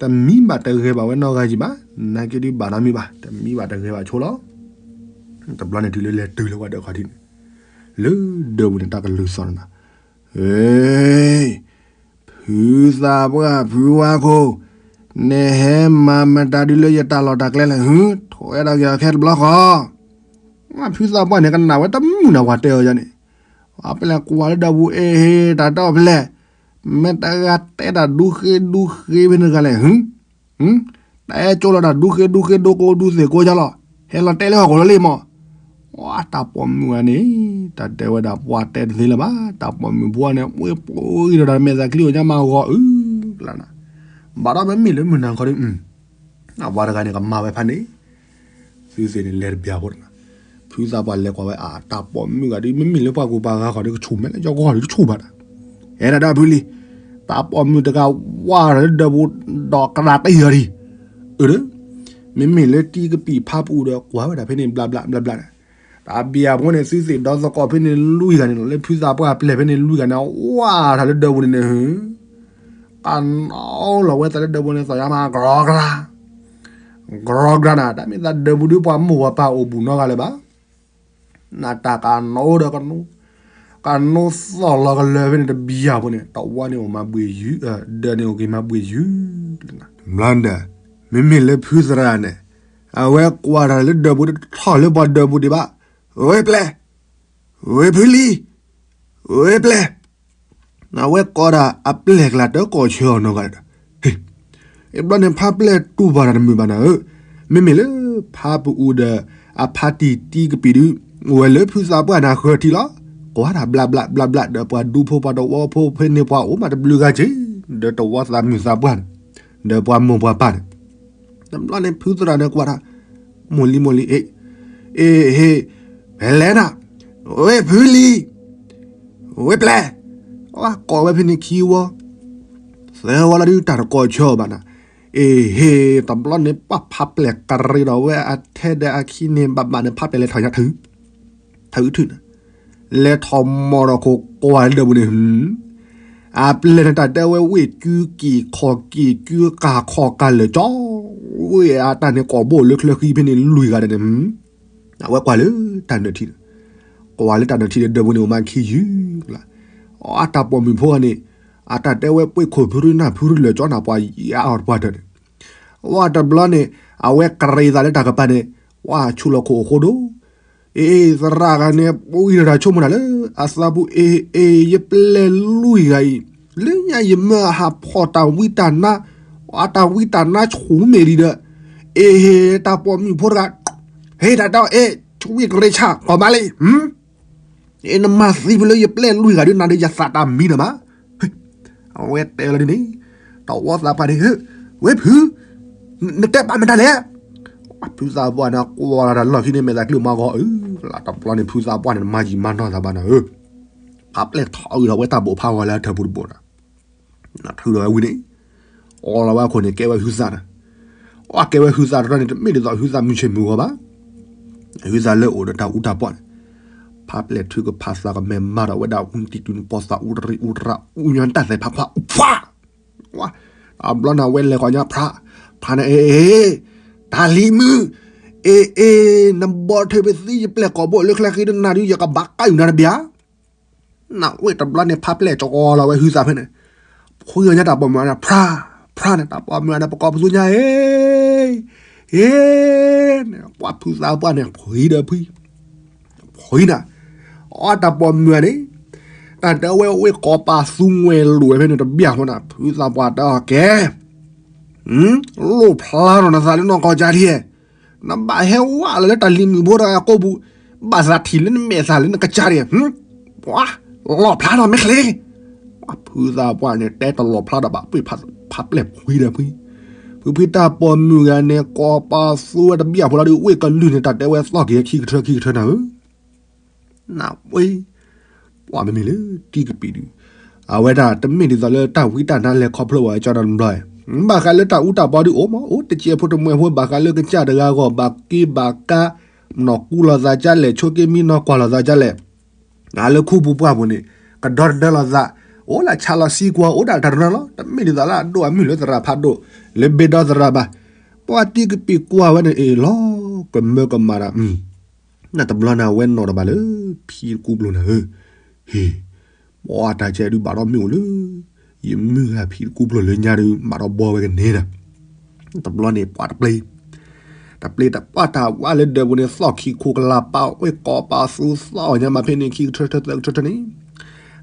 တမံဘၣ်တဂဲၤဘၣ်ဝဲနီတဂၤယံၤဘၣ်, နာ်က့ဒုးဘၣ်နီတမံၤဘၣ်, တမံဘၣ်တဂဲၤဘၣ်ဆိလီၤ. တဘျီန့ၣ်တုၤလၢလဲၤတုၤလၢပှၤဒၢးခီၣ်ထံးန့ၣ်, လၢဒၢးပူၤန့ၣ် တၢ်ကလုၢ်သီၣ်နၤ, ဟ့, ဖုသးပှၢ်ဖုဝါခိၣ်, နဟဲမၤမတၤဒုးလၢယတၢ်လီၢ်တၢ်ကျဲလဲၣ်, ဟု, ထိးအဲၣ်ဒိးက့ၤအီၤခဲတဘျီဃီ ဖုသးပှၢ်န့ၣ် ကနၣ်ဝဲတမုာ်နၤ ပှၤတဲအီၤယၤန့ၣ်, အပျဲၢ်ကွၢ်လၢဒၢးပူၤ အ့ဟ့ တၢ်တဲအီၤဖဲလဲၣ်, မ့ၢ်တဂၤတဲတၢ်ဒူဃ့ဒူဃ့ဖဲန့ၣ်တဂၤလဲၣ်, ဟု, တဲကၠိလီၤတၢ်ဒူဃ့ဒူဃ့ ဒိကိဒူသ့ၣ်ကိယါလီၤ, ဟဲလီၤတဲလၢဟီၣ်ခိၣ်လီၤလံမး, အတၢ်ပိာ်မုၣ်ဂၤန့ၣ်, တၢ်တဲဝဲဒၣ်ပှၤတဲတသ့လၢၤဘၣ်, တၢ်ပိာ်မုၣ်ဖိန့ၣ် ဝ့ၢ်ပှ့ၤဒီးတၢ်မဲာ်သးချံအိၣ်ညါမးဂီၤအုၣ်ကျါနၤ, ဘၣ်ဒီးမ့မ့ၢ်လၢမုၢ်နၤခီဒီး အဝၤတဂၤန့ၣ် ကမၤဝဲဖးန့ၣ်, သုသ့ၣ်န့ၣ်လဲၤတဘျီဖိတနၤ, ဖုသးပှၢ်လဲၤကွၢ်ဝဲအတၢ်ပိာ်မုၣ်ဂၤဒီး မ့မ့ၢ်လၢပှၤကူပှၤဂၤဃီဒီး ကဆူၣ်မဲာ်လၢယဂီၢ်ဒီး တဆူၣ်ဘၣ်နၤ, အဲဒၣ်ဒီးဖုလံၤ, တၢ်ပိာ်မုၣ်တဂၤဝါဒီးလၢဒၢးပူၤဒီးကရၤတယၢၤဒံး, အၢ, မ့မ့ၢ်လၢတံကပံာ်ဖးပူၤဒီးကွၢ်ဝဲဒၣ်ဖဲန့ၣ်ဘျးဘျးဘျးဘျးန့ၣ်, တၢ်ဘံယၤဖိန့ၣ် သုသ့ၣ်ဒီးသကိးဖဲန့ၣ်လွံၢ်ဂၤန့ၣ်လီၤ, လၢဖုသးပှၢ်ပျဲၢ်ဖဲန့ၣ်လွံၢ်ဂၤန့ၣ် အဝါတၢ်လၢဒၢးပူၤန့ၣ်န့ၣ် ဟု ကနီလီၤဝဲသးလၢဒၢးပူၤန့ၣ် သီၣ်ညါမး ကရီကရၤ, ကရီကရၤနၤ, တၢ်မ့ၢ်သးဒၢးပူၤဒုး ပှၤမိၢ်ပှၤပၢ်အိၣ်ဘူးနီတဂၤလၢၤဘၣ်, နတၢ်ကနီဒီးကနိ, ကနိသီၣ်လီၤကလၢာ်ဖဲန့ၣ်တဘံယၤဖိန့ၣ် တဝီန့ၣ်အိၣ်မၤဘှံးယုၢ်, ဒၢးန့ၣ်အိၣ်က့ၤမၤဘှံးယုၢ်, ဘျီဒီး မ့မ့ၢ်လၢဖုသရၣ်န့ၣ်, အဝဲကွၢ်တၢ်လၢဒၢးပူၤ တထီၣ်လၢပှၤဒၢးပူၤဒံးဘၣ်, ဝဲပျဲၢ် ဝဲဖုလံၤ, ဝဲပျဲၢ်, အဝဲကိးဒၣ်အပျဲၢ်ကျါတကိးဆၢအီၤနီတဂၤဒီး, ဟ့ၣ်, အဘျီန့ၣ်ဖးပျဲၢ်တူၢ်ဘၣ်တၢ်တမုာ်ဘၣ်နၤဧၢ, မ့မ့ၢ်လၢဖးပအူဒီး အဖးတံၢ်တံကပံာ်ဒုး, အိၣ်ဝဲလၢဖုသးပှၢ်န့ၣ်ဃၢၤထံလီၤ, ကွၢ်တၢ်ဘျးဘျးဘျးဘျးဒီးပှၤဒူဖိပှၤတဝီဖိဖဲန့ၣ်ပှၤအိၣ်မးတဘျုးဂၤက့ၤ, ဒီးတဝီသးမုာ်သးပှၢ်န့ၣ်, ဒီးပှၤမိၢ်ပှၤပၢ်န့ၣ် တဘျီန့ၣ်ဖုသရၣ်န့ၣ်ကွၢ်တၢ်, မိၢ်လံၤမိၢ်လံၤ, အ့, အ့ဟ့ၣ်, ဖဲလဲၣ်နၤ, ဝဲဖုလံၤ, ဝဲပျဲၢ်, ကိးဝဲဖဲန့ၣ်ခံဝီ, သၢဝီလီၤဒုးတၢ်တကိးဆၢအီၤဘၣ်နၤ, အ့ဟ့ၣ် တဘျီန့ၣ် ပှၤဖးပျဲၢ်ကရံးဒီးဝဲအထဲဒီးအခံန့ၣ် ဘၣ်ဘၣ်န့ၣ် ဖးပျဲၢ်လဲၤထီၣ်ညါထုး ထုးထုးန့ၣ်, လဲၤထီၣ်မီၢ်ဒီးခိၣ်ကွၢ်လၢဒၢးပူၤန့ၣ်, အပျဲၢ်န့ၣ်တၢ်တဲဝဲဝ့ၢ်ကုကံၢ်ခီၣ်ကံၢ်ကုကၢ်ခီၣ်ကၢ်လၢာ်ကၠီ, ဝ့ၢ်အတၢ်န့ၣ်ကိာ်ဘိၣ်လၢချၢဃံဖဲန့ၣ်လွံၢ်ဂၤဒီးန့ၣ်, အဝဲကွၢ်လၢတၢ်နၢၤထံန့ၣ်, ကွၢ်လၢတၢ်နၢၤထံဒီးဒၢးပူၤန့ၣ်အိၣ်မးခံယုၢ်ကျါ, အတၢ်ပိာ်မုၣ်ဖိဂၤန့ၣ်, အတၢ်တဲဝဲပှ့ၤခိၣ်ဖုရူနၢ်ဖုရူလၢာ်ကၠီနၢ်ပှၤယါအီၤတပှၢ်တၢၢ်န့ၣ် ဝဲတဘျီန့ၣ် အဝဲကရံးသးလၢတၢ်ကပၤန့ၣ်, ဝဲဆူၣ်လီၤခိၣ်အဃိဒီး, အ့ သရၣ်ဂၤန့ၣ် ပှံၤဒီးတၢ်ဆိကမိၣ်တၢ်လၢအသးပူၤ အ့ အ့ ယပျဲၢ်လွံၢ်ဂၤအံၤ, လၢညါယမၢအဟးဖီၣ်တၢ်ဝံတၢ်နါ, အတၢ်ဝံတၢ်နါဆူၣ်မ့ၢ်လံဒီး, အ့ ဟ့ၣ် တၢ်ပိာ်မုၣ်ဖိတဂၤ, ဟ့ၣ် တၢ်တဲအီၤ အ့ ဆူၣ်ဝံကရံးဆၣ် ကီၢ်မးလံ အ့ နမၤသံဖဲလၢယပျဲၢ်လွံၢ်ဂၤဒုးနၤဒီး ယသးတၢ်မံနၤမး, အဝဲတဲလီၤဒ်န့ၣ်, တဝီသးပှၢ်န့ၣ်, ဝဲဖု, နတဲပာ်မတၤလဲၣ်, ဖုသးပှၢ်န့ၣ် ကွၢ်လီၤတၢ်လီၢ်ခံန့ၣ် မဲာ်သးကျုးမၤဂီၤအုၣ်, တဘျီန့ၣ် ဖုသးပှၢ်န့ၣ် မၤယံာ်မၤနီၢ်သးဘၣ်နၤဧၢ, ဖးပျဲၢ်ထီၣ်အုၣ်ဒီးဝဲတၢ်ဘိးဖးဂီၤလၢအထၢၣ်ပူၤတဘိးနၤ, ထုးဒီးဝဲဝံၤန့ၣ်, အီလီၤဝဲအခိၣ်န့ၣ် ကဲဝဲဟုသးနၤ, အီကဲဝဲဟုသးတရီန့ၣ် တမ့ၢ်ဒ်သိးဟုသးမုၢ်ဆ့ၣ်မုၢ်ဂီၤဘၣ် ဟုသးလၢအိၣ်ဒီးတၢ်အူတၢ်ပီၢ်န့ၣ်, ဖးပျဲၢ်ထုကဖၣ်သးကမဲာ်မၤဒီးဝဲဒၣ်အူတံၢ်တုၤနပီၢ်သးအူတရံးအူတရၣ်အူညါတၢ်သဲးဖးခွါအူဖး, တဘျီန့ၣ် အဝဲလဲၤဃီၤညါဖး, ဖးန့ၣ် အ့ အ့ တၢ်လံၤမုၣ်, အ့ အ့ နဘီထၢပသံယပျဲၢ်ကိာ်ဘိၣ်လၢချၢဃံဒုးနၤဒုး ယကဘၣ်ကါအုၣ်နၤတဘျီ နဝဲတဘျီန့ၣ် ဖးပျဲၢ်ကီလီၤဝဲဟုသးဖဲန့ၣ်, ဖှံအီၤညါတၢ်ပိာ်မုၣ်န့ၣ် ဖျါ, ဖျါန့ၣ် တၢ်ပိာ်မုၣ်န့ၣ် ပကိးပသူညါအ့, အ့, န့ၣ် ပှၤဖုသးပှၢ်န့ၣ် ဖှံဒီးဖှံ, ဖှံနၤ, အတၢ်ပိာ်မုၣ်ဧါန့ၣ်, တၢ်တဲဝဲအိၣ်ဝဲကိးပာ်သူငွဲလိာ်ဝဲဖဲန့ၣ်တဘျီအဃိန့ၣ် ဖုသးပှၢ်တဲအီၤကဲ, လိၣ်ဖျါထီၣ်နသးလၢနီၢ်ကီၢ်ကၢ်ဒံး, နဘၣ်ဟဲဝဲလၢတၢ်လံၤမုၣ်ဖိတဂၤကိာ်ပူၤ, ဘၣ်သးထံၣ်လၢနမဲာ်သၣ်လၢနကစၢ်ဒံး, ပှၤ, လီၣ်ဖျါထီၣ်မ့ၢ်ချ့, ဖုသးပှၢ်န့ၣ်တဲတလီၣ်ဖျါဒီးဘၣ် ပှ့ၢ်ဖးပျဲၢ်ဖှံဒီးဖှံ, ဖုဖှံတၢ်ပိာ်မုၣ်ဂၤန့ၣ် ကိးပာ်သူဝဲတဘျီအဖိလီၤဒီး ဝ့ၢ်ကလုၢ်န့ၣ် တၢ်တဲဝဲသီၣ်က့ၤခံကထၢခံကထၢနၤဧၢ နဝဲ, ပှၤမ့မ့ၢ်လၢတံကပံာ်ဒုး, အဝဲဒၣ်တမ့ၢ်ဒ်သိးလၢတၢ်ဝံတၢ်နါလဲၤခီဖျိဝဲကၠီဒီးတဘျီ, ဘၣ်ဃးလၢတၢ်အူတၢ်ပီဒုးအိၣ်မး အိၣ်တစဲးဖိတမှဲးဖိ ဘၣ်ဃးလၢကစၢ်တဂၤဂီၢ် ဘၣ်က့ဘၣ်ကါ, နီၢ်ကူလိာ်သးကၢ်လဲၣ် ဆိက့မံနီၢ်ကွၢ်လိာ်သးကၢ်လဲၣ်, လၢခူပူၤပှၢ်ပူၤန့ၣ် ကဒီတဒၢလိာ်သး, အိၣ်လၢဆါလီၤစံကွၢ် အိၣ်ဒၣ်တၢ်တရၢလီၤ တမ့ၢ်ဒ်သိးလၢအဒိၣ်အမုၢ်လၢသရၣ်ဖးဒိၣ်, လၢဘ့ၣ်ဒီသရၣ်ဘၣ်, ပှၤတံကပံာ်ကွၢ်ဝဲန့ၣ်အ့ၣ်လီၤ, ကမၢကမၣ်ဒီး နတဘျီန့ၣ်အဝဲနီၣ်ဒီးဘၣ်လၢဖံတကူပျိၤနၤဧၢ, ဟ့ၣ်, ပှၤတၢ်ကဲဒုးဘၣ်ထီၣ်မ့ၣ်အူလၢ, ယမုၢ်ဂၤဖံတကူပျိၤလၢညါဒုး ဘၣ်ထီၣ်ဘီဝဲကန့ၢ်ဒီး, တဘျီန့ၣ်ပှၤတပျ့ၤ တပျ့ၤတပှၢ်တၢ်ဝါလၢဒၢးပူၤန့ၣ် သီၣ်ခံခိကလၤပာ်ဝဲကိးပာ်သူသီၣ်ညါမးဖဲန့ၣ် ခံကထၢထၢသၢကထၢထၢန့ၣ်,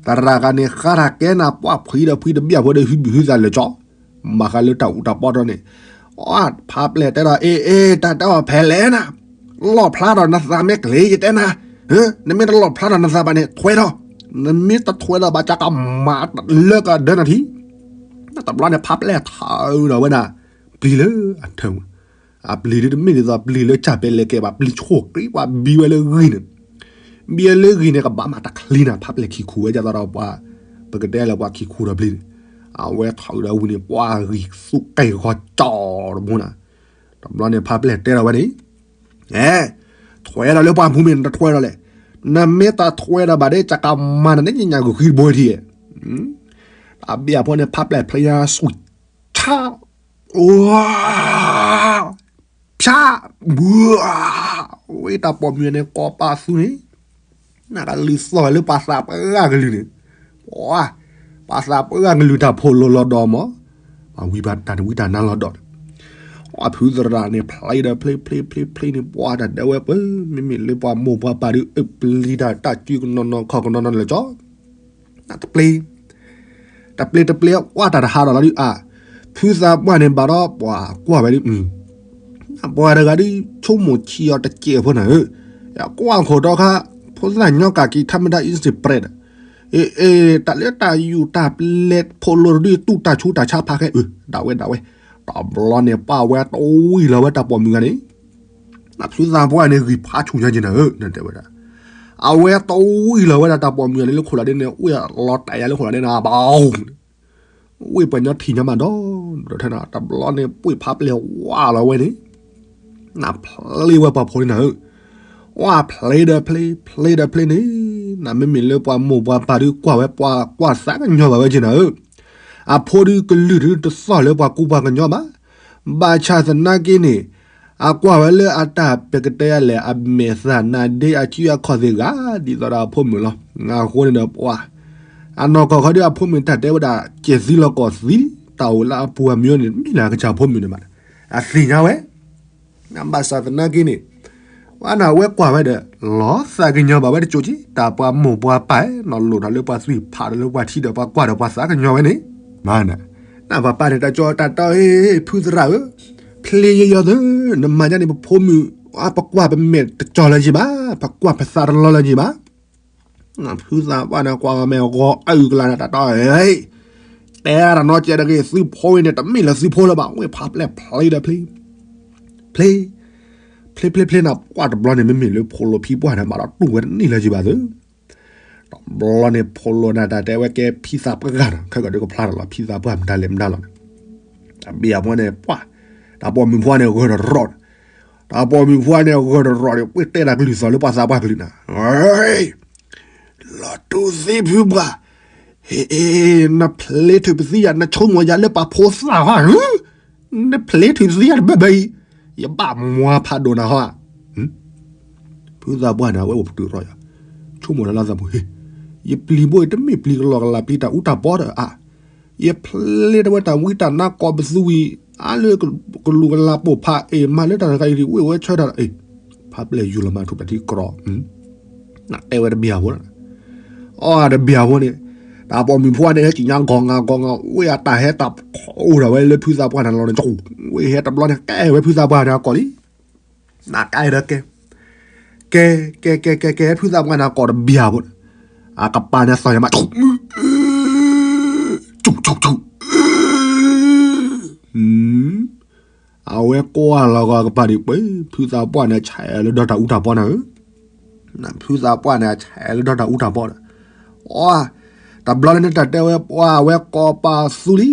သရၣ်ဂၤန့ၣ် ဃါတၢ်ကဲနၤပှၢ်ဖှံဒီးဖှံတဘျီဖိဒီး ဟုဘံၣ်ဟုသးလၢာ်ကၠီ, ဘၣ်ဃးလၢတၢ်အူတၢ်ပီဒီးန့ၣ်, အဖးပျဲၢ်တဲဒီး အ့ၣ်အ့ၣ် တၢ်တဲအီၤဖဲလဲၣ်နၤ, လီၣ်ဖျါထီၣ်နသးမ့ၢ်ကျ့ၤယတဲနၤ, နမ့ၢ်တလီၣ်ဖျါထီၣ်နသးဘၣ်န့ၣ် ထွဲထီၣ်, နမ့ၢ်တထွဲထီၣ်ဘၣ် ကကမၤလၢကဒၢနၤထံ တဘျီန့ၣ် ဖးပျဲၢ်ထးဒီးဝဲဒၣ်, ပျံၤလၢအထၢၣ်, အပျံၤဒ်တမ့ၢ်ဒ်သိးပျံၤလၢကၢ်ပဲလဲၤကဲဘၣ် ပျံၤဆိၣ်က့ၤပှၤဘံဝဲလၢဂံၢ်န့ၣ်, ဘံဝဲလၢဂံၢ်န့ၣ် ကဘၣ်မၤတချံနၤ ဖးပျဲၢ်ခံခူဝဲဒ်သိးဒီးပှၤ, ပကတဲလၢပှၤခံခူဒီးပျံၤန့ၣ်, အဝဲထးဒီးဝံၤန့ၣ် ပှၤဂံၢ်သူးကဲဂီၤကၠီတဘိနၤ, တဘျီန့ၣ် ဖးပျဲၢ်တဲဒီးဝဲန့ၣ် အဲ, ထွဲဒီးလၢပှၤမူမ့ၢ်နတထွဲဒီးလဲၣ်, နမ့ၢ်တထွဲဒီးဘၣ်ဒီး ကကမၤနၤန့ၣ်ညါကဃံတဘိထံဧဲ, တၢ်ဘံၣ်အဖိန့ၣ် ဖးပျဲၢ်ဖျဲညါဆူၣ်ဆါ, ဖၠါ, ဘှါ, ဝဲတၢ်ပိာ်မုၣ်န့ၣ် ကိးပာ်သူန့ၣ်, နကလုၢ်သီၣ်လၢပှၤသးပှၢ်ကလုၢ်န့ၣ်, ပှၤ, ပှၤသးပှၢ်ကလုၢ်တၢ်ဖိးလိၤလီၤဒီးမး, ပှၤဝံတၢ်တဝံတၢ်နါလီၤဒီး အဖုသရၣ်န့ၣ် ဖျ့ဒီးဖျ့ဖျ့ဖျ့ဖျ့န့ၣ် ပှၤတၢ်ဒဲဝဲပၢ, မ့မ့ၢ်လၢပှၤမိၢ်ပှၤပၢ်ဒုး အပျံၤတၢ်တၢ်စုကနီၤနီၤခီၣ်ကနီၤနီၤလၢာ်ကၠီ, တပျ့ၤ, တပျ့ၤတပျ့ၤ ဝဲတၢ်တဟးဒီးလီၤဒုးအါ, ဖုသးပှၢ်န့ၣ်ဘၣ်ဒီးပှၤကွၢ်ဝဲဒုး, ပှၤတဂၤဒုး ဆိကမိၣ်ဆံးအီၤတစဲးဖိနၤဧၢ, ယကွၢ်ခိၣ်တီခါ, ဖိသၣ်ညီကၢ်က့ၤထါမတၤအံၤစ့ၢ်ပြဲးဒီး, အ့ၣ်အ့ၣ် တၢ်လၢတၢ်ယူၢ်တၢ်ပျဲဖိလိၤဒုး တူၢ်တၢ်ဆူးတၢ်ဆါဖးခဲအၢ, ဒၣ်ဝဲဒၣ်ဝဲ, တဘျီန့ၣ် ပှၤဝဲတဝံၣ်လီၤဝဲတၢ်ပိာ်မုၣ်ဂၤန့ၣ် နဖုသးပှၢ်န့ၣ် ဂံၢ်ဖးဆူၣ်ညါက့ၤနၤဧၢ, နတဲဝဲဒၣ်, အဝဲတဝံၣ်လီၤဝဲဒၣ်တၢ်ပိာ်မုၣ်ဂၤန့ၣ်လၢခိၣ်လီၤဒ့န့ၣ် ဝံၣ်လီၤတၢ်ယၤလၢခိၣ်လီၤဒ့န့ၣ် ဘၣ်, ဝံၣ်ပှၤညီထံၣ်ညါမးဒီး, တဘျီန့ၣ် ပှ့ၢ်ဖးပျဲၢ်ဝါလီၤဝဲန့ၣ်, နဖျ့ဝဲပှၤဖိန့ၣ်နၤဧၢ, ဝါဖျ့ဒီးဖျ့ ဖျ့ဒီးဖျ့န့ၣ်, နမ့မ့ၢ်လၢပှၤမိၢ်ပှၤပၢ်ဒုးကွၢ်ဝဲပှၤကွၢ်သးကညီၤဘၣ်ဝဲက့ၤနၤဧၢ, အဖိဒုးကလုၢ်ဒုးတသီၣ်လၢပှၤကူပှၤကညီဘၣ်, ဘၣ်ဆၣ်သနာ်က့န့ၣ်, အကွၢ်ဝဲလၢအတၢ်ပကတဲယၤလဲၣ် အမဲာ်သၣ်နါဒ့အစုအခီၣ်သ့ၣ်ဂၤ ဒ်သိးဒီးအဖိမုၣ်လီၤ. အဃိန့ၣ်ဒီးပှၤ, အနီၢ်ကီၢ်ခီဒုးအဖိမုၣ်တၢ်တဲဝဲဒၣ် ကဲသံလီၤကီၢ်သံ, တၢ်အိၣ်လၢအပူၤအမံၤန့ၣ် မ့ၢ်လၢအကစၢ်ဖိမုၣ်န့ၣ်ဘၣ်, အသ့ၣ်ညါဝဲ ဘၣ်ဆၣ်သနာ်က့န့ၣ်, ဝဲနဝဲကွၢ်ဝဲဒီး လီၤသးကညီၤဘၣ်ဝဲတကၠိက့ၤ တၢ်ပှၤမိၢ်ပှၤပၢ်နီၤလိၣ်ဒီးလၢပှၤသွံၣ်ဖးဒီးလၢပှၤထံဒီးပှၤကွၢ်ဒီးပှၤသးကညီၤဝဲန့ၣ်, နပှၤပၢ်န့ၣ်တၢ်ကၠီတၢ်တီ ဖုသရၣ်ဧၢ, ဖျ့ယီၤယီၤသၢ, နမၤညါန့ၣ် ပဖိမုၣ်, ပကွၢ်ပမဲာ်တကၠီလၢၤယံၤဘၣ်, ပကွၢ်ပသးတလီလၢၤယံၤဘၣ် ဖုသးပှၢ်န့ၣ် ကွၢ်မဲာ်ဂီၤအုၣ်ကလာ်န့ၣ် တၢ်တီ, တဲတၢ်နီတစဲးတဂ့ၤ သုဖိဝဲန့ၣ် တမ့ၢ်လၢသုဖိလၢၤဘၣ်, ဝဲဖးပျဲၢ်ဖျ့ဒီးဖျ့, ဖျ့, ဖျ့ဖျ့ဖျ့န့ၣ် ပှၢ်တဘျီန့ၣ် မ့မ့ၢ်လၢဖိလိၤဖံပှၢ်န့ၣ် ဘၣ်ဒီးတူၢ်ဝဲတန့ၢ်လၢၤယံၤဘၣ်သၢ တဘျီန့ၣ် ဖိလိၤန့ၣ် တၢ်တဲဝဲကဲဖံသးပှၢ်ဂၤနီၤ, ခဲကီးဒုးကဖျါထီၣ်လီၤ ဖံသးပှၢ်မတၤလဲၣ်မတၤလီၤန့ၣ်, တၢ်ဘံၣ်အဖိန့ၣ် ပှၢ်, တၢ်ပိာ်မုၣ်ဖိန့ၣ်ဂၢၢ်တရီၣ်, တၢ်ပိာ်မုၣ်ဖိန့ၣ်ဂၢၢ်တရီၣ်န့ၣ် ပှ့ၢ်တဲတၢ်ကလုၢ်သီၣ်လၢပှၤသးပှၢ်ကလုၢ်နၤ, လီၤတူၢ်သ့ဖုပှၢ်, ဟ့ၣ်, နဖျ့ထုးပသံယၤ နဆိကမိၣ်ယၤလၢပှၤဖိသၣ်ဟီဧၢ, နဖျ့ထုးပသံယၤတဘၢဘၢအံၤ, ယဘၣ်မွၤဖးဒိၣ်နၤဟီဧါ ဖုသးပှၢ်န့ၣ် အဝဲအိၣ်ပတုာ်ရီယၤ, ဆိကမိၣ်လၢလၢသးပူၤဟ့ၣ်, ယပျံၤဘိအံၤ တမ့ၢ်ပျံၤကလီကလး ပျံၤတၢ်အူတၢ်ပီဒီးအါ, ယဖျ့တဝဲတၢ်ဝံတၢ်နါကိးပသူဝံၤ, အါလၢကလူးကလးပိာ်ဖးအံၤ မၤလၢတၢ်တခါအံၤ ဝ့ၢ်ဝဲဆၢတၢ်အံၤ, ဖးပျဲၢ်ယူၤလီၤမးထူၣ်တၢ်ထံကရီ, တဲဝဲတဘျီဖိလီၤ. အီ တဘျီဖိန့ၣ် တၢ်ပိာ်မုၣ်ဖိန့ၣ် ဟဲက့ၤညါဂီၤငါဂီၤငါ ဝ့ၢ်အတၢ်ဟဲတၢ်ဖီအိၣ်ဒီးဝဲလၢဖုသးပှၢ်န့ၣ်လီၤန့ၣ် ဝ့ၢ်ဟဲတဘျီန့ၣ် ကဲဝဲဖုသးပှၢ်န့ၣ်အကိာ်လံ. နကဲဒီးကဲ ကဲ ကဲ ကဲ ကဲ ကဲ ဖုသးပှၢ်န့ၣ်အကိာ်တဘျီဖိန့ၣ် အကပၤန့ၣ်သီၣ်ညါမး ဆူၣ်ဆူၣ်ဆူၣ် အဝဲကွၢ်လီၤဂီၤအကပၤဒံးပှဲၤ ဖုသးပှၢ်န့ၣ်ဆဲးလၢဒီတၢ်အူတၢ်ပီနၤဧၢ, ဖုသးပှၢ်န့ၣ်ဆဲးလၢဒီတၢ်အူတၢ်ပီဒီး, အီ တဘျီလၢန့ၣ်တၢ်တဲဝဲပှၤဝဲကိးပသူလံ,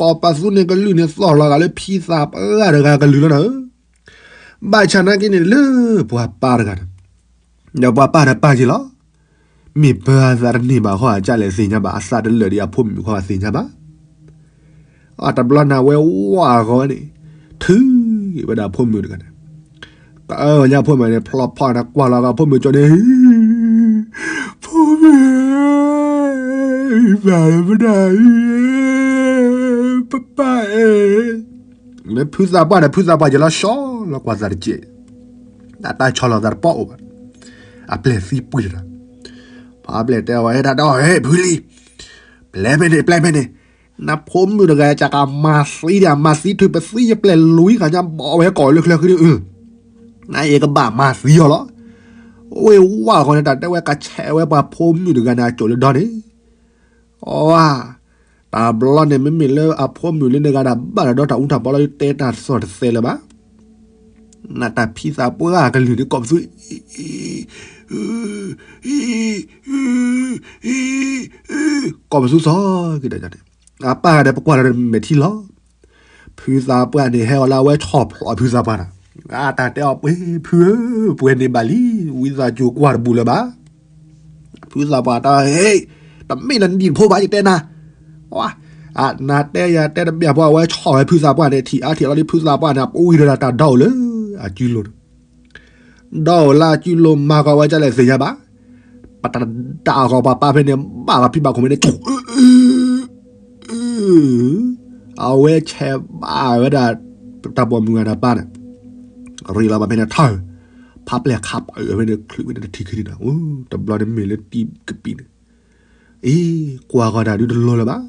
ကိးပသူန့ၣ်ကလုၢ်န့ၣ်သီၣ်လီၤဂာ်လၢဖံသးပှၢ်တဂၤကလုၢ်လီၤနၤဧၢ, ဘၣ်ဆၣ်နာ်က့န့ၣ်လၢပှၤပၢ်တဂၤန့ၣ် ဒီးပှၤပၢ်ဒီးပၢ်က့ၤလီၤ, မ့ၢ်ပၢ်အသးတန့ၢ်ဘၣ်ဃီအကၢ်လဲၣ်သ့ၣ်ညါဘၣ် အသးတလၢာ်ဒီးအဖိမုၣ်ဃီအသ့ၣ်ညါဘၣ် အတဘျီန့ၣ်ဝဲဝၢ်အဂီၢ်ဝဲန့ၣ်, ထုးဝဲဒၣ်ဖိမုၣ်တဂၤန့ၣ်, တအၢဝဲညါဖိမုၣ်န့ၣ် ဖျီဖီန့ၣ် ကွၢ်လီၤဂာ်ဖိမုၣ်ကၠိန့ၣ်, ဖိမုၣ်ဧၢ, ဘၣ်လၢပဒၣ်အံၤ, ပပၢ်အဲ, လၢဖုသးပှၢ်န့ၣ် ဖုသးပှၢ်ယလီၤဆီလီၤကွၢ်သးတကဲး, တၢ်ဆီလီၤသးတပီၢ်အိၣ်ဘၣ်, အပျဲၢ်သံပှံၢ်တၢ်, ဖါပျဲၢ်တဲအီၤ ဟဲတၢ်ဒီးဟဲဖုလံ ပျဲၢ်ဖဲန့ၣ် ပျဲၢ်ဖဲန့ၣ်, နဖိမုၣ်တဂၤကကမၤသံဒီး မၤသံထုးပသံယပျဲၢ်လွံၢ်ဂၤညါဘီဝဲကိးလၢချၢဃံဒု, နအဲၣ်ကဘၣ်မၤသံအီၤလီၤ, ဝ့ၢ်ဝၢ်ဃီန့ၣ် တၢ်တဲဝဲကဆဲးဝဲပှၤဖိမုၣ်တဂၤန့ၣ် အစိာ်လၢဒီန့ၣ်, အီ တဘျီန့ၣ် မ့မ့ၢ်လၢအဖိမုၣ်လၢန့ၣ်ဂၤဒၣ်ဘၣ်ဒီးဒီတၢ်အူတၢ်ပီလီၤ တဲတၢ်သီၣ်တသဲလၢၤဘၣ် နတၢ်ဖံသးပှၢ်ကလုၢ်န့ၣ် ကိးပသူ, ကိးပသူစီၤက့ၤဒီးန့ၣ်, အပၢ်ဒီးပကွၢ်ဒီးမဲာ်ထံလီၤ, ဖုသးပှၢ်န့ၣ်ဟဲအီၤလၢအဝဲဆီၣ်ဖျိးဖုသးပှၢ်နၤ, အတၢ်တဲအီၤပှဲၤဖုဧၢ, ပှဲၤန့ၢ်ဘၣ်လံ, ဝံသးစူၤကွၢ်တဘူးလၢၤဘၣ် ဖုသးပှၢ်တၢ်, တမ့ၢ်နနံၣ်တဖိဘၣ် ယတဲနၤ, အနတဲယတဲတဘၣ်ဖိ အဝဲဆီၣ်ဝဲဖုသးပှၢ်န့ၣ် ထံၣ်အါထံၣ်လီၤဒ်ဖုသးပှၢ်န့ၣ် ပူၤအံၤဒီးတၢ်ဒီအိၣ်လၢအစုလိၤ, ဒီအိၣ်လၢအစုလိၤမၤကီးဝဲဒ်လဲၣ်သ့ၣ်ညါဘၣ်, ပတဒၣ်အဂီၢ်ပှၤပၢ်ဖဲန့ၣ် ဘၣ်ဂီၤဖံးဘၣ်ခိၣ်ဖဲန့ၣ် အဝဲဆဲးဘၣ်ဝဲဒၣ် တၢ်ပိာ်မုၣ်ဂၤန့ၣ်ပၢ်န့ၣ်, ရ့လီၤဘၣ်ဖဲန့ၣ်ထၢၣ်, ဖါပျဲၢ်ခးပာ်အၢဖဲန့ၣ် ချုးဝဲန့ၣ်တထံၣ်ခံန့ၣ်, တဘျီန့ၣ်မ့ၢ်လၢတံကပံၤန့ၣ်, အ့ ကွၢ်ဂီၤတၢ်ဒုတလိၤလၢၤဘၣ်,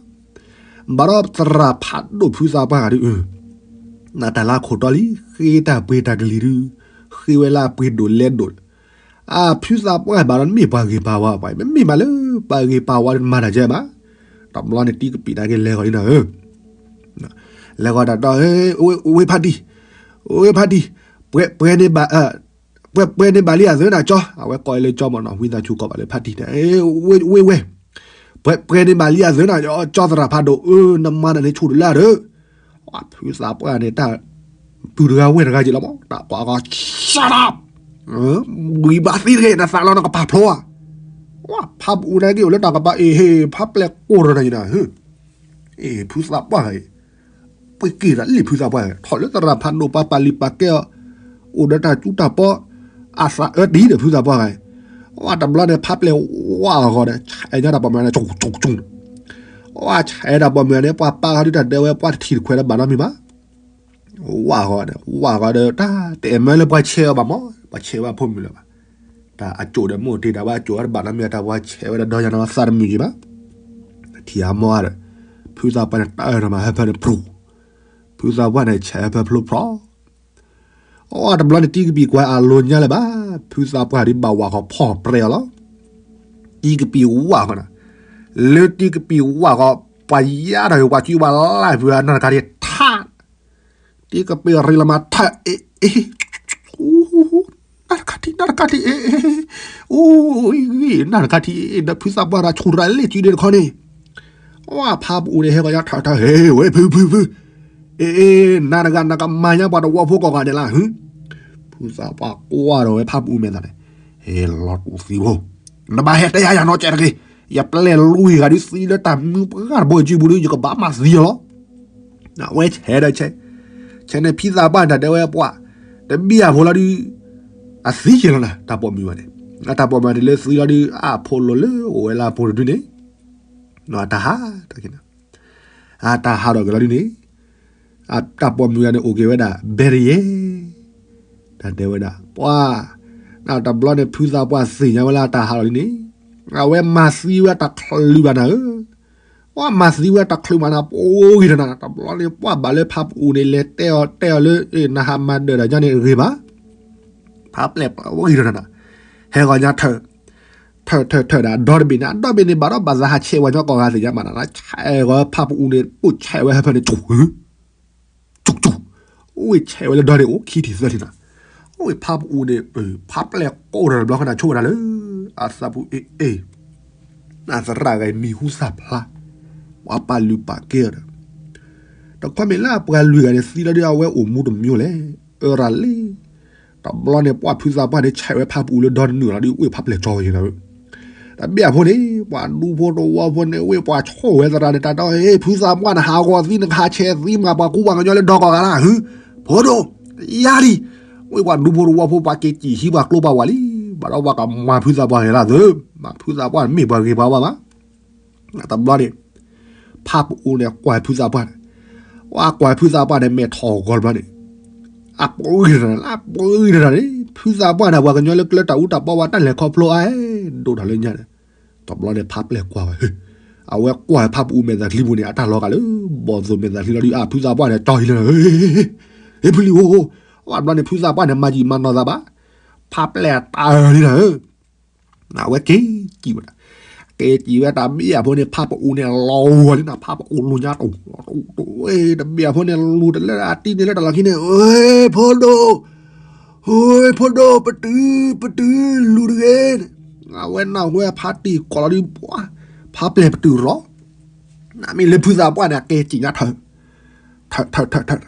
ဘၣ်ဒီးသရၣ်ဖးဒိၣ်ဖုသးပှၢ်ဂၤဒု, နတၢ်လၢခိၣ်တီလံ ဃ့တၢ်ပှ့ၤတၢ်ကလံၤဒု, ဃ့ဝဲလၢအပှ့ၤဒိၣ်လဲဒိၣ် အဖုသးပှၢ်ဘၣ်ဒီးမ့ၢ်ပှၤဂ့ၤပှၤဝါပှၤ, မ့မ့ၢ်မးလၢပှၤဂ့ၤပှၤဝါမၤတၢ်ကဲဘၣ်, တဘျီန့ၣ်တံကပံၤတၢ်က့ၤလဲၤဂီၤလံနၤဧၢ, လဲၤဂီၤတၢ်ဒီး, ဝ့ဖးတံၢ်, ဝ့ဖးတံၢ်, ပှဲၤန့ၢ်ဘၣ်, ပှဲၤန့ၢ်ဘၣ်လံအသၢနၤကၠီ, အဝဲကိးလၢကၠီမ့ၢ်နီၤ ဝံသးစူၤကိးဘၣ်လၢဖးတံၢ်န့ၣ်, ဝ့ဝ့, ပှဲၤန့ၢ်ဘၣ်လံအသၢနၤကၠီ သရၣ်ဖးဒိၣ်ဧၢ, နမၤတၢ်န့ၣ်ဆူၣ်တလၢဒီး ဖုသးပှၢ်န့ၣ်တၢ်, ပုၢ်တဂၤဝဲၢ်တဂၤက့ၤလီၤမး တၢ်ကွၢ်အဂီၢ်, shut up, ဝံၤဘၣ်သံတဂ့ၤ နသးလီနကပၤဖျိဧါ, ဖးပူၤန့ၣ်က့ၤအိၣ်လၢတၢ်ကပၤအ့ၣ်ဟ့ၣ် ဖါပျဲၢ်ကိၢ်ဒီးနၤယနၤ, အ့ၣ် ဖုသးပှၢ်ဂၤအံၤ, ပှ့ၤက့ၤတၢ်လံဖုသးပှၢ်ဂၤ ထီၣ်လၢသရၣ်ဖးဒိၣ်ပှၤပာ်လုၢ်ပာ်ကဲအီၤ, အိၣ်ဒီးတၢ်စူတၢ်ပီ, အသးအၢတံၢ်ဒီးဖုသးပှၢ်ဂၤအံၤ, ဝဲတဘျီန့ၣ် ဖါပျဲၢ်ဝါအဂီၢ်ဒီး ဆဲးညါတၢ်ပိာ်မုၣ်န့ၣ် ကၠူကၠူကၠူန့ၣ်, ဝဲဆဲးတၢ်ပိာ်မုၣ်န့ၣ် ပှၤပၢ်ဂၤဒုတၢ်ဒဲဝဲ ပှၤတထံၣ်တခွဲးတဘၣ်နီတမံၤဘၣ် ဝၣ်ဃီဒီး ဝၣ်ဃီဒီး တၢ်တအဲၣ်မၢလၢပှၤဆဲးအီၤဘၣ်မး ပှၤဆဲးဝဲအဖိမုၣ်လၢၤဘၣ်. တၢ်အကၠိၣ်ဒီးမိၢ်တ့ၢ်တၢ်ဝဲအကၠိၣ်အီၤတဘၣ်နီတမံၤ တၢ်ပှၤဆဲးဝဲဒီးဒီယၤနီၤသးတမုာ်က့ၤဘၣ်. ထံၣ်အမါဒီး ဖုသးပှၢ်န့ၣ် တၢ်အၢၣ်ဒီးမၤဟၢဖၢန့ၣ်ပြူၤ ဖုသးပှၢ်န့ၣ် ဆဲးဟၢဖၢဖျိဖျိ အီၣ်တဘျီန့ၣ် တံကပံၤကွၢ်အလိၤညါလၢၤဘၣ်. ဖုသးပှၢ်ဒ်ဘၣ်ဝၣ်ဃီဖီၣ်ပြဲအီၤလီၤ. တံကပံၤဝၣ်ဃီနီၤ. လၢတံကပံၤဝၣ်ဃီ ပှၤယါထီၣ်က့ၤပှၤစုပှၤလၢ်ဖုအနၢ်တခါဒံးထါ တံကပံၤရံလီၤမးထါ အ့ အ့ နၢ်တခါထံ နၢ်တခါထံ အ့ အ့ အိၣ် နၢ်တခါထံ ဒီးဖုသးပှၢ်တၢ်ဆူၣ်ရၤလ့ၣ်စုဒ့တခီန့ၣ် ဝၣ်ဖးပူၤန့ၣ် ဟဲကီၢ်ညါထးထး ဟဲဝဲ ဖု ဖု ဖု အ့ အ့ နၤတဂၤ နကမၤညါပှၤတဝီဖိကိးဂၤဒဲးလၢ် ဟု ဖုသးပှၢ်ကွၢ်ဒီးဝဲဖးပူၤမဲာ်သးန့ၣ် ဟဲလီၤတူာ်သံဖိ နဘၣ်ဟဲတဲယၤယၤနီတစဲးတဂ့ၤ. ယပျဲၢ်လွံၢ်ဂၤဒုးသံလၢတၢ်မုၢ်ပှၢ်တဘိယူၢ်ပူၤဒုး ယကဘၣ်မၤသံအီၤလီၤ. အဝဲဆဲးဒီးဆဲး ဆဲးန့ၣ် ဖံသးပှၢ်န့ၣ် တၢ်တဲဝဲပှၤ တဘံၣ်အဖိလီၤဒုး အသံက့ၤလီၤနၤ တၢ်ပိာ်မုၣ်ဝဲန့ၣ် တၢ်ပိာ်မုၣ်ဝဲန့ၣ် လၢသံလီၤဒုး အဖိလီၤလၢအိၣ်ဝဲလၢအဖိတဒုန့ၣ် အတၢ်ဟး အတၢ်ဟးထီၣ်က့ၤလီၤဒုးန့ၣ် တၢ်ပိာ်မုၣ်ဝဲန့ၣ် အိၣ်က့ၤဝဲဒၣ် ဘဲတယဲၢ် တၢ်တဲဝဲဒၣ် ပှၤ တဘျီန့ၣ် ဖုသးပှၢ်သ့ၣ်ညါဝဲလၢအတၢ်ဟးလီၤလံန့ၣ်, အဝဲမၤသံဝဲတချုးဘၣ်နၤဧၢ, ပှၤမၤသံဝဲတချုးဘၣ်နၤ ပှၤဂ့ၤဒီးနၤ, တဘျီန့ၣ် ပှၤဘၣ်လၢဖါပအူန့ၣ် လဲၤတဲအီၤတဲအီၤလၢ နဟးမၤဒၢးဒီးညီန့ၣ်ဂ့ၤဘၣ်, ဖါပျဲၢ်ပှၤဂ့ၤဒီးနၤ, ဟဲဂီၤညါထၢၣ် ထၢၣ်ထၢၣ်ထၢၣ်ဒီး ဒီတဘ့ၣ်န့ၣ် အဒီဘ့ၣ်န့ၣ် ဘၣ်ဒီးဘၣ်သးဟးဆဲးဝဲညီကိးဂၤသ့ၣ်ညါမးနၤ, ဆဲးဂီၤဖါပအူန့ၣ် အိၣ်ဆဲးဝဲဟဲဖဲန့ၣ် ဆူၣ် ဆူၣ်, အိၣ်ဝဲဆဲးဝဲလၢဒီန့ၣ် အိၣ်ခံထံၣ်သၢထံၣ်နၤ, အိၣ်ဝဲဖါပအူန့ၣ် ဖါပျဲၢ်ကိးဒီးတဘျီဃီနၤ ဆိၣ်ဝဲဒၣ်လၢ အသးပူၤအ့ၣ်အ့ၣ်, နသရၣ်ဂၤမံၤဟူသၣ်ဖျါ, ပှၤပာ်လုၢ်ပာ်ကဲအီၤဒီး တခီမ့ၢ်လၢအပှၤလွံၢ်ဂၤန့ၣ် သံလီၤဒုး အဝဲအိၣ်မူတမံၤလဲၣ်, အၢရၣ်လံ တဘျီန့ၣ် ပှၤဖုသးပှၢ်န့ၣ် ဆဲးဝဲဖါပအူလၢဒီတနုာ်လီၤဒုး အိၣ်ဖါပျဲၢ်ကၠီဝဲက့ၤနၤ, တဘ့ၣ်အဖိန့ၣ် ပှၤဒူဖိတဝီဖိန့ၣ် ဝ့ၢ်ပှၤဆိၣ်ဝဲသရၣ်န့ၣ် တၢ်တီ ဟ့ ဖုသးပှၢ်န့ၣ် ဟးဂီၤသံ နကဟးဆဲးသံမး ပှၤကူပှၤကညီလၢဒီကီၢ်ဂၤလၢဟု, ဖိဒိၣ်, ယါလံ, ဝ့ၢ်ပှၤဒူဖိတဝီဖိ ပှၤက့ၤစံၣ်ဟံးပှၤကျိပှၤဝၤလံ, ဘၣ်ဒီးပှၤကမၤဖုသးပှၢ်ဂ့ၤလၢသု, မၤဖုသးပှၢ်န့ၣ် မ့ၢ်ပှၤဂ့ၤပှၤဝါဘၣ် တဘျီန့ၣ် ဖါပအူန့ၣ် ကွၢ်ဖုသးပှၢ်န့ၣ်, ဝဲကွၢ်ဖုသးပှၢ်န့ၣ် မဲာ်ထီၣ်ဂီၤတဘျီန့ၣ်, အပှ့ၤတၢ်န့ၣ် အပှ့ၤတၢ်န့ၣ် ဖုသးပှၢ်န့ၣ် ပှၤကညီလၢကျဲတၢ်အူတၢ်ပီဝဲ တၢ်လဲၤခီဖျိအါ, ဒိၣ်ထီၣ်လၢညါန့ၣ်, တဘျီန့ၣ် ဖါပျဲၢ်ကွၢ်ဝဲ, အဝဲကွၢ်ဖါပအူမဲာ်သၣ်ချံပူၤန့ၣ် အတၢ်လီၤဂာ်လၢ ဘီၣ်သိၣ်မဲာ်သၣ်ချံလီၤဒုး အဖုသးပှၢ်န့ၣ် ကၠီဟံးလၢ, ဟ့ ဖုလံၤဧိ, ဝဲတဘျီန့ၣ် ဖုသးပှၢ်န့ၣ် မၤယံာ်မၤနီၢ်သးဘၣ်, ဖါပျဲၢ်တၢ်လံနၤဧၢ အဝဲက့ၤစံၣ်ဝဲဒၣ်, က့ၤစံၣ်ဝဲတဘ့ၣ်အဖိန့ၣ် ဖါပအူန့ၣ် လီၤဝဲလံနၤ ဖါပအူလူၤညါတအိၣ်, တဘ့ၣ်အဖိန့ၣ် လူၤတလၢအတံၤန့ၣ်လၢတၢ်လီၢ်ခံန့ၣ်, ဟ့ ဖိဒိၣ်, ဟ့ ဖိဒိၣ် ပတုၤ, ပတုၤ, လူၤတဂ့ၤန့ၣ်, အဝဲနၢ်ဟူဝဲဖါတံၢ်ကိးလီၤဒုး ပှၤ, ဖါပျဲၢ်ပတုၤရီၤ, နမ့ၢ်လၢဖုသးပှၢ်န့ၣ် အက့ၤစံၣ်ညါထၢၣ် ထၢၣ်ထၢၣ်ထၢၣ်ထၢၣ်,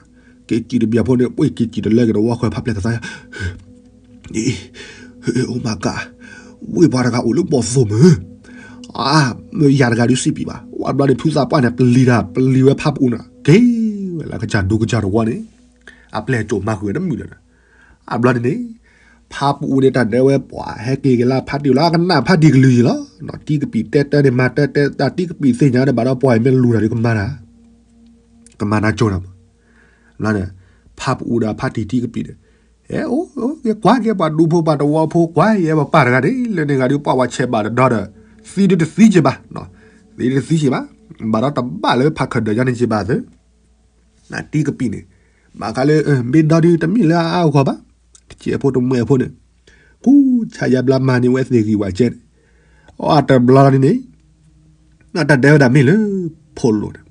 က့ၤစံၣ်တဘ့ၣ်အဖိန့ၣ် ပှ့ၤက့ၤစံၣ်တလၢက့ၤတဝီဃီ ဖါပျဲၢ်ကသါ, အိၣ်မးကး, ဝ့ၢ်ပှၤတဂၤအိၣ်လၢဘီၣ်သိၣ်မုၢ်, အါ, မ့ၢ်ယၤတဂၤဒုးစံးပံးဘၣ်, ဝဲတဘျီန့ၣ် ဖုသးပှၢ်န့ၣ် ပျံၤတၢ် ပျံၤဝဲဖါပအူန့ၣ် က့ၤဝဲလၢကစၢ်ဒူကစၢ်တဝီန့ၣ်, အပျဲၢ်ကၠိၣ်မၤဃုာ်ဝဲတမုာ်လၢၤ, အဘျီန့ၣ်န့ၣ် ဖါပအူန့ၣ် တၢ်ဒဲဝဲပှၤဟဲက့ၤက့ၤလၢဖါတံၢ်လီၤ ကနၣ်ဖါတံၢ်ကလုၢ်ယံၤလီၤ, တံၤကပံာ်တဲတၢ်န့ၣ် မၤတၢ်တၢ်တံၤကပံာ်သ့ၣ်ညါန့ၣ် ဘၣ်ဒီးပှၤအံၤမ့ၢ်လူၤတၢ်ဒုးကမၤတၢ်, ကမၤနၤကၠိၣ်နၤမး, ဖါပအူဒီးဖါတံၢ်တံၤကပံာ်န့ၣ်, ဟဲအိၣ်က့ၤကွၢ်က့ၤပှၤဒူဖိပှၤတဝီဖိကွၢ် ယဲပပၢ်တဂၤန့ၣ် လၢန့ၣ်ဂၤဒုးပှၢ်ဝဲဆဲးဘၣ်တဒီဒီး, သံဒုးတသံက့ၤဘၣ်, သံဒုးတသံက့ၤဘၣ်, ဘၣ်ဒီးတဘၣ်လၢဖးခၢၣ်ဒၢးယါန့ၣ်က့ၤဘၣ်သု နတံၤကပံာ်န့ၣ်, ဘၣ်ဃးလၢ မ့ၢ်ဒီဒုတမ့ၢ်လၢအအါအဂီၢ်ဘၣ်, တကဲးဖိတမှဲးဖိန့ၣ်, ကူၣ်ဆါယါဘျါမၤန့ၢ်ဝဲသ့ၣ်ဂံၢ်ဝဲကဲန့ၣ်, အတဘျီလီၤန့ၣ်န့ၣ်, နတၢ်တဲဝဲဒၣ်မ့ၢ်လၢ ဖိလိၤန့ၣ်,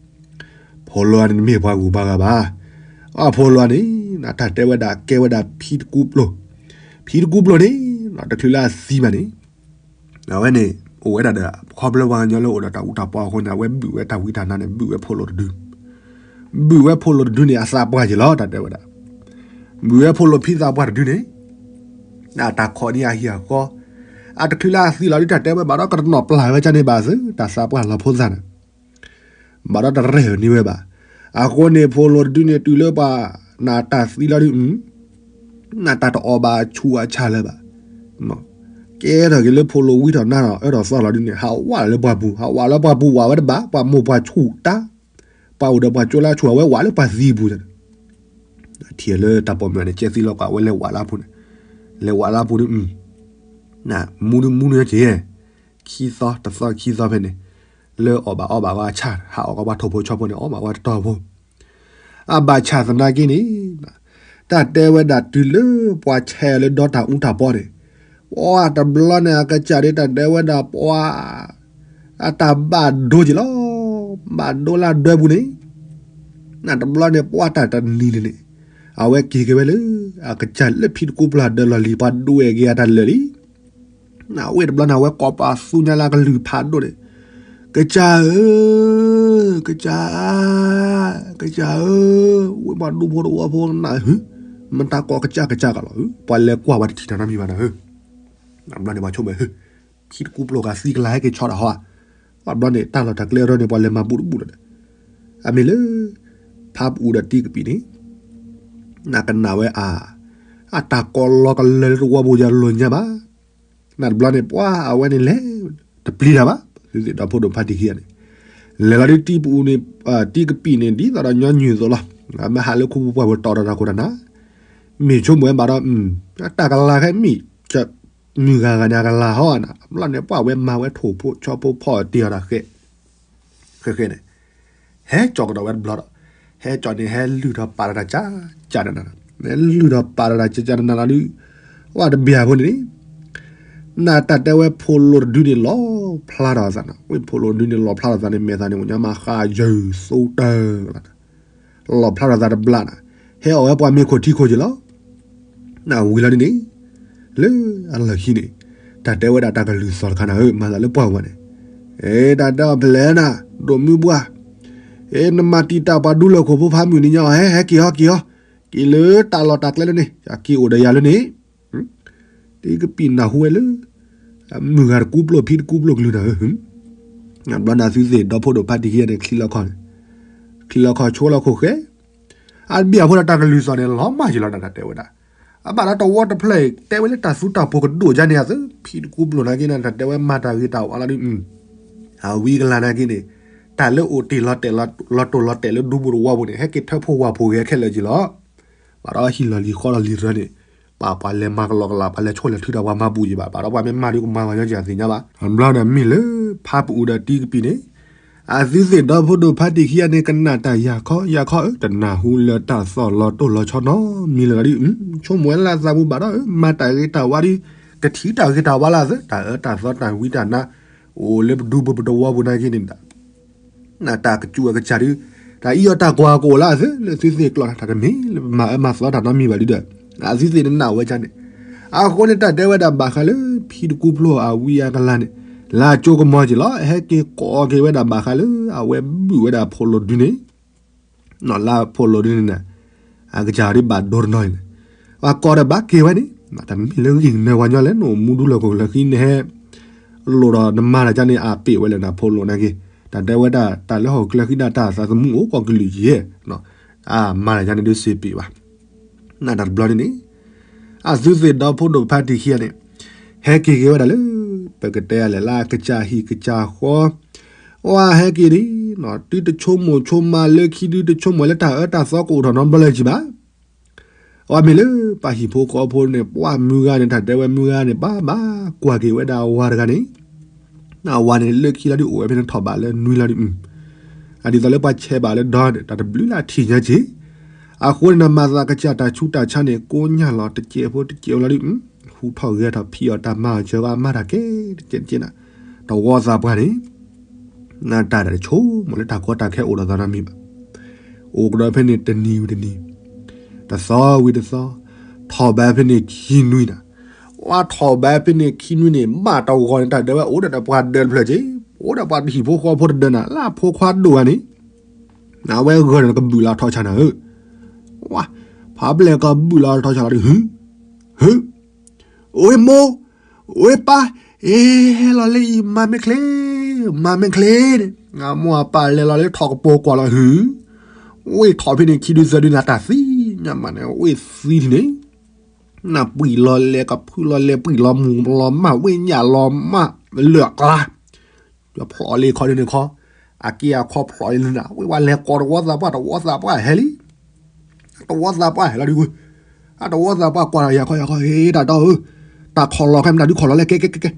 ဖိလိၤန့ၣ်မ့ၢ်ပှၤဂုၤပှၤဂၤဘၣ်, အဖိလိၤန့ၣ် နတၢ်တဲဝဲဒၣ်ကဲဝဲဒၣ်ဖံတကူပျိ, ဖံတကူပျိန့ၣ် တချုးလၢအသံဘၣ်န့ၣ် အဝဲန့ၣ် အိၣ်ဝဲဒၣ်ဒီး ခီဖျိပှၤကညီလၢအိၣ်ဒီးတၢ်အူတၢ်ပီအဃိန့ၣ် အဝဲဘုၣ်ဝဲတၢ်ဝံတၢ်နါန့ၣ် ဘုၣ်ဝဲဖိလိၤတဒု, ဘုၣ်ဝဲဖိလိၤတဒုန့ၣ် အသးပှၢ်က့ၤလီၤ တၢ်တဲဝဲဒၣ်, ဘုၣ်ဝဲဖိလိၤဖံသးပှၢ်တဒုန့ၣ်, အတၢ်ခိးန့ၢ်အဟံၣ်အဃီ, အတချုးလၢအသံလီၤဒုး တၢ်တဲဝဲဘၣ်ဒီးကတနီၤပျၢ်ဝဲကန့ၣ်ဘၣ်သု တၢ်သးပှၢ်လီၤဖိသၣ်န့ၣ် ဘၣ်ဒီးတရဲၣ်န့ၢ်ဝဲဘၣ်. အဃိန့ၣ် ဖိလိၤတဒုန့ၣ် တုၤလၢပှၤ နတၢ်သံလီၤဒုး နတၢ်တအီၣ်ဘၣ်ဆူၣ်အဆၣ်လၢၤဘၣ်. ကဲထီၣ်က့ၤလၢဖိလိၤဝံထီၣ်နါထီၣ်အၢထီၣ်သီလီၤဒုးန့ၣ် ဟးဝးလၢပှၢ်ပူၤ, ဟးဝးလၢပှၢ်ပူၤဝးဝဲတဘၣ်, ပှၤမိၢ်ပှၢ်ဆူၣ်တၢ်, ပှၤအိၣ်ဒီးပှၤကၠိလၢဆူၣ် အဝဲဝးလၢပှၢ်သံပူၤန့ၣ် ထံၣ်လၢတၢ်ပိာ်မုၣ်န့ၣ် ကဲသံလီၤကး အဝဲလဲၤဝးလၢအပူၤန့ၣ်, လဲၤဝးလၢအပူၤဒုး မူဒုးမူနုၤက့ၤ, ခံသီတသီခံသီဖဲန့ၣ်, လၢအီၣ်ဘၣ်အီဘၣ်ဝဲအဆၣ် ဟးအီၣ်ကီးပှၤထိၣ်ဖိဆီဖိန့ၣ် အီၣ်ဘၣ်ဝဲတတီၤဖိ အဘၣ်ဆၣ်သနာ်က့န့ၣ်, တၢ်တဲဝဲဒၣ်တုၤလၢပှၤဆဲးလၢဒီတၢ်အူတၢ်ပီန့ၣ်, ပှၤတဘျီန့ၣ် အကစၢ်ဒၣ်တၢ်တဲဝဲဒၣ်ပှၤ အတၢ်ဘၣ်ဒိက့ၤလီၤ. ဘၣ်ဒိလၢဒၢပူၤန့ၣ်, နတဘျီန့ၣ် ပှၤတၢ်တနံၤန့ၣ်န့ၣ်, အဝဲက့ၤက့ၤဝဲလၢ အကစၢ်လၢဖံတကူပျိၢ်ဒၢလီၢ်လံၤ ပှၤဒွဲၣ်က့ၤအတၢ်လၢာ်လံ နဝဲတဘျီန့ၣ် အဝဲကိးပသူညါလၢအကလုၢ်ဖးဒိၣ်န့ၣ်, ကစၢ်ဧၢ, ကစၢ်, ကစၢ်ဧၢ, ဝဲပှၤဒူဖိတဝီဖိနၤဧၢ, မတၤကိးကစၢ်ကစၢ်ကလီၤဧၢ, ပှၤလဲၤကွၢ်ဝဲတထံၣ်တၢ်နီတမံၤဘၣ်နၤဧၢ. နဘျီန့ၣ် ပှၤဆိကမိၣ်ဧၢ, ဖံတကူပျိၢ်ဂၤသံကလၤဟဲက့ၤဆီတၢ်ဟီဧါ. ဘျီန့ၣ် တၢ်လီၢ်တၢ်ကျဲအရၢန့ၣ် ပှၤလဲၤမၤဘူၣ်တဘူၣ်လီၤဒီး, အမ့ၢ်လၢ ဖါပအူဒီးတံၤကပံာ်န့ၣ် နကနၣ်ဝဲအါ, အတၢ်ကိးလီၤကလၢာ်လၢတဝီပူၤယၤလိာ်ညါဘၣ်. နတဘျီန့ၣ် ပှၤအဝဲန့ၣ်လဲၤ တပျံၤတၢ်ဘၣ်, သုသ့ၣ်ဒီဖိဒိၣ်ဖါတံၢ်ခံဂၤန့ၣ်, လဲၤလီၤဒုးတံၤပူၤန့ၣ်, တံၤကပံာ်န့ၣ် ဒ်သိးဒီးညီနုၢ်အသိးလီၤ. မ့ၢ်ဟးလၢခူပူၤပှၢ်ပူၤတီၢ်ဒီးတၢ်ခိၣ်တၢ်နၢ်, မ့ၢ်ဆိကမိၣ်ဝဲဘၣ်ဒီး, တၢ်ကလၤခဲမ့ၢ်, က မုၢ်ဂၤဂၤန့ၣ် အကလၤဟီနၤ, ဘျီန့ၣ် ပှၢ်ဝဲမၤဝဲထိၣ်ဖိဆီဖိဖီၣ်တ့ၢ်အီၤဒီးဃဲ ဃဲဃဲန့ၣ် ဟဲကၠီၤကဒီးဝဲတဘျီဒီး ဟဲကၠီၤန့ၣ် ဟဲလုၢ်ထီၣ်ပာ်ဒီးတၢ်ကၠးကၠးနးနး, ဟဲလုၢ်ထီၣ်ပာ်ဒီးတၢ်ကၠးကၠးနးနးလီၤဒုး, ဝဲတဘျီဖိန့ၣ်န့ၣ် နတၢ်တဲဝဲဖိလိၤတဒုန့ၣ်လီၤဖျါထီၣ်အသးနၤ, ဝဲဖိလိၤတဒုန့ၣ်လီၤဖျါထီၣ်သးန့ၣ် မဲာ်သးန့ၣ် အိၣ်ညါမးဃါယၢၤသိတၢၢ်လီၤ လီၤဖျါထီၣ်သးတဘျီနၤ, ဟဲအီၣ်ဝဲပှၤမ့ၤခိၣ်ထံခိၣ်က့ၤလီၤ. နဝံၤလီၤဒ်န့ၣ် လၢအလီၢ်ခံန့ၣ် တၢ်တဲဝဲဒၣ်တၢ်ကလုၢ်သီၣ်တခါနၤဧၢ, မၤသးလၢပှၢ်ဝဲန့ၣ်, တၢ်တဲအီၤဖဲလဲၣ်နၤ, ဒိၣ်မုၢ်ပှၢ်, နမၤတံာ်တာ်ပှၤဒူလၢၢ်ခိၣ်ဖိဖးမုၢ်နံၤညါအီၤ, ဟဲ ဟဲက့ၤအီၤ က့ၤအီၤ, က့ၤလၢတၢ်လီၢ်တၢ်ကျဲလၢန့ၣ်, ယက့ၤအိၣ်ဒီးယၤလၢန့ၣ် တံကပံာ်နၢ်ဟူဝဲလၢ မုၢ်ဂၤတကူပျိၢ်ဖံတကူပျိၢ်ကလုၢ်နၤဧၢ, ဘျီန့ၣ်သုသ့ၣ်ဒီဖိဒိၣ်ဖးတံၢ်ခံဂၤန့ၣ် ချံလီၤခီၣ်န့ၣ်, ချံလီၤခီၣ်ဆိလီၤခိၣ်ဃဲ, အဘံၣ်အဖှိၣ်ဒီးတၢ်ကလုၢ်သီၣ်န့ၣ် လီၤမၢ်ယံၤလီၤနၤ တၢ်တဲဝဲဒၣ်, အဘၣ်ဒီးတဝီတဖျၢၣ်အံၤ တဲဝဲလၢတၢ်သူတၢ်ပိၤကဒိၣ်ကန့ၣ်အသိး ဖံတကူပျိၢ်နာ်က့န့ၣ် တၢ်တဲဝဲမၤတၢ်ဂ့ၤတၢ်ဝါလီၤဒုး, အဝံကလၤနာ်က့န့ၣ် တၢ်လၢအိၣ်တ့ၢ်လီၤတဲာ်လီၤတိၢ်လီၤတဲာ်လၢဒူပူၤတဝီပူၤန့ၣ် ဟဲက့ၤထၢဖှိၣ်ဝၢ်ဖှိၣ်ဂဲၤခဲလၢာ်က့ၤလီၤ. ဘၣ်ဒီးဟံၣ်လီၤလံၤဃီလီၤလံၤရၢန့ၣ် ပှၤလဲၤမၤကလီကလီ ပှၤလဲၤဆိၣ်လဲၤထုတၢ်ပှၤမၤဘူၣ်ယံၤဘၣ်, ဘၣ်ဒီးပှၤမ့ၢ်မၤဒုးကမၤဝဲညီက့ၤအသ့ၣ်ညါဘၣ်. ဘျီဒီးမ့ၢ်လၢဖးပူၤဒီးတံကပံာ်န့ၣ် အသုသ့ၣ်ဒီဖိဒိၣ်ဖးတံၢ်ခံဂၤန့ၣ် ကနၣ်တၢ်ယၤခီယၤခီဧၢ, တနၢ်ဟူလၢတၢ်သီၣ်လီၤတိၢ်လီၤဆီနီတမံၤလၢၤဒီး ဆိကမိၣ်ဝဲလၢအသးပူၤဘၣ်ဒီး မၤတၢ်ဂ့ၤတၢ်ဝါဒီး ကထံၣ်တၢ်ဂ့ၤတၢ်ဝါလၢအသး တၢ်အၢတၢ်သီတၢ်ဝံတၢ်နါ အိၣ်လၢပဒူပူၤပတဝီပူၤနာ်က့န့ၣ် နတၢ်ကစူၢ်အကစၢ်ဒုး တၢ်အံၤအီၤတၢ်ကွၢ်ကအိၣ်လၢအသး လၢသုသ့ၣ်ကျီၢ် တၢ်တမ့ၢ်လၢပမၤအၢမၤသီတၢ်နီတမံၤဘၣ်ဒုးဒီး အသုသ့ၣ်န့ၣ်နာ်ဝဲဒ်န့ၣ်. အဃိန့ၣ် တၢ်တဲဝဲဒၣ်ဘၣ်ဃးလၢ ဖံတကူဖျိအဝံအကလၤန့ၣ် လၢအကၠိကမီၤက့ၤလီၤ. ဟဲက့ၤကိးက့ၤဝဲဒၣ်ဘၣ်ဃးလၢ အဝဲဘုၣ်ဝဲဒၣ်ဖိလိၤဒုန့ၣ် လၢဖိလိၤဒုန့ၣ် အကစၢ်ဒုးဘၣ်ဒိတနီၤန့ၣ် ပှၤကိးဒီးဘၣ်က့ၤဝဲန့ၣ် တၢ်တမ့ၢ်လၢဂ့ၢ်နၢၤဝဲညီလဲၣ် နအိၣ်မူဒူလၢၢ်ခိၣ်ကျၢၢ်ဃံန့ၣ်ဟဲ လိၣ်ဒီးနမၤတၢ်ကန့ၣ် အပ့ၢ်ဝဲလၢနဖိလိၤနာ်က့ တၢ်တဲဝဲဒၣ် တၢ်လၢဟီၣ်ခိၣ်ချၢဃံန့ၣ် တၢ်သးသမူအိၣ်ကိးကလုာ်ယဲၢ် အမၤတၢ်ကန့ၣ်ဒုးစ့ပ့ၤဘၣ်. နတၢ်တဘျီန့ၣ်န့ၣ် အသုသ့ၣ်ဒီဖိဒိၣ်ဖးတံၢ်ခံဂၤန့ၣ် ဟဲက့ၤက့ၤဝဲဒၣ်လၢ ပကတဲလဲၣ်လၢကစၢ်ဟံၣ်ကစၢ်ဃီ ဝဲဟဲက့ၤန့ၣ် တုၤတဆိကမိၣ်ဆိကမးလၢခံဒုးတဆိကမိၣ်လၢတၢ်အၢတၢ်သီကအိၣ်ထီၣ်နီတဘျီလၢၤဘၣ်. အဝဲမ့ၢ်လၢပှၤဟံၣ်ဖိဃီဖိန့ၣ် ပှၤမုၢ်ဂၤန့ၣ် တၢ်တဲဝဲမုၢ်ဂၤန့ၣ် ဘၣ်ဘၣ်ကွၢ်က့ၤဝဲဒၣ်အဝၤတဂၤန့ၣ် အဝၤန့ၣ်လၢခံလီၤဒုးအိၣ်ဝဲဖဲန့ၣ်ထီၣ်ဘးလၢနွံလီၤဒုး အဒ်သိးလၢပှၤဆဲးဘၣ်လၢဒီန့ၣ် တၢ်တဘျုးလၢအထံၣ်ညါက့ၤ အဃိန့ၣ် နမၤသးကစၢ်တၢ်ဆူးတၢ်ဆါန့ၣ် ကိးညၣ်လီၤတကဲးဖိတကဲးလီၤဒုး ဟူထီၣ်ဂဲၤထီၣ်ဖံးအီၣ်တၢ်မၤအီၣ်စၢၤဘၣ်မၤတၢ်ကဲတကဲးတကဲးနၤ တဝီသးပှၢ်န့ၣ် နတၢ်တဆိကမိၣ်လၢတၢ်ကီတၢ်ခဲအိၣ်ဒီးသးနီတမံၤဘၣ်. အိၣ်ကဒီးဖဲန့ၣ်တနံၤဝံၤတနံၤ တသီဝံၤတသီ ထီၣ်ဘးဖဲန့ၣ်ခံနွံနၤ ဝဲထီၣ်ဘးဖဲန့ၣ်ခံနွံန့ၣ် ဘၣ်တဂီၤန့ၣ် တၢ်ဒၢးဝဲအိၣ်ဒီးပှၤဒၢးတဖျၢၣ်က့ၤ အိၣ်ဒီးပှၤဟံၣ်ဖိဃီဖိတဒၢးနၤ လၢအဖိခွါဒိၣ်ဂၤန့ၣ် အဝဲဂၢၢ်န့ၣ်ကဘုၣ်လီၤထီၣ်ဆၣ်နၤဧၢ ဝဲ ဖးပျဲၢ်ကဘုၣ်လီၤထီၣ်ဆၣ်လီၤဒုး ဟု ဟု အိၣ်မိၢ် အိၣ်ပၢ် အ့ ဟဲလီၤလၢအံၤ မၤမ့ၢ်ချ့ မၤမ့ၢ်ချ့န့ၣ် အမိၢ်အပၢ်လဲၤလီၤလၢထီၣ်ကပိာ်ကွၢ်လီၤဟု ဝ့ၢ်ထီၣ်ဖဲန့ၣ်ခံဒုသၢဒုနၤတၢ်သံညါမးန့ၣ် ဝ့ၢ်သံန့ၣ် နပှံာ်လီၤလဲၤကဖုလီၤလဲၤ ပှံာ်လီၤမူလီၤမၢ် ဝ့ၢ်ညၣ်လီၤမၢ် လၢအကျါ ဖျိးလံခီဒ်န့ၣ်ခီ အက့အခီဖျိးလံနၤ ဝ့ၢ်ဝဲလဲၤကိးတဝီသးပှၢ် တဝီသးပှၢ်ဟဲလံ တဝီသးပှၢ်ဟဲလီၤဒုး အတဝီသးပှၢ်ကွၢ်ဒီးယၤခီယၤခီ ဟ့ တၢ်ဒီးဧၢ တၢ်ခီၣ်လီၤခဲမနၤဒုးခီၣ်လီၤလဲၣ် ကဲကဲကဲကဲ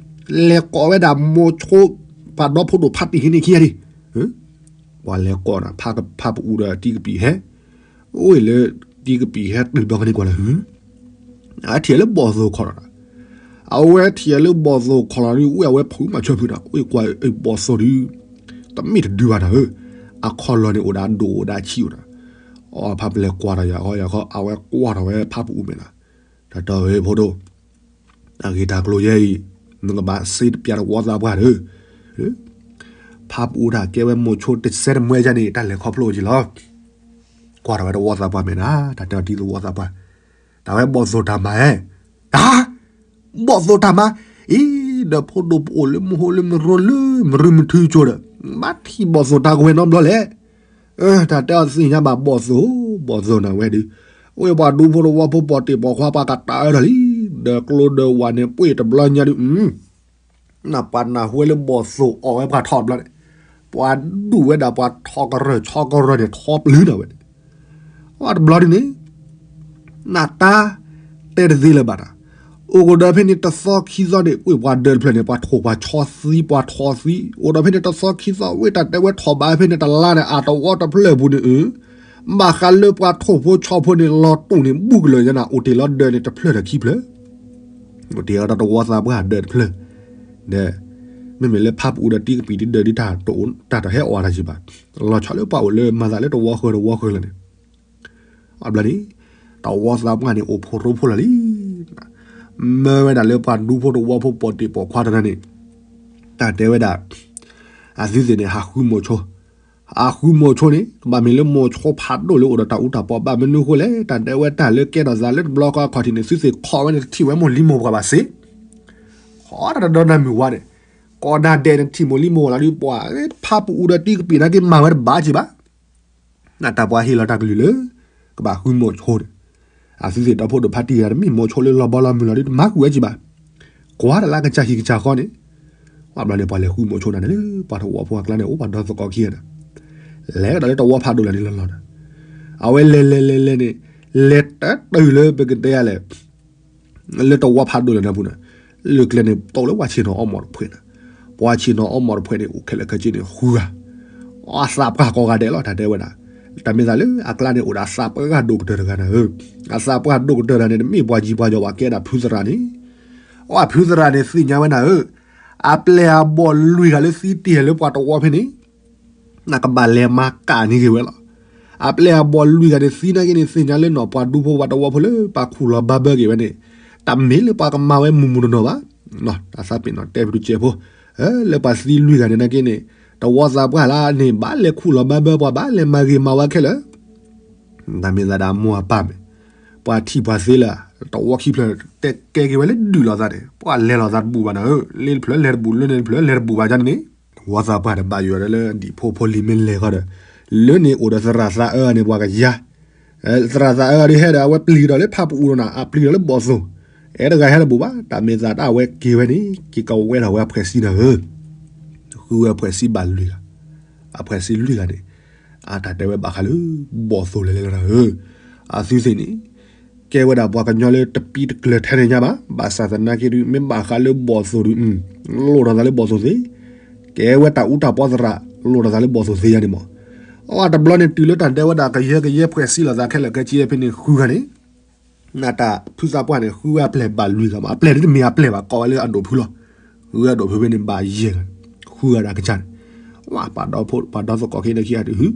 လဲၤကိးဝဲဒၣ်မိၤဆိ ပှၤဒီဖိဒိၣ်ဖးတံၢ်ဟံးန့ၢ်ခံဂၤဒံး ပှၤလဲၤကိးနၤ ဖးပူၤဒီးတံကပံာ်ဟဲ အိၣ်လၢတံကပံာ်ဟဲတုၤဘျီကန့ၢ်ကွၢ်လၢဟု အထံၣ်လၢဘီၣ်သိၣ်ခီၣ်လီၤနၤ အဝဲထံၣ်လၢဘီၣ်သိၣ်ခီၣ်လီၤဒုး ဝ့ၢ်အဝဲဖုးမၤဆၢဖုးနၤ ဝ့ၢ်ကွၢ်ဘီၣ်သိၣ်ဒုး တမ့ၢ်တဒုဘၣ်နၤဧၢ အခီၣ်လီၤန့ၣ်အိၣ်ဒၣ်ဒိၣ်အိၣ်ဒၣ်ဆံးအိၣ်နၤ အဖးပူၤလဲၤကွၢ်ဒီးယၤခီယၤခီ အဝဲကွၢ်ထီၣ်ဝဲဖးပူၤမဲာ်နၤ တၢ်ဒီးဧၢဖိဒိၣ် အဂ့ၢ်တၢ်ကျိၤယဲအံၤ နကဘၣ်စ့တပျၢ်တဝီသးပှၢ်ဧၢ ဖးပူၤတၢ်ကဲဝဲမိၤဆိတစဲတမှဲယါန့ၣ် တၢ်လဲၤခီဖျိက့ၤလီၤ ကွၢ်ထီၣ်ဝဲတဝီသးပှၢ်မဲာ်နၤ တၢ်တဲအီၤတံၤသဝီသးပှၢ် တၢ်ဝဲဘီၣ်သိၣ်တၢ်မၤဧဲ တၢ် ဘီၣ်သိၣ်တၢ်မၤ အံၤ ဒီးဖိဒိၣ်ပအိၣ်လၢမဟိလၢမရိလၢမရူမထုကၠိဒီး ဘၣ်ထံၣ်ဘီၣ်သိၣ်တၢ်ကဝဲၤနီတဘျီလဲၣ် တၢ်တဲအီၤသ့ၣ်ညါဘၣ်ဘီၣ်သိၣ် ဘီၣ်သိၣ်နၤဝဲဒုး ဝ့ၢ်ပှၤဒူဖိတဝီဖိပိာ်တ့ၢ်ပိာ်ခွါပှၤကတၢ်အၢထီၣ်လံ ဒီးကျိဒီးဝၣ်န့ၣ် ပှ့ၢ်တဘျီညါဒုး နပှၤနၢ်ဟူဝဲလၢဘီၣ်သိၣ်အီၣ်ဝဲပှၤထီၣ်တဘျီန့ၣ် ပှၤဒူၣ်ဝဲဒၣ်ပှၤထီကရၢၢ်ဆီကရၢၢ်န့ၣ် ထီပျုၤနၤဝဲန့ၣ် အတဘျီဒုးန့ၣ် နတၢ်တဲတသ့လၢၤဘၣ်နၤ အိၣ်ကဒီးဖဲန့ၣ်တသီခံသီန့ၣ် ဝ့ၢ်ပှၤဒၢးတဖျၢၣ်န့ၣ် ပှၤထိၣ်ပှၤဆီသံ ပှၤထိၣ်သံ အိၣ်ဒီးဖဲန့ၣ်တသီခံသီ ဝ့ၢ်တၢ်တဲဝဲထိၣ်ဘးဖဲန့ၣ်တလါန့ၣ် အတဝီတဖျၢၣ်ပူၤန့ၣ် အၢ ဘၣ်ဃးလၢပှၤထိၣ်ဖိဆီဖိန့ၣ် လီၤတူာ်န့ၣ် ဘူးကလၢာ်ညါနၤ အိၣ်တ့ၢ်လီၤဒၢးန့ၣ် တဖျၢၣ်ဒီးခံဖျၢၣ် အိၣ်တ့ၢ်အီၤဒီးတဝီသးပှၢ်ဒၢးတဖျၢၣ် ဒီး မ့မ့ၢ်လၢဖးပူၤဒီးတံကပံာ်ဒၢးဒ်တၢ်တအိၣ် တၢ်တဟဲအိၣ်တၢ်ကံဘၣ် လီၤဆီလၢပှၤအိၣ်လၢမၤသးလၢတဝီဃၢၤတဝီဃၢၤလၢာ်န့ၣ် အဘျီန့ၣ် တဝီသးပှၢ်န့ၣ် အိၣ်ဖိးရိဖိးလီၤလံ မၢဝဲဒၣ်လၢပှၤဒူဖိတဝီဖိပိာ်တ့ၢ်ပိာ်ခွါတဂၤန့ၣ် တၢ်တဲဝဲဒၣ် အသုသ့ၣ်န့ၣ် ဟးဃုမိၤဆိ အဃုမိၤဆိန့ၣ် ကဘၣ်မ့ၢ်လၢမိၤဆိဖးဒိၣ်လၢအိၣ်ဒီးတၢ်အူတၢ်ပီးဘၣ်မနုၤဃိလဲၣ် တၢ်တဲဝဲတၢ်လၢကဲထီၣ်သးလၢတဘျီဃီအခီၣ်ထံးန့ၣ် သုသ့ၣ်ခိးဝဲန့ၣ် တထံၣ်ဝဲမိၢ်လံမိၢ်ပှၢ်ဘၣ်စ့ၢ် ခိးတၢ်တဒီနၤမုၢ်ဝါန့ၣ် ကိးနၤဒဲးနထံၣ်မိၢ်လံမိၢ်ပှၢ်လီၤဒ်ပှၤ ဖးပူၤဒီးတံကပံာ်နာ်က့မၤဝဲတဘၣ်ကံဘၣ် နတၢ်ပှၤဟ့ၣ်လီၤတၢ်ကလုၢ်လၢ ကဘၣ်ဃုမိၤဆိန့ၣ် အသုသ့ၣ်ဒီဖိဒိၣ်ဖးတံၢ်ဂၤ တမ့ၢ်မိၤဆိလၢလီၤဘီလီၤမုၢ်လီၤဒ်တမၤကွံာ်ဝဲကံဘၣ် ကွၢ်တၢ်လၢကစၢ်ဟံၣ်ကစၢ်ဃီန့ၣ် အဘျီန့ၣ် ပှၤလဲၤဃုမိၤဆိနၤန့ၣ်လၢ ပှၤတဝီဖိအကျါန့ၣ် အိၣ်ပှၤဒီသကိးခံဂၤန့ၣ် လဲၤကဒီးလၢတဝီဖးဒိၣ်လၢာ်န့ၣ်လီၤလီၤဒီး အဝဲလဲၤလဲၤလဲၤလဲၤန့ၣ် လဲၤတတုၤလၢပကတဲယၤလဲၣ် လၢတဝီဖးဒိၣ်လၢာ်န့ၣ်ပူၤန့ၣ် လၢကျဲန့ၣ် တိၢ်လၢပှၤဆ့ၣ်နီၤအီမီၢ်တဖှဲးန့ၣ် ပှၤဆ့ၣ်နီၤအီမီၢ်တဖှဲးန့ၣ် အိၣ်ခဲလၢာ်ခဲဆ့န့ၣ် ဃုဂၤ အသးပှၢ်ကိးဂၤဒဲးလီၤ တၢ်တဲဝဲဒၣ် တၢ်မ့ၢ်သးလၢအကျါန့ၣ် အိၣ်ဒီးအသးပှၢ်ဂၤဒိၣ်ကတၢၢ်တဂၤန့ၣ်ဧၢ အသးပှၢ်ဒိၣ်ကတၢၢ်တဂၤန့ၣ် တမ့ၢ်ပှၤယံၤပှၤယီၤဘၣ်ကဲဒၣ်ဖုသရၣ်န့ၣ် အဖုသရၣ်န့ၣ် သ့ၣ်ညါဝဲနၤဧၢ အပျဲၢ်အဘီၣ်လွံၢ်ဂၤလၢသံတ့ၢ်လၢပှၤတဝီဖဲန့ၣ် နကဘၣ်လဲၤမၤကၣ်န့ၢ်က့ၤဝဲလီၤ. အပျဲၢ်အဘီၣ်လွံၢ်ဂၤန့ၣ် သံနာ်က့န့ၣ် သ့ၣ်ညါလၢနီၢ်ပှၤဒူဖိပှၤတဝီဖိလၢပှၤခူၣ်လီၤဘၣ်ဘၢက့ၤဝဲန့ၣ် တမ့ၢ်လၢပှၤကမၤဝဲမုၢ်မုၢ်နီၢ်နီၢ်ဘၣ်. တၢ်သးပ့ၤနီၣ်တဲဖုတကဲးဖိ လၢပှၤသံလွံၢ်ဂၤန့ၣ်နာ်က့န့ၣ် တဝီသးပှၢ်လၢန့ၣ် ဘၣ်လဲၤခူၣ်လီၤဘၣ်ဘၢပှၤ ဘၣ်လဲၤမၤဂ့ၤမၤဝါခဲလၢာ် တၢ်မ့ၢ်သးဒၣ်အမိၢ်အပၢ်မ့ၢ် ပှၤထံၣ်ပှၤသ့လၢ တဝီခံဖျၢၣ် တဲကဲက့ၤဝဲလၢဒုးလိာ်သးန့ၣ် ပှၤလဲၤလိာ်သးတဘူၣ်ဘၣ်နၤဧၢ, လ့တဖျၢၣ်လဲၤတဘူၣ် လၢန့ၣ်တဖျၢၣ်လဲၤတဘူၣ်ဘၣ်န့ၣ်န့ၣ် တဝီသးပှၢ်န့ၣ် ဘၣ်ယိၣ်ဒီးလၢဒံၣ်ဖိဖိလံၤမ့ၢ်လဲၤဃီဒီး လၢန့ၣ်အိၣ်ဒီးသရၣ်သးအၢန့ၣ် ပှၤကယၤ သရၣ်သးအၢဒ်ဟဲဒီး အဝဲပျံၤကဒီးလၢဖးပအူဒီးနၤ အပျံၤဒီးလၢဘီၣ်သိၣ် အဲၣ်တဂၤဟဲတဘူၣ်ဘၣ် တၢ်မ့ၢ်သးတၢ်အဝဲက့ၤဝဲန့ၣ် က့ၤကဝဲထီၣ်ဝဲအဖှဲးစံနၤဧၢ, ဃုဝဲအဖှဲးစံဘၣ်လွံၢ်ဂၤ, အဖှဲးစံလွံၢ်ဂၤန့ၣ် အတၢ်တဲဝဲဘၣ်ဃးလၢ ဘီၣ်သိၣ်လဲၤလဲၤလီၤနၤဧၢ, အသုသ့ၣ်န့ၣ် ကဲဝဲဒၣ်ပှၤကညီလၢတပံတကျၢၤထဲန့ၣ်ညါဘၣ်, ဘၣ်ဆၣ်သနာ်က့ဒုး မ့ၢ်ဘၣ်ဃးလၢဘီၣ်သိၣ်ဒုး လိၣ်ထီၣ်သးလၢဘီၣ်သိၣ်သ့, ကဲဝဲတၢ်အူတၢ်ပီသရၣ် လိၣ်ထီၣ်သးလၢဘီၣ်သိၣ်သ့ယါန့ၣ်မး, အတဘျီန့ၣ် တုၤလၢတၢ်တဲဝဲဒၣ်ကယၢကယဲဖှဲးစံလိာ်သးခဲလၢာ်ခဲဆ့ဖဲန့ၣ်ဃုဂၤန့ၣ် နတၢ်ဖုသးပှၢ်န့ၣ် ဃုဝဲအပျဲၢ်ဘၣ်လွံၢ်ဂၤမး, အပျဲၢ်ဒုးတမ့ၢ်အပျဲၢ်ဘၣ် ကိးဝဲလၢအဒိၣ်ဖုလီၤ, ဃုဝဲအဒိၣ်ဖုဖဲန့ၣ်ဘၣ်ယဲၢ်ဂၤ, ဃုဂၤဒၣ်ကစၢ်န့ၣ်, ပှၤဒီသကိးခံန့ၣ်ခံဂၤဒုး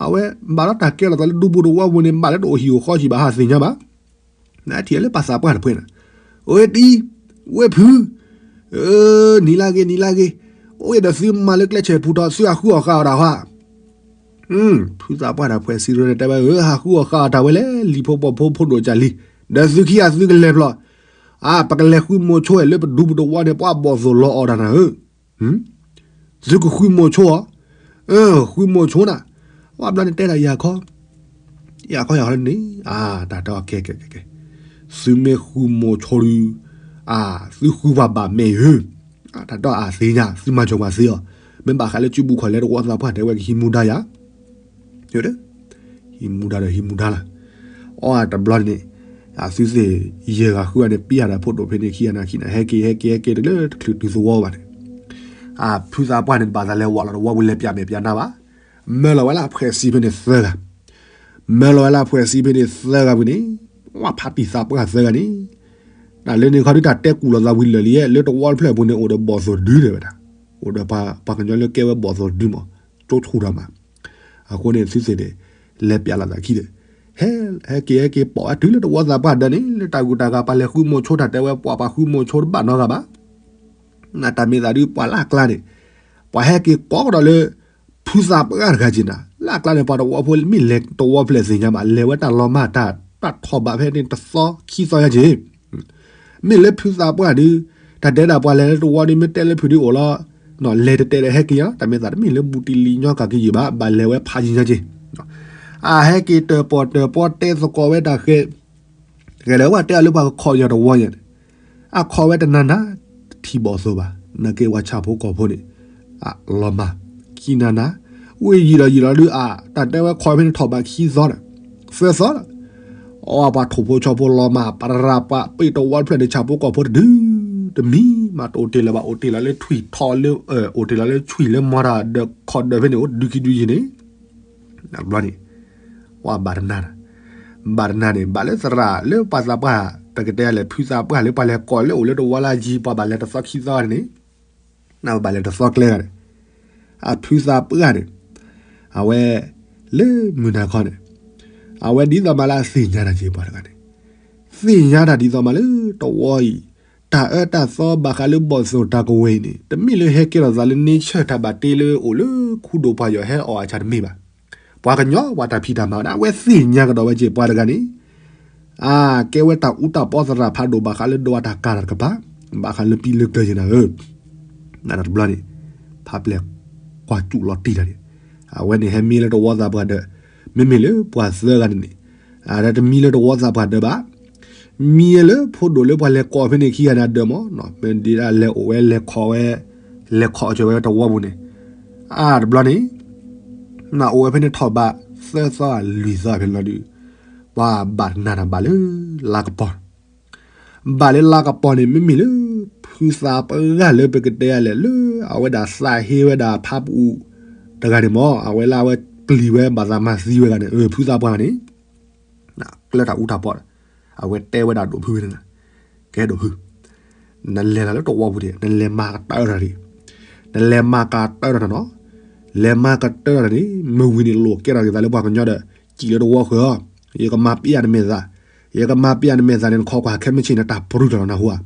အဝဲဘၣ်လီၤတၢ်ကဲလိာ်သးလၢဒူပူၤတဝီပူၤန့ၣ် ဘၣ်လၢတအိၣ်ဟံၣ်အိၣ်ဃီကံဘၣ်ဟးသ့ၣ်ညါဘၣ် နထံၣ်လၢပှၤသးပှၢ်တဖှဲးန့ၣ်, အိၣ်တံၤ, ဝဲၢ်ဖု, နံၤလၢဂ့ၤ နံၤလၢဂ့ၤ, အိၣ်ဒီးသုမၤလၢကျဲဆဲးပူၤထီၣ် သုအဃုအီၣ်ဃာ်အီၣ်တၢ်ဟါ, ဖုသးပှၢ်တၢ်ဖှဲးစံးရၢန့ၣ် တဲဝဲဧၢ ဟးဃုအီၣ်ဃာ်အီၣ်တၢ်ဝဲလဲၣ် လံၤဖိပိာ်ဖိဖိဒိၣ်ကၢ်လံ, ဒီးသုခံဂၤသုကလဲၤဖျီၣ်, အါ ပကလဲၤဃုမိၤဆိဝဲလၢပဒူပူၤတဝီန့ၣ် ပှၤဘီၣ်သိၣ်လီၤအီၣ်တၢ်နၤဧၢ သုကဃုမိၤဆိအီၤ, ဃုမိၤဆိနၤ, အဘျီန့ၣ်တဲဒၣ်ယၤခီ, ယၤခီယၤခီန့ၣ်, အါ တၢ်တဲအီၤကဲကဲကဲကဲ, သုမ့ၢ်ဃုမိၤဆိဒုး, အါ သုဃုပှၤဘၣ်မဲာ်ဧၢ, တၢ်တဲအီၤအသ့ညါ သုမၤစၢၤပှၤသ့အီၤ, မ့ၢ်ဘၣ်ဃးလၢစုပူၤခီၣ်လဲတဝီသးပှၢ်တဲဝဲကဟံးမူဒါယၤ ဟံးမူဒါဒီးဟံးမူဒါလီၤ, အီတဘျီန့ၣ်, အသုသ့ၣ်ယဲၢ်ဂၤဃုဂၤန့ၣ် ပံယၤဒီးဖိဒိၣ်ဖဲန့ၣ်ခံဂၤန့ၣ်ခံန့ၣ် ဟဲက့ၤဟဲက့ၤဟဲက့ၤတလၢတချုးတုၤသဝီဘၣ်န့ၣ်, အဖုသးပှၢ်န့ၣ် တဘၣ်သးလဲၤဝးလီၤတဝီပူၤလဲၤပျးမဲာ်ပျးနါဘၣ်, မၢလီၤဝဲလၢအဖှဲးစံဖဲန့ၣ်သၢဂၤ, မၢလီၤဝဲလၢအဖှဲးစံဖဲန့ၣ်သၢဂၤပူၤန့ၣ်, ဝဲဖးတံၢ်သးပှၢ်သၢဂၤန့ၣ်, တၢ်လၢန့ၣ်ခီဒုးတၢ်တဲကူၣ်လိာ်သးဝံၤလၢာ်လံ လၢတဝီတဖျၢၣ်ပူၤန့ၣ် အိၣ်ဒီးဘီၣ်သိၣ်တဒုတဲဝဲဒၣ်, အိၣ်ဒီးပှၤကညီလၢကဲဝဲဘီၣ်သိၣ်တဒုမး, ကၠိဆူၣ်တၢ်မး အဃိန့ၣ် သုသ့ၣ်န့ၣ် လဲၤပျးလိာ်သးခံဒီး, ဟဲ ဟဲက့ၤဟဲက့ၤပိာ်ဝဲတုၤလၢတဝီသးပှၢ်ဒၢးန့ၣ် လၢတၢ်ဂုၤတၢ်ဂၤပှၤလဲၤဃုမိၤဆိတၢ်တဲဝဲ ပှၤပှၤဃုမိၤဆိတဘၣ်နီတဂၤဘၣ်, နတၢ်မ့ၢ်သးဒုးပှၤလၢအကျါန့ၣ်, ပှၤဟဲက့ၤကိးကဒီးလၢ ဖုသးပှၢ်တဂၤက့ၤနၤ လၢအကျါန့ၣ် ပှၤတဝီဖိမ့ၢ်လဲၤတဝီဖျဲၣ်သ့ၣ်ညါဘၣ် လဲၤဝဲတၢ်လီၤမၢ်တၢ် တၢ်ထီၣ်ဘးဖဲန့ၣ်တသီခံသီညါက့ၤ မ့ၢ်လၢဖုသးပှၢ်ဒုး, တၢ်တဲဒၣ်ပှၤလဲၤလၢတဝီဒုး မ့ၢ်တဲလၢဖုဒုးအိၣ်လီၤ, လဲၤတတဲဒီးဟဲက့ၤလီၤ, တၢ်မ့ၢ်သးတမ့ၢ်လၢဘူးတံၢ်လံၤညီကၤက့ၤယံာ်ဘၣ်, ဘၣ်လဲၤဝဲဖးယံာ်ညါက့ၤ, အဟဲက့ၤတၢၣ်ပီၣ်တၢၣ်ပီတဲသကိးဝဲတၢ်ဃဲ, တဂၤဒီးဝဲတဲအီၤလၢပှၤကခိးယီၤတဝီညါန့ၣ်, အခီဝဲတနၤနၤ, တထံၣ်ဘီၣ်သိၣ်ဘၣ်, နာ်က့ပှၤဆၣ်ဖိကီၢ်ဖိန့ၣ်, လီၤမၢ်, ခံနၤနၤ, ဝ့ၢ်ယံာ်လီၤယံာ်လီၤဒုးအါ, တၢ်တဲဝဲခီဖဲန့ၣ်ထီၣ်ဘးခံသီဒီး, သၢသီဒီး အီၣ်ပှၤထိၣ်ဖိဆီဖိလီၤမၢ် ပရၤပှၤပ့ၣ်တဝီတဖျၢၣ်န့ၣ် ဆၣ်ဖိကီၢ်ဖိတဒု တမံၤမးတအိၣ်တ့ၢ်လၢၤဘၣ် အိၣ်တ့ၢ်လီၤလၢထွံၣ်ထီလၢ အိၣ်တ့ၢ်လီၤလၢထွံၣ်လၢမီတၢ်ဒၢးခီၣ်ဒၢးဖဲန့ၣ် အိၣ်ဒုခံဒုယံၤန့ၣ် ဘျီန့ၣ် ပှၤဘၣ်တနၢ် ဘၣ်တနၢ်န့ၣ် ဘၣ်လၢသရၣ်လၢပှၤသးပှၢ် ပကတဲလဲၣ် ဖုသးပှၢ်လၢပှၤလဲၤကိးလၢအိၣ်လၢတဝီလၢယံၤ ပှၤဘၣ်လဲၤတသီခံသီန့ၣ်န့ၣ် ဘၣ်လဲၤတသီကျဲဂၤန့ၣ် အဖုသးပှၢ်န့ၣ် အဝဲ လၢမုၢ်နၤခီန့ၣ် အဝဲဒ်သိးမးလၢအသ့ၣ်ညါတၢ်က့ၤပှၤတဂၤန့ၣ် သ့ၣ်ညါတၢ်ဒ်သိးမးလၢတဝီအံၤ တၢ်အၢတၢ်သီဘၣ်ဃးလၢဘီၣ်သိၣ်တၢ်ကဝဲၤအံၤန့ၣ် တမ့ၢ်လၢဟဲကဲထီၣ်သးလၢ nature တၢ်ဘၣ်တ့လၢအိၣ်လၢခူဒိၣ်ပှၤယီၤဟဲအီၣ်အဆၣ်တမ့ၢ်ဘၣ်. ပှၤကညီပှၤတၢ်ဖံးတၢ်မၤဝဲဒၣ် အဝဲသ့ၣ်ညါကဒီးဝဲက့ၤပှၤတဂၤန့ၣ် အကဲဝဲတၢ်အူတၢ်ပီသရၣ်ဖးဒိၣ်ဘၣ်ဃးလၢဒိးတၢ်ကၤတၢ်တကပၤ ဘၣ်ဃးလၢပံလၢကျၢၤယဲၢ်နၤဧၢ နတဘျီန့ၣ် ဖးပျဲၢ်ကွၢ်စူၣ်လီၤတံၢ်တၢ်န့ၣ် အဝဲန့ၣ်ဟဲမံလၢတဝီသးပှၢ်ဒၢး မ့မ့ၢ်လၢပှၤသၢဂၤန့ၣ်န့ၣ် အတမံလၢတဝီသးပှၢ်ဒၢးဘၣ် မံလၢဖိဒိၣ်လၢပှၤလဲၤကိးဖဲန့ၣ်ခံဂၤန့ၣ်အဒၢးမး မ့ၢ်ဒ်လဲၤအိၣ်ဝဲလဲၤခီဝဲ လဲၤခီအီၤကၢၤဝဲတဝီပူၤန့ၣ် အတဘျီန့ၣ် နအိၣ်ဝဲဖဲန့ၣ်ထီၣ်ဘးသၢသီလွံၢ်သီဖဲလီၤဒုး ပှၤဘၣ်တနၢ်တၢ်ဘၣ်လၢလါကပီၤ ဘၣ်လၢလါကပီၤန့ၣ် မ့မ့ၢ်လၢ ဖုသးပှၢ်လၢပကတဲလဲၣ်လၢ အဝဲဒၣ်သးဟ့ဝဲဒၣ်ဖးပအူတဂၤန့ၣ်မး အဝဲလၢအဝဲပျံၤဝဲဘၣ်သးမၤသံဝဲဂၤန့ၣ် ဖုသးပှၢ်န့ၣ် ကျၢၤတၢ်အူတၢ်ပီ အဝဲတဲဝဲဒၣ်ဒိၣ်ဖုဝဲန့ၣ် ကဲဒိၣ်ဖု နလဲၤလီၤလၢတဝီပူၤန့ၣ် နလဲၤမၤကတၢၢ်တၢ်န့ၣ် နလဲၤမၤကတၢၢ်တၢ်န့ၣ်နီၤ လဲၤမၤကတၢၢ်တၢ်န့ၣ် မ့ၢ်ဝံၤန့ၣ်လိာ်ကဲထီၣ်က့ၤသးလၢပှၤကညီဒီး စံၣ်လၢတဝီဃၢၤအီၤ ယကမၤပျဲနမဲာ်သၣ် ယကမၤပျဲနမဲာ်သၣ်န့ၣ် နခီကွၢ်ခဲမုၢ်ဆ့ၣ်န့ၣ် တၢ်ပရူၢ်တၢ်လီၤနၢ်ဟူဧါ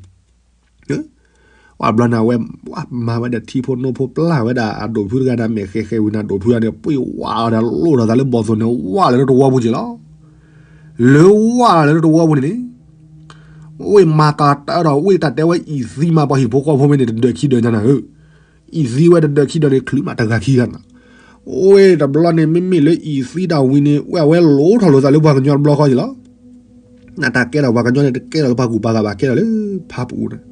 ဝဲဘျီန့ၣ် အဝဲမၤဝဲဒီးထံဖိနိဖိပျၢ်ဝဲဒၣ်အဒိၣ်ဖုတဂၤန့ၣ် မဲာ်ဃဲၤဃဲၤဝံၤန့ၣ် ဒိၣ်ဖုန့ၣ် ပှ့ၤဝးဒီးလိၣ်ဒီးသးလၢဘီၣ်သိၣ်န့ၣ် ဝးလၢတဝီပူၤက့ၤလီၤ လၢဝးလၢတဝီပူၤန့ၣ်န့ၣ် ဝ့ၢ်မၤကတၢၢ်ဒီး ဝ့ၢ်တၢ်တဲဝဲအံၤသံမး ပှၤဟံၣ်ဖိဃီဖိမ့ၢ်န့ၣ် တဒၢးခံဒၢးညါနၤဧၢ အံၤသံဝဲတဒၢးခံဒၢးန့ၣ် ချုးမးတဂၤခံဂၤနၤ ဝ့ၢ်တဘျီန့ၣ် မ့မ့ၢ်လၢအံၤသံတၢ်ဝံၤန့ၣ် ဝဲအဝဲလိၣ်ထီၣ်လိာ်သးလၢပှၤကညီတဘျီဃီက့ၤလီၤ နတၢ်ကဲထီၣ်ပှၤကညီန့ၣ် တကဲထီၣ်လၢပှၤကူၣ်ပှၤဂၤဘၣ် ကဲထီၣ်လၢဖးပအူန့ၣ်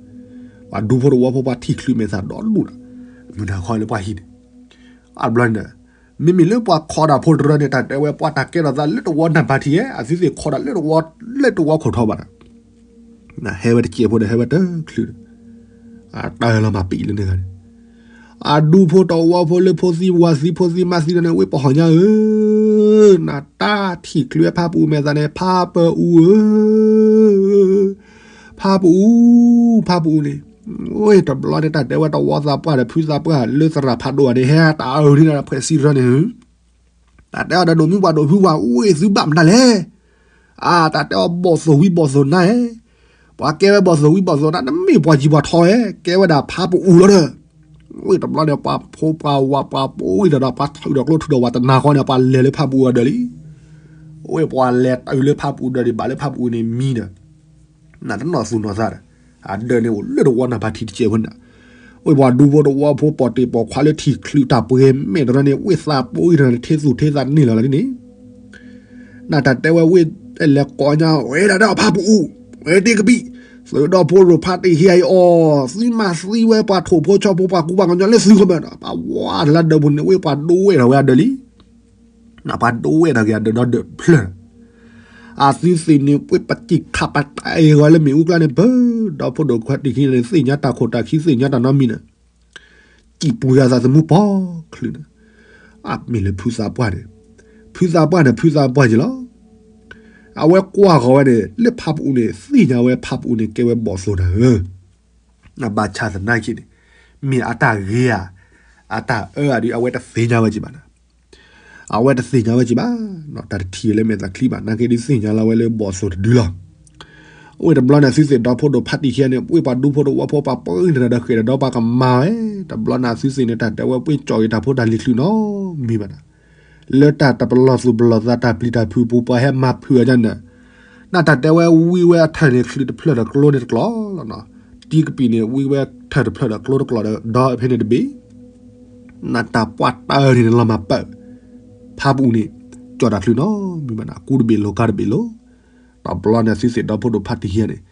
ပှၤဒူဖိတဝီဖိ ပှၤထံၣ်ချုးမဲာ်သၣ်ဒီဒူၣ်ဒီး မုၢ်နၤခီလၢပှၤဟံၣ်န့ၣ် အဘျီန့ၣ် မ့မ့ၢ်လၢပှၤခီဒၣ်ဖိတရၢန့ၣ် တၢ်တဲဝဲပှၤတၢ်ကဲထီၣ်သးလၢတဝီနၢ်ပၢၢ်ထံဧါ အသုသ့ၣ်ခီဒၣ်လၢတဝီ လၢတဝီခိၣ်ထီဘၣ်ဒီး နဟဲဝဲတစဲးဖိဒီး ဟဲဝဲတချုးဒီး အတၢ်လီၤမၢ်ပံာ်လၢန့ၣ်ဂၤန့ၣ် အဒူဖိတဝီဖိလၢဖိသံဝၤသံဖိသံမါသံဒီးန့ၣ် ဝ့ၢ်ပဟီၣ်ညါဧၢ နတၢ်ထံၣ်ချုးဝဲဖးပအူမဲာ်သၣ်န့ၣ် ဖးပအူဧၢ ဖးပအူ ဖးပအူန့ၣ် ဝ့ၢ်တဘျီန့ၣ် တၢ်တဲဝဲတဝီသးပှၢ်ဒီးဖုသးပှၢ်လၢသရၣ်ဖးဒိၣ်ဘၣ်န့ၣ် ဟဲတၢ်အၢၣ်လံနၤဒီးဖှဲးစံရၢန့ၣ် တၢ်တဲအီၤဒီးဒိၣ်မုၢ်ပှၤဒိၣ်ဖုဝဲ ဝ့ၢ်သုဘၣ်မတၤလဲၣ် အတၢ်တဲအီၤဘီၣ်သိၣ်ဝံဘီၣ်သိၣ်နါဧဲ ပှၤကဲဝဲဘီၣ်သိၣ်ဝံဘီၣ်သိၣ်နါ နမ့ၢ်ပှၤကံၤပှၤထီဧဲ ကဲဝဲဒၣ်ဖးပအူလီၤဒီး ဝ့ၢ်တဘျီန့ၣ် ပှၤဖိပှၤဝၤပှၤပဝ့ၢ်ဒီး ပှၤထုးဒီးကျိထုးဒီးဝၤတနၤဃီန့ၣ် ပှၤလဲၤလၢဖးပအူအဒၢးလံ ဝ့ၢ်ပှၤလဲၤတုၤလၢဖးပအူဒၢးန့ၣ် ဘၣ်လၢဖးပအူန့ၣ်မံဒီး နတနီၢ်သူၣ်နီၢ်သးဒီး အဒၢးန့ၣ်အိၣ်လၢတဝီနၢ်ပၢၢ်ထံတစဲးဖိန့ၣ် ဝ့ၢ်ပှၤဒူဖိတဝီဖိ ပိာ်တ့ၢ်ပိာ်ခွါလၢထံၣ်ချုးတၢ်ပှဲၤမဲာ်တရၢန့ၣ် ဝ့ၢ်သးပှ့ၤတရၢန့ၣ် ထ့သူၣ်ထ့သးန့ၢ်လီၤလၢန့ၣ် နတၢ်တဲဝဲဝ့ၢ်လဲၤကိးညါ ဝဲဒၣ်ဒီးဖးပအူ ဝဲတ့ကဘံၣ် သုးဒီဖိရိၣ်ဖးတ့ၢ်ဟံးအံၤအီၤ သုမၤသံဝဲပှၤထိၣ်ဖိဆီဖိပှၤကူပှၤကညီလၢသုးခိၣ်ဘၢၣ်ဒီး ပှၤဝါတလါဒၢးပူၤန့ၣ် ဝ့ၢ်ပှၤဒိဝဲၢ်ထီၣ်ဝဲအဒၢးလံ နပှၤဒိဝဲၢ်ထီၣ်က့ၤအဒၢးဒီဒၢးဖျၢၣ် အသုသ့ၣ်န့ၣ် ပှ့ၤပစံၣ်ခးပတၢ်အ့ၣ်ဂီၤလၢမ့ၣ်အူကျါန့ၣ် ပၢၢ် ဒီဖိဒိၣ်ခွါတ့ၢ်ခံန့ၣ် သ့ၣ်ညါတၢ်ခိၣ်တၢ်ခံ သ့ၣ်ညါတၢ်နီတမံၤန့ၣ် စံၣ်ပူၤယၤသးသမူပီချုးန့ၣ် အမ့ၢ်လၢဖုသးပှၢ်န့ၣ် ဖုသးပှၢ်န့ၣ် ဖုသးပှၢ်က့ၤလီၤ အဝဲကွၢ်ဃီၤဝဲန့ၣ် လၢဖးပအူန့ၣ် သ့ၣ်ညါဝဲဖးပအူန့ၣ် ကဲဝဲဘီၣ်သိၣ်နၤဧၢ နဘၣ်ဆၣ်သနာ်က့န့ၣ် မ့ၢ်အတၢ်ဂ့ၤဧါ အတၢ်အၢဧါဒီး အဝဲတသ့ၣ်ညါဝဲက့ၤဘၣ်နၤ အဝဲတသ့ၣ်ညါဝဲက့ၤဘၣ် တၢ်တထံၣ်ဝဲလၢမဲာ်သၣ်ချံဘၣ် နာ်က့ဒုးသ့ၣ်ညါလီၤဝဲလၢဘီၣ်သိၣ်တဒုလီၤ ဝ့ၢ်တဘျီန့ၣ် သုသ့ၣ်ဒီဖိဒိၣ်ဖးတံၢ်ခံဂၤန့ၣ် ဝ့ၢ်ပှၤဒူဖိတဝီဖိပှၤပၢအံၤတရၢဒီးဃဲၣ်ဒီးဒီးပှၤကမၤဝဲ တဘျီန့ၣ် သုသ့ၣ်န့ၣ် တၢ်တဲဝဲပှ့ၤကၠီၣ်က့ၤတၢ်ဖိတၢ်လံၤချုးနီတမံၤဘၣ်နၤ လၢတၢ်တပလီၢ်သူၣ်ပလီၢ်သးတၢ်ပျံၤတၢ်ဖုးပူၤပှၤဟဲမၤဖုးအီၤန့ၣ် နတၢ်တဲဝဲဝံဝဲအထၢၣ်န့ၣ် ချုးတဖျၢၣ်ဒီးကျိန့ၣ်တကျိာ်လီၤနီၤ တံကပံၣ်န့ၣ် ဝံဝဲထၢၣ်တဖျၢၣ်ဒီးကျိတကျိာ်ဒီး ဒီးဖဲန့ၣ်တဘ့ၣ် နတၢ်ပှၢ်တၢၢ်န့ၣ်န့ၣ်လီၤမၢ်ပၢၢ် ဖးပူၤန့ၣ် ကၠီၣ်တၢ်ချုးနီတမံၤဘၣ်နၤ ကူတဘ့ၣ်လိၤကါတဘ့ၣ်လိၤ တဘျီန့ၣ် သုသ့ၣ်ဒီဖိဒိၣ်ဖးတံၢ်ခံဂၤန့ၣ်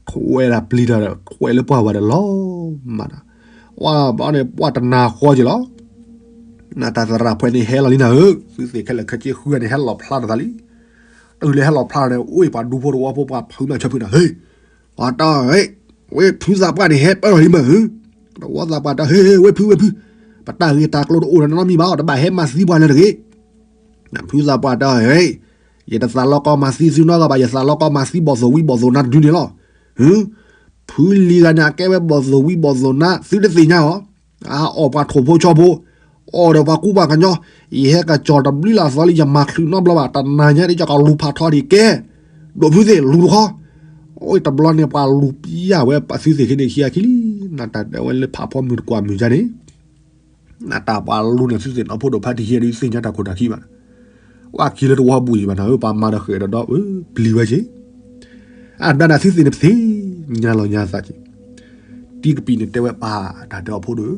ထွဲဒၣ်ပျံၤတၢ်ဒီး ထွဲလၢပှၢ်ဝဲဒီးလီၤမၢ်နၤ ဝဲဘျီန့ၣ် ပှၢ်တနၤဃီက့ၤလီၤ နတၢ်သရၣ်ဖှဲးန့ၣ်ဟဲလီၤလံနၤဧၢ သုသ့ၣ်ခဲလၢာ်ခဲဆ့ဃုဂၤန့ၣ် ဟဲလီၤဖျါထီၣ်သးလံ တ အုၣ်လၢဟဲလီၤဖျါန့ၣ် အိၣ်ပှၤဒူဖိတဝီဖိ ပှၤဖုးမၤဆၢဖုးနၤ ဟ့ၣ်, ပှၤတၢ် ဟ့ၣ်, ဝဲဖုသးပှၢ်န့ၣ် ဟဲပၢၢ်လီၤလံမး ဟ့ၣ်, တဝီသးပှၢ်တၢ် ဟ့ၣ် ဟ့ၣ် ဝဲဖု ဝဲဖု, ပတၢ်ဂ့ၢ်တၢ်ကျိၤတအိၣ်ဒီးနီတမံၤဘၣ် တဘၣ်ဟဲမၤသံပှၤလၢၤတဂ့ၤ. ဖုသးပှၢ်တၢ် ဟ့ၣ်, ယတသးလီကီမၤသံသုနီတဂၤဘၣ် ယသးလီကီမၤသံဘီၣ်သိၣ်ဝံဘီၣ်သိၣ်နါတဒုန့ၣ်လီၤ. ဟ့ၣ်, ဖုလံၤဂၤန့ၣ် အကဲဝဲဘီၣ်သိၣ်ဝံဘီၣ်သိၣ်နါ သုတသ့ၣ်ညါအီၤ, အအီၣ်ပှၤထိၣ်ဖိဆီဖိ, အီၣ်ဒီးပှၤကူပှၤကညီ, ယဟဲကစီၤတဘျုးလၢအသီလံ ယမၤချုးနီတဘျီဘၣ် တနၤညါဒ်ကလူၤဖးထီဒံးကဲ, ဒိၣ်ဖုသ့ၣ်လူၤတခီ, အိၣ်တဘျီန့ၣ် ပှၤလူၤပျၢ်ဝဲပှၤသုသ့ၣ်ခံန့ၣ်ခံဂၤခံလံ, နတၢ်တဲဝဲလၢဖးဖီမုၢ်တကွၢ်မုၢ်ယါန့ၣ် နတၢ်ပှၤလူၤန့ၣ် သုသ့ၣ်နီၢ်ဖိဒိၣ်ဖးတံၢ်ဟံၣ်ဒုးသ့ၣ်ညါတၢ်ခိၣ်တၢ်ခံဘၣ်, ဝဲက့ၤလၢတဝီပူၤယံၤဘၣ်နၤဧၢ ပှၤမၤဒီးဃဲးဒီးဒီး ပျံၤဝဲက့ၤ, အဘျါနၤသုသ့ၣ်န့ၣ်ပသ့ၣ်ညါလီၤ ညါသးက့ၤ, တံကပံာ်န့ၣ်တဲဝဲပၢ် တၢ်တဲအီၤဖိဒိၣ်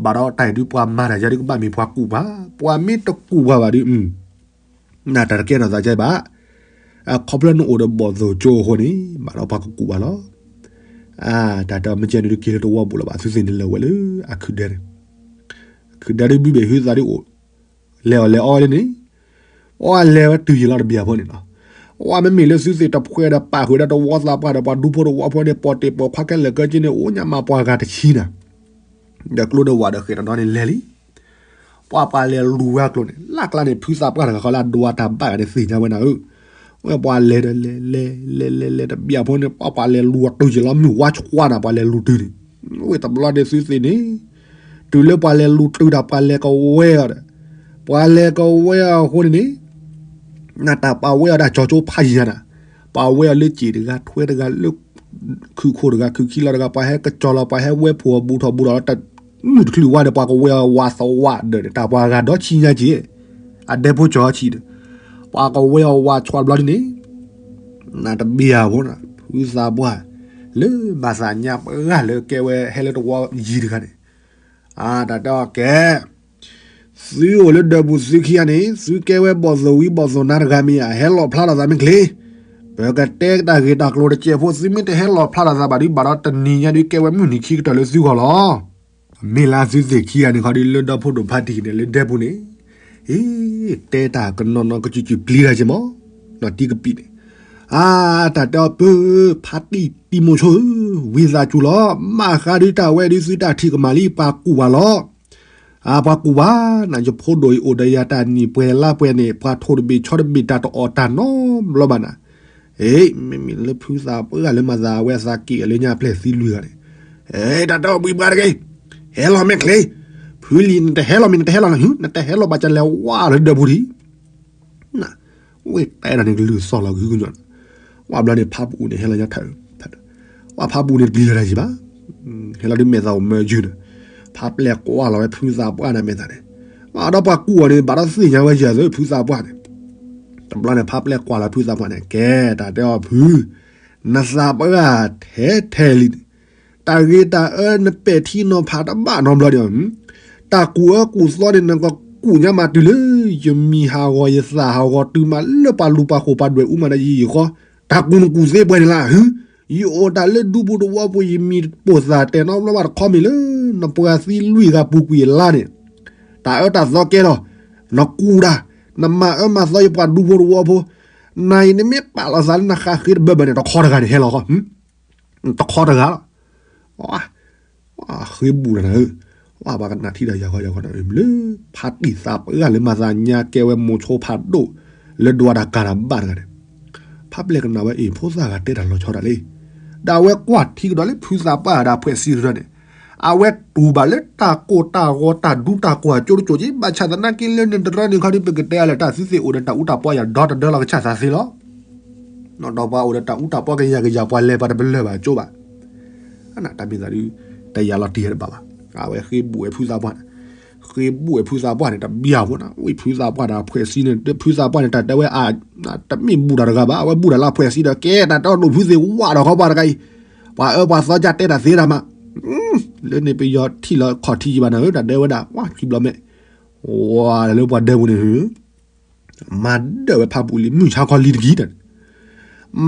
ဧၢ, ဘၣ်ဒီးတၢ်အံၤဒုးပှၤမၤတၢ်ယါဒုးကဘၣ်မ့ၢ်ပှၤကူၣ်ပှၤ, ပှၤမ့ၢ်တကူၣ်ပှၤဘၣ်ဒုး နတၢ်တကဲထီၣ်သးကဲဘၣ်, ခီဖျိနအိၣ်ဒီးဘီၣ်သိၣ်ကၠိအဃိန့ၣ် ဘၣ်ဒီးပှၤကကူၣ်ပှၤလီၤ. တၢ်တဲအီၤမ့ၢ်ကဲန့ၣ်ဒုးက့ၤလၢတဝီပူၤလီၤဘၣ် သုသ့ၣ်န့ၣ်လဲၤဝဲလၢအခုၣ်ဒဲန့ၣ်, ခုၣ်ဒဲဒုးဘံၣ်ဘ့ၣ်ဟုသးဒုးအိၣ်, လဲၤအီၣ်လဲၤအီဝဲလၢန့ၣ်, အီၣ်လဲၤဝဲတုၤယံၤလီၤတဘျီဖိန့ၣ်လီၤ. အီၣ်မ့မ့ၢ်လၢသုသ့ၣ်တဖှဲဒီးပာ်ဃုာ်ဒီးတဝီသးပှၢ်ဒီးပှၤဒူဖိတဝီဖိန့ၣ် ပိာ်တ့ၢ်ပိာ်ခွါခဲလၢာ်ကၢက့န့ၣ် အိၣ်ညါမးပှၤဂၤတဆံနၤ, ဒီးကျိဒီးဝးဒီးဃဲးဒီးဒီန့ၣ်လဲၤလံ ပှၤပှၤလဲၤလူၤဝဲအကျိၤန့ၣ် လၢ်ကျါန့ၣ် ဖုသးပှၢ်တဂၤဃီလၢအဒွးတၢ်ဘၣ်ဂၤန့ၣ်သ့ၣ်ညါဝဲနၤဧၢ, ဝဲပှၤလဲၤဒီးလဲၤလဲၤလဲၤလဲၤလဲၤတဘျီဖိန့ၣ် ပှၤပှၤလဲၤလူၤအတုၤယံၤလီၤ မုၢ်ဝါဆှါနၤ ပှၤလဲၤလူၤတုၤန့ၣ်, ဝဲတဘျီန့ၣ်သုသ့ၣ်န့ၣ်, တုၤလၢပှၤလဲၤလူၤတုၤဒီးပှၤလဲၤကဝဲအီၤဒီး, ပှၤလဲၤကဝဲအီၤအဃိန့ၣ်န့ၣ် နတၢ်ပှၤဝဲအီၤဒၣ်ကၠီကၠိဖးယံၤနၤ, ပှၤဝဲအီၤလၢစ့ၣ်တဂၤထွဲတဂၤလၢ ခုၣ်ခိၣ်တဂၤ ခုၣ်ခံလီၤတဂၤ ပှၤဟဲကစီၤလီၤ ပှၤဟဲဝဲဖှိၣ်အဘူးထီၣ်ဘူးထီၣ်လီၤ တမုၢ်တချုးဝါဒီး ပှၤကဝဲအီၤဝးသဝးဒီးန့ၣ် တၢ်ပှၤဂၤဒီဆံညါက့ၤ, အဒဲဖိကၠီဆံဒီး, ပှၤကဝဲအီၤဝးဆှါတဘျီဒ်န့ၣ်, နတဘံၣ်ဧါဖိနၤ ဖုသးပှၢ်, လၢမၤသးညါပှၢ်လၢကဲဝဲဟဲလၢတဝီယံၤတဂၤန့ၣ်, အတၢ်တဲအီၤကဲ သုအိၣ်လၢဒၢးပူၤသုခံဂၤန့ၣ် သုကဲဝဲဘီၣ်သိၣ်ဝံဘီၣ်သိၣ်နါတဂၤမ့ၢ်ဧါ ဟဲလီၤဖျါထီၣ်သးမ့ၢ်ချ့, ပကတဲတၢ်ဂ့ၢ်တၢ်ကျိၤတစဲးဖိ သုမ့ၢ်တဟဲလီၤဖျါထီၣ်သးဘၣ်ဒုး ဘၣ်ဒီးတနံၤညါဒုးကဲဝဲမုၢ်နံၤခံကတၢၢ်လၢသုဂီၢ်လီၤ. မ့ၢ်လၢသုသ့ၣ်ခံဂၤန့ၣ်ခီဒုး လၢဒီဖိဒိၣ်ဖးတံၢ်န့ၣ် လၢဒဲပူၤန့ၣ်, အ့ တဲတၢ်ကနီၤနီၤကစူၣ်စူၣ်ပျံၤတၢ်က့ၤမး, နီၢ်တံကပံာ်န့ၣ်, အါ တၢ်တဲအီၤပၢ် ဖးတံၢ်တံမိၤဆိဧၢ, ဝံသးစူၤလီၤ မၤဃါဒုးတၢ်ဝဲဒုးသုတၢ်ထံၣ်ကမၣ်လံ ပှၤကူၣ်ပှၤလီၤ အပှၤကူၣ်ဘၣ်နၤ ယဖိဒိၣ်အံၤအိၣ်ဒီးယၤတၢ်နံၣ်ပှဲၤလါပှဲၤန့ၣ် ပှၤထိၣ်တဘ့ၣ်ဆီတဘ့ၣ်တၢ်တအီၣ်တၢ်နီတဘျီဘၣ်နၤ, အ့ မ့မ့ၢ်လၢဖုသးပှၢ်လၢမၤသးဝဲအသးက့ၣ်အီၤလၢညါပျဲၢ်သံလွံၢ်ဂၤန့ၣ်, အ့ တၢ်တဲအီၤဘှံးဘှါတဂ့ၤ, ဟဲလီၤမ့ၢ်ချ့, ဖုလံၤနတဟဲလီၤမ့ၢ်နတဟဲလီၤနၤ နတဟဲလီၤဘၣ်ကလဲၤဝါလၢဒၢးပူၤဒံး ဝဲတဲဒၣ်န့ၣ်ကလုၢ်သီၣ်လီၤကဟုကညီၤ, ဝဲဘျီန့ၣ်ဖးပူၤန့ၣ်ဟဲလီၤညါထၢၣ်, ဝဲဖးပူၤန့ၣ်တပျံၤလၢၤတၢ်ယံၤဘၣ်, ဟဲလီၤဒုးမဲာ်သးအိၣ်မၢယုၢ်န့ၣ်, ဖးပျဲၢ်ကွၢ်လီၤဝဲဖုသးပှၢ်န့ၣ်မဲာ်သးန့ၣ်, ဘၣ်ဒီးပှၤကူၣ်အီၤန့ၣ် ဘၣ်ဒီးသ့ၣ်ညါဝဲယၤသ့ဖုသးပှၢ်န့ၣ်, တဘျီန့ၣ်ဖးပျဲၢ်ကွၢ်လီၤဖုသးပှၢ်န့ၣ် ကဲတၢ်တဲအီၤဖု နသးပှၢ်ထဲထဲလံန့ၣ်, တၢ်ဂ့ၤတၢ်အၢနပဲာ်ထံနီၤဖးတဘၣ်နီတဘျီဒီး, တၢ်ကူၣ်အၢကူၣ်သီန့ၣ် နကကူၣ်ညါမးတုၤလၢ ယမံၤဟးဂီၤယသၣ်ဟးဂီၤတုၤမးလၢပှၤလူၤပှၤဃိၣ်ပှၤဒွဲၣ်အူမးဒီးယံာ်ယံာ်ဃီ, တၢ်ကူၣ်နကူၣ်သ့ပှဲၤန့ၣ်လၢဟု, ယအိၣ်တၢ်လၢဒူပူၤတဝီပူၤ ယမံၤပိာ်သၣ်တဲာ်နီတဘျီဘၣ်တခီမ့ၢ်လၢ နပှၤသံလွံၢ်ဂၤပူၤကွံာ်အလါန့ၣ်, တၢ်အၢတၢ်သီကဲလီၤ, နကူၣ်တၢ်, နမၤအၢမၤသီယပှၤဒူဖိတဝီဖိ, နၤအံၤနမ့ၢ်ပာ်လီၤသးလၢနဃးဃ့တဘၢဘၢန့ၣ် တခီတဂၤန့ၣ်ဟဲလီၤဃီ တခီတဂၤလီၤ. ဃ့ဘူးနၤဧၢ, ပှၤကနၣ်ထံၣ်ဒီးယၤဃီယၤဃီန့ၣ် လၢဖးတံၢ်သးပှၢ်လၢမၤသးညါကဲဝဲမိၤဆိဖးဒိၣ် လၢဒွးတၢ်ကၤတၢ်ဘၣ်တဂၤန့ၣ်, ဖးပျဲၢ်ကနၣ်ဝဲအံၤ ဖိသၣ်ဂၤတဲတၢ်လီၤဆီဒၣ်လံ, ဒီးအဝဲကွၢ်ထံကဒီးလၢဖုသးပှၢ်ဒီးဖှဲးစံတရၢန့ၣ်, အဝဲတူၢ်ဘၣ်လၢတၢ်ကိၢ်တၢ်ဂီၤတၢ်ဒူတၢ်ကိၢ်အကၠိတကၠိၣ်က့ ဘၣ်ဆၣ်သနာ်က့လၢန့ၣ်တရၢန့ၣ်ခီဒုး ပကတဲအါလဲၣ် တၢ်သုသ့ၣ်အိၣ်ဒီးတၢ်အူတၢ်ပီယၤဒီတဒၢလီၤကဆၣ်သးသ့လီၤ. ဒီးပှၤအိၣ်ဒီးတၢ်အူတၢ်ပီကယၤကယၤ ပှၤလဲၤပှၤတပလၢၢ်ဘၣ်ကၠိဘၣ်. တၢ်မ့ၢ်သးဒုး တယၤလီၤတံၢ်တဘၣ်ဘၣ်. အဝဲဃ့ဘူးဝဲဖုသးပှၢ်န့ၣ်, ဃ့ဘူးဝဲဖုသးပှၢ်န့ၣ် တဘျီဖိန့ၣ် ဝံၢ်ဖုသးပှၢ်ဒီးဖှဲးစံန့ၣ် ဖုသးပှၢ်န့ၣ် တၢ်တဲဝဲအါ တမ့ၢ်ဘူးတၢ်တဂၤဘၣ် အဝဲဘူးတၢ်လၢဖှဲးစံဒီး ကဲတၢ်တဲဒိၣ်ဖုသ့ၣ်ဝၣ်ဒီးခီပှၤတဂၤအံၤ, ပှၤအၢပှၤသီကၢ်တဲတၢ်သ့တၢ်မး လၢန့ၣ်ပယီၤထံၣ်လီၤခီၣ်ထံးယံၤဘၣ်နၤဧၢ တၢ်တဲဝဲဒၣ် ဝါခံဘျီမဲာ်, ဝါလၢပှၤဒၢးပူၤန့ၣ် မၤဒၢးဝဲဖးပူၤလံ မုၢ်ဆါခီလံတကံၢ်တၢ်န့ၣ်,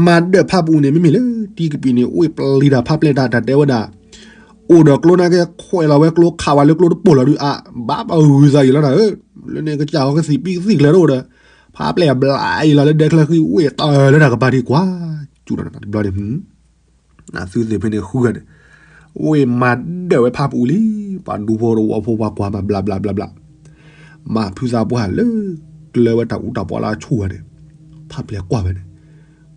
မၤဒၢးဖးပူၤန့ၣ် မ့မ့ၢ်လၢ တံကပံာ်န့ၣ် အိၣ်ပျံၤတၢ်ဖးပျဲၢ်တၢ် တၢ်တဲဝဲဒၣ်, အိၣ်ဒီးကျိနာ်က့ ခွဲးလီၤဝဲကျိ ခးဝဲလၢကျိတပိၢ်လီၤဒုးအါ, ဘၣ်ဘၣ်ဂုၤသးယံာ်လီၤနၤဧၢ, လၢန့ၣ်ကစၢ်ဃီကသံၣ်ပံကသံၣ်ကျဲတအိၣ်ဒီး, ဖးပျဲၢ်အဘျါအံၤလီၤလၢဒဲချၢဃံ ဝ့ၢ်တၢ်လၢတၢ်ကပၤထံကွၢ် စူၣ်ဒီးတဘျီန့ၣ် အသုသ့ၣ်ဖဲန့ၣ်ဃုဂၤန့ၣ် ဝ့ၢ်မၤဒၢၣ်ဝဲဖးပအူလံ, ပှၤဒူဖိတဝီဖိပှၤကွၢ်မၤဘျးဘျးဘျးဘျး, မၤဖုသးပှၢ်လၢ ကျၢဝဲတၢ်အူတၢ်ပီလၢအဆူၣ်ဂၤန့ၣ် ဖးပျဲၢ်ကွၢ်ဝဲန့ၣ်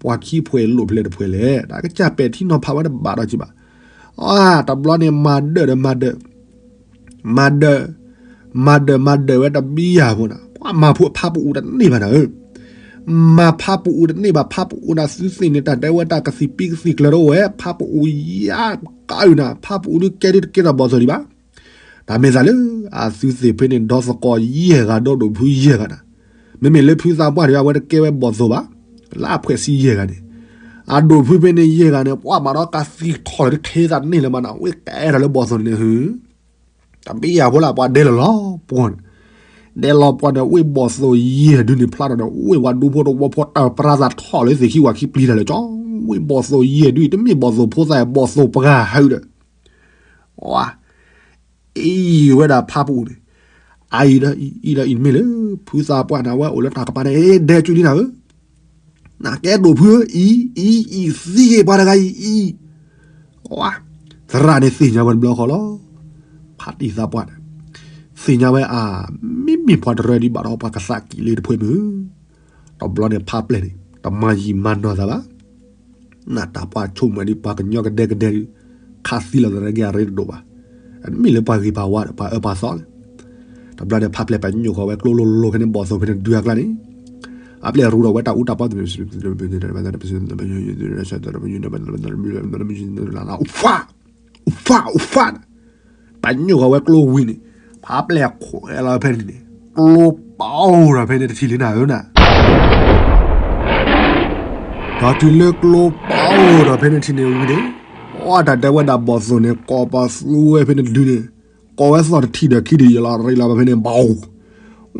ပှၤခံဖှဲးလိၣ်ဖဲလဲၣ်တဖှဲးလဲၣ်, တၢ်ကစၢ်ပဲာ်ထံနီၤဖးဝဲတဘၣ်ဒီးက့ၤဘၣ်, အတဘျီန့ၣ် မၤဒၢၣ်ဒီးမၤဒၢၣ် မၤဒၢၣ်, မၤဒၢၣ်မၤဒၢၣ်ဝဲတဘံယၤဖိန့ၣ် ပှၤမၤဖုးဖးပအူတန့ၢ်ဘၣ်နၤဧၢ, မၤဖးပအူတန့ၢ်ဘၣ်, ဖးပအူန့ၣ်သုသ့ၣ်န့ၣ် တၢ်တဲဝဲတၢ်ကသံၣ်ပံကသံၣ်ကျၢၤတအိၣ်ဝဲ, ဖးပအူယါကးအုၣ်နၤ, ဖးပအူဒုးကဲဒုးတကဲထီၣ်ဘီၣ်သိၣ်ဒံးဘၣ်. တၢ်မ့ၢ်သးလၢ အသုသ့ၣ်ဖဲန့ၣ် ဒီသကိးယဲၢ်ဂၤ ဒီဒိၣ်ဖုယဲၢ်ဂၤနၤ, မ့မ့ၢ်လၢဖုသးပှၢ်ဒီး အဝဲတကဲဝဲဘီၣ်သိၣ်ဘၣ်, လၢအဖှဲးဆံယဲၢ်ဂၤန့ၣ်, အဒိၣ်ဖုဖဲန့ၣ်ယဲၢ်ဂၤန့ၣ် ပှၤမၤဒီးကသံၣ်ထီၣ်လၢတထဲသးန့ၢ်လၢၤမးနၤ, ဝ့ၢ်ကဲထီၣ်လၢဘီၣ်သိၣ်န့ၣ် ဟ တဘံယၤဖိလၢပှၤဒဲလီၤလီၤပှီၢ်န့ၣ်, ဒဲလီၤပှီၢ်န့ၣ် ဝ့ၢ်ဘီၣ်သိၣ်ယဲၢ်ဒုန့ၣ် ဖျါထီၣ်ဒီး ဝ့ၢ်ပှၤဒူဖိတဝီဖိတၢ်ပြါသးထီၣ်လၢသ့ၣ်ခံဝၤခံပျံၤတၢ်လၢာ်ကၠီ, ဝ့ၢ်ဘီၣ်သိၣ်ယဲၢ်ဒု တမ့ၢ်ဘီၣ်သိၣ်ဖိသၣ် ဘီၣ်သိၣ်ပှၢ်ဟးဒီး, ဝါ, အံၤဝဲဒၣ်ဖးပအူန့ၣ်, အအံၤဒီးအံၤ အံၤဒီးအံၤတမ့ၢ်လၢ ဖုသးပှၢ်န့ၣ် အဝဲအိၣ်လၢတၢ်ကပၤန့ၣ် ဒဲကၠူလံနၤဧၢ နကဲဒိၣ်ဖုဧၢ, အံၤ အံၤ အံၤသံဂ့ၤပှၤတဂၤအံၤ အံၤ, သရၣ်န့ၣ်သ့ၣ်ညါဝဲတဘျီဃီလီၤ. ဖးတံၢ်သးပှၢ်န့ၣ် သ့ၣ်ညါဝဲအါ, မ့မ့ၢ်ပှၤတရၢဒံးဘၣ်ဒီးပှၤကသးကံၣ်လၢတဖှဲမုၢ်, တဘျီန့ၣ်ဖးပျဲၢ်န့ၣ် တမၤယံာ်မၤနီၢ်သးဘၣ်. နတၢ်ပှၤဆိကမိၣ်ဒ်ပှၤကညီကဒဲကဒဲဒုး ခးသံလီၤသးနာ်က့အရ့တဒိၣ်ဘၣ်. အတမ့ၢ်လၢပှၤဂ့ၤပှၤဝါဒီးပှၤအၢပှၤသီလၢ တဘျီန့ၣ် ဖးပျဲၢ်ပညိၣ်ဃီၤဝဲကျိလိၤလိၤဖဲန့ၣ် ဘီၣ်သိၣ်ဖဲန့ၣ်ဒုးအကျါန့ၣ်, ဖးပျဲၢ်ရူဒီးဝဲတၢ်အူတၢ်ပီ ဖး, ဖး, ဖး, ပညိၣ်ဃီၤဝဲကျိဝံၤန့ၣ်, ဖးပျဲၢ်ခွဲးလီၤဖဲန့ၣ်န့ၣ်, ကျိပာ်အိၣ်ဒီးဖဲန့ၣ်တထံၣ်လံနၤဧၢနၤ. ဒီးတုၤလၢကျိပာ်အိၣ်ဒီးဖဲန့ၣ်တထံၣ်န့ၣ်ဝံၤန့ၣ်, အတၢ်တဲဝဲဒၣ်ဘီၣ်သိၣ်န့ၣ် ကိးပသူဝဲဖဲန့ၣ်တဒုန့ၣ်, ကိးဝဲသီၣ်တထံၣ်ဒီးခံထံၣ်ယလီၤရ့လီၤဖဲန့ၣ် ဘီၣ်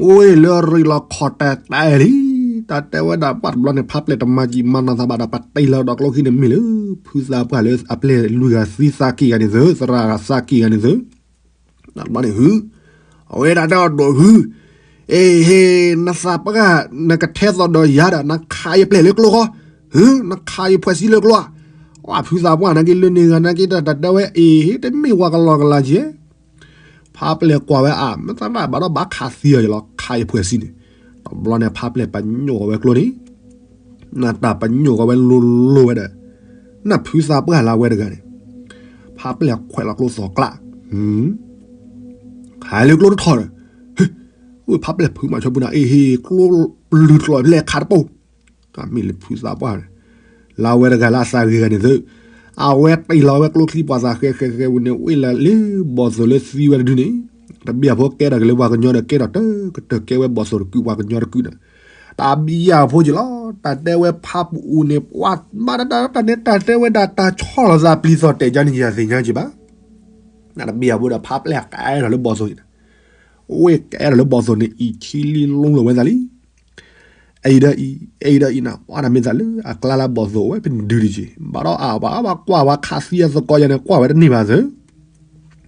ဝ့ၢ်လၢရ့လီၤခီၣ်တဲာ်တဲာ်လံ. တၢ်တဲဝဲဒၣ်ပှၢ်တဘျီန့ၣ် ဖးပျဲၢ်တမၤကံၣ်မၤနီၢ်သးဘၣ်ဒီး ပတ့ၢ်လီၤဒီးကျိခံန့ၣ်မ့ၢ်လၢ ဖုသးပှၢ်လၢအပျဲၢ်လွံၢ်ဂၤသံသးကံၢ်ဂၤန့ၣ်သု, သရၣ်ဂၤသးကံၢ်ဂၤန့ၣ်သု, တဘျီန့ၣ်ဟု, အဝဲဒၣ်တဲအီၤဒိၣ်ဖု, အ့ဟ့, နသးပှၢ်, နကထဲသိးဒီးယၤဒီး နခးယပျဲၢ်လၢကျိဃီ, ဟ, နခးယဖှဲးဆံလၢကျိဧါ. ဝဲဖုသးပှၢ်နာ်က့လၢန့ၢ်ဂၤနာ်က့ တၢ်တဲဝဲအ့ဟ့ တမ့ၢ်ဝဲကလီကလီကဲ ဖးပျဲၢ်ကွၢ်ဝဲအါ, မ့ၢ်သရၣ်ဘၣ်ဒီးဘၣ်ခးသံအီၤယလီၤ ခးယဖှဲးဆံန့ၣ်, တဘျီန့ၣ်ဖးပျဲၢ်ပညိၣ်ဃီၤဝဲကျိန့ၣ်, နတၢ်ပညိၣ်ဃီၤဝဲလိၤလိၤဝဲဒီး, နဖုသးပှၢ်လၢအဝဲတဂၤန့ၣ်, ဖးပျဲၢ်ခွဲးလီၤကျိသီၣ်ကျါ, ဟဲလၢကျိတထီၣ်ဒီး, ဝဲဖးပျဲၢ်ဖုမၤဆိပူၤနၤ အ့ဟ့ ကျိပျုၤကျိာ်ဖဲလဲၣ်ခးတပိၢ် တၢ်မ့ၢ်လၢဖုသးပှၢ်န့ၣ်, လၢအဝဲတဂၤလၢအသးဂ့ၤဂၤန့ၣ်သု, အဝဲတ့ၢ်လီၤဝဲကျိချံပှၤသးဃဲဃဲဃဲဝံၤန့ၣ် ဝ့ၢ်လၢလၢဘီၣ်သိၣ်လၢသံဝဲတဒုန့ၣ်, တဘံၣ်အဖိကဲထီၣ်က့ၤလၢပှၤကညီဒီးကဲထီၣ်တကတၢၢ် ကဲဝဲဘီၣ်သိၣ်တကုာ်ပှၤကညီတကုာ်န့ၣ်, တၢ်ဘံၣ်အဖိက့ၤလီၤ တၢ်တဲဝဲဖးပအူန့ၣ် ပှၤမၤတၢ်တၢ်န့ၣ် တၢ်တဲဝဲဒၣ်တၢ်ဆီၣ်လီၤသးပျံၤသီၣ်တဲာ်ကန့ၣ် ယသ့ၣ်ညါက့ၤဘၣ်, တၢ်တဘံၣ်အဖိဒီးဖးပျဲၢ်ကဲထီၣ်လၢဘီၣ်သိၣ်န့ၣ် ဝ့ၢ်ကဲထီၣ်လၢဘီၣ်သိၣ်န့ၣ် အံၤထံလံလူလီၤဝဲသးလံ. အံၤဒီးအံၤ အံၤဒီးအံၤနၤ ပှၤတၢ်မ့ၢ်သးလၢအကျါလၢဘီၣ်သိၣ်ဝဲဖဲန့ၣ်ဒုတက့ၢ် ဘၣ်ဒီးအါဘၣ်ဘၣ်ကွၢ်ဝဲခးသံအသကိးယၤန့ၣ် ကွၢ်ဝဲတန့ၢ်ဘၣ်သု,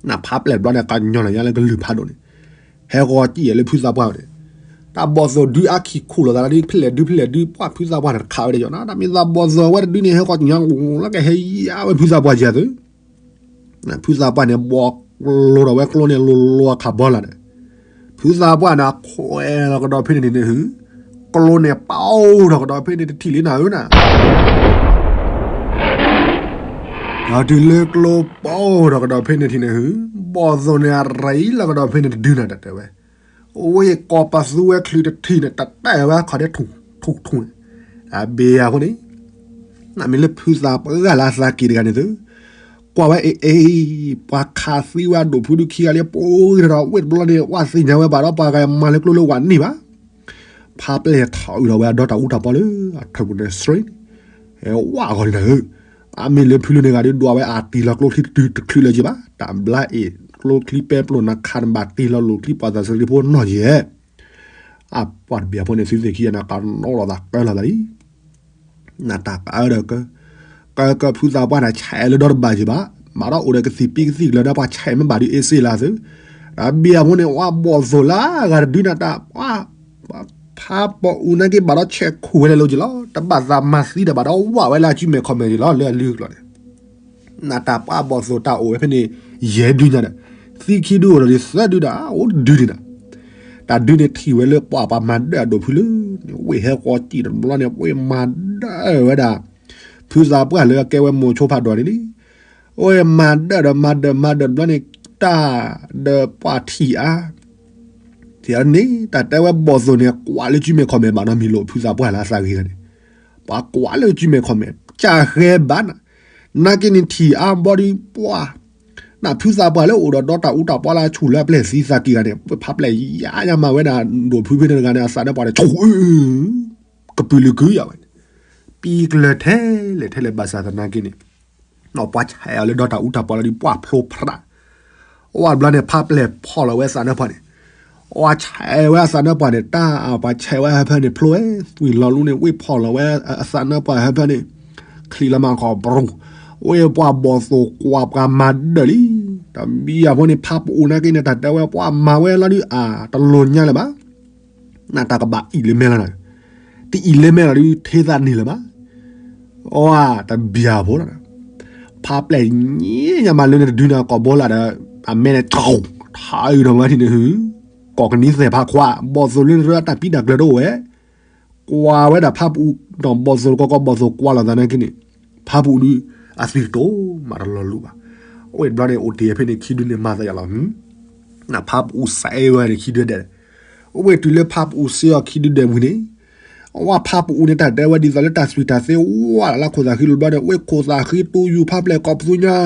နဖးပျဲၢ်တဘျီန့ၣ် ကညီလီၤညါလၢကလုၢ်ဖးဒိၣ်န့ၣ်, ဟဲဃီၤကံၣ်ယဲၢ်လၢဖုသးပှၢ်န့ၣ်, တၢ်ဘီၣ်သိၣ်ဒုးအခံခူၣ်လိာ်သးဒ်ဖဲလဲၣ်ဒုဖဲလဲၣ်ဒု ပှၤဖုသးပှၢ်န့ၣ်တခးဝဲဒၣ်ယီၤနၤ တၢ်မ့ၢ်သးဘီၣ်သိၣ်ဝဲတဒုန့ၣ် ဟဲဃီၤကညီလၢကဟဲယါဝဲဖုသးပှၢ်ယၤသု ဖုသးပှၢ်န့ၣ် ဘီၣ်လိၤဒီးဝဲကျိန့ၣ် လိၤလိၤအခးဘီလာ်ဒီး, ဖုသးပှၢ်န့ၣ် အခွဲးလီၤကဒီးဖဲန့ၣ်န့ၣ်ဟု, ကျိန့ၣ်ပာ်အိၣ်ဒီးကဒီးဖဲန့ၣ်တထံၣ်လံနၤဧၢနၤ, ဒီးတုၤလၢကျိပာ်အိၣ်ဒီးကဒီးဖဲန့ၣ်ထံၣ်န့ၣ်ဟု, ဘီၣ်သိၣ်န့ၣ်အရံလီၤကဒီးဖဲန့ၣ်တဒုနၤ တၢ်တဲဝဲ, အိၣ်ဝဲကိးပသူဝဲချုးတထံၣ်န့ၣ် တတဲဝဲခီၣ်ဒဲထူၣ်ထူၣ်ထူၣ်န့ၣ်, အဘ့ၣ်ယၤဖိန့ၣ် နမ့ၢ်လၢဖုသးပှၢ်လၢအသးက့ၤတဂၤန့ၣ်သု, ကွၢ်ဝဲအ့ၣ်အ့ၣ်, ပှၤခးသံဝဲအဒိၣ်ဖုဒုခံဂၤလံ ပအိၣ်ဂ့ၤဒီးဝ့ၢ်တဘျီန့ၣ် ဝဲသ့ၣ်ညါဝဲဘၣ်ဒီးပှၤဂၤမၤလၢကျိလၢဝဲန့ၢ်ဘၣ်, ဖးပျဲၢ်ထီၣ်အုးထီၣ်ဝဲအဒီတၢ်အူတၢ်ပီလၢ အထၢၣ်ပူၤန့ၣ် စရ့, ဟဲဝဲဂီၤန့ၣ်နၤဧၢ, အမ့ၢ်လၢဖုလၢန့ၣ်ဂၤဒုးဒွးဝဲအတံၤလီၤကျိချံတတုၤတချုးလၢၤက့ၤဘၣ်, တၢ်ဘျါအ့ၣ် ကျိချံပဲပျိၢ်နခးနဘၣ်တံၤလီၤလိာ်ချံပှၤသးစရ့ဖိနီၢ်ယဲၢ် အပှၤတဘ့ၣ်အဖိန့ၣ် သုသ့ၣ်ခံဂၤန့ၣ် ကနီၣ်လီၤသးကၢလီၤသးလံ. နတၢ်ကအၢဒီးက, ကကဖုသးပှၢ်န့ၣ် ဆဲးလၢဒီတဘၣ်ယံၤဘၣ်, ဘၣ်ဒီးအိၣ်ဒီးကသံၣ်ပံကသံၣ်ကျၢၤဒီးပှၤဆဲးမ့ၢ်ဘၣ်ဒုးအ့စ့လၢသု, တၢ်ဘ့ၣ်အဖိန့ၣ် ဝဲဘီၣ်သိၣ်လၢအဂၤတဒုန့ၣ်တၢ်, ပှၤ, ပှၤ ဖးပအူနာ်က့ဘၣ်ဒီးဆဲးခူၣ်ဝဲလၢလီၤက့ၤလီၤ. တဘၣ်သးမၤသံဒီးဘၣ်ဒီးဝးဝဲလၢအစုမဲာ်ခီၣ်မဲာ်က့ၤလီၤ လၢအလုၢ်အကျိၤန့ၣ်. နတၢ်ပှၢ်ဘီၣ်သိၣ်တၢ်အိၣ်ဝဲဖဲန့ၣ် ယဲၢ်ဒုညါဒီး သံခံဒုအိၣ်ဒီးသၢဒုဒီး အိၣ်တဒုန့ၣ်ဒီး တၢ်ဒုန့ၣ်ထံၣ်ဝဲလၢပှၤပှၤမၤဒၢၣ်အဒိၣ်ဖုလၢန့ၣ် ဝ့ၢ်ဟဲဃီၤစံၣ်တဘျီန့ၣ် ဝ့ၢ်မၤဒၢၣ်ဝဲဒၣ် ဖုသးပှၢ်လၢအကဲဝဲမိၤဆိဖးဒိၣ်န့ၣ်လံ. ဝ့ၢ်မၤဒၢၣ်ဒီးမၤဒၢၣ်မၤဒၢၣ်တဘျီန့ၣ် တၢ်ဒီးပှၤထံၣ်အါ ထံၣ်အါန့ၣ် တၢ်တဲဝဲဘီၣ်သိၣ်န့ၣ် ကွၢ်လၢစုမဲာ်ခီၣ်မဲာ်ဘၣ်နီတမံၤလီၤ ဖုသးပှၢ်လၢအသးဂ့ၤဂၤန့ၣ် ပှၤကွၢ်လၢစုမဲာ်ခီၣ်မဲာ် ကၢ်ဃဲဘၣ်နၤ နာ်က့န့ၣ်ထံၣ်အါဘီဒုးပှၢ် နဖုသးပှၢ်လၢအိၣ်ဒီးဒီတၢ်အူတၢ်ပီလၢအဆူၣ်လၢအပျဲၢ်သံသးက့ၤဂၤန့ၣ် ဖးပျဲၢ်ယါယါမၤဝဲဒၣ်ဒိၣ်ဖုဖဲန့ၣ်တဂၤန့ၣ် အသးနၢပှၢ်န့ၣ် ဆိၣ် ကပုာ်လုာ်ကုယၤဝဲန့ၣ် ပံၤကျၢၤထဲလဲၣ်ထဲလဲၣ်ဘၣ်ဆၣ်သနာ်က့န့ၣ် ပှၤဆဲးအီၤလၢဒီတၢ်အူတၢ်ပီလီၤဒုးပှၢ်ဖျိဖရၣ် အဝဲတဘျီန့ၣ် ဖးပျဲၢ်ဖီၣ်လီၤဝဲအသးနၢပှၢ်န့ၣ် ပှၤဆဲးဝဲအသးနၢပှၢ်န့ၣ် တၢ်ပှၤဆဲးဝဲဟၢဖၢန့ၣ်ဖျိဝဲ သွံၣ်လီၤလူန့ၣ် ဝ့ၢ်ဖီၣ်လီၤဝဲအသးနၢပှၢ်ဟၢဖၢန့ၣ် ချံးလီၤမၤခီၣ်ပရူၤ ဝ့ၢ်ပှၤဘီၣ်သိၣ်ကွၢ်ပှၤမၤဒၢၣ်လံ တဘံယၤဖိန့ၣ် ဖးပအူနာ်က့န့ၣ် တၢ်တဲဝဲပှၤမၤဝဲလီၤဒုးအါ တလိၣ်ညါလၢၤဘၣ် နတၢ်ကဘၣ်အံၣ်လၢမဲလီၤနၤ တအံၣ်လၢမဲလီၤဒုး ထဲသးန့ၣ်လၢၤဘၣ် အ တဘံယၤဖိလီၤ ဖးပျဲၢ်ညါမးလၢန့ၣ်တဒုန့ၣ် ကိာ်ဘိလၢဒီး အမဲန့ၣ် ထါအုးဒီးမၤထံၣ်န့ၣ် ကိးကနံၣ်သဲးဖးခွါ ဘီၣ်သိၣ်လၢနရၢအတၢ်ပံတၢ်ကျၢၤတအိၣ်ဝဲ ကွၢ်ဝဲဒၣ်ဖးပအူ ဒီးဘီၣ်သိၣ်ကီကီဘီၣ်သိၣ်ကွၢ်လီၤသးနာ်က့န့ၣ် ဖးပအူဒုး အသွံၣ်တိၢ်မးတလီၤလူဘၣ် အဝဲတဘျီန့ၣ် အိၣ်တ့ၢ်ဖဲန့ၣ် ခံဒုန့ၣ် မၤသးယၤလီၤ နဖးပအူစဲဝဲန့ၣ် ခံဒုဒဲး အဝဲတုၤလၢဖးပအူစ့အီၤခံဒုဒဲးဝံၤန့ၣ် အဝဲဖးပအူန့ၣ် တၢ်တဲဝဲဒ်သိးလၢတၢ်သွံၣ်တၢ်သ့ဝဲလၢလၢခိၣ်သးဃံလိၤဘျီန့ၣ် ဝ့ၢ်ခိၣ်သးဃံတူယူၤဖးပျဲၢ်ကိးပသူညါ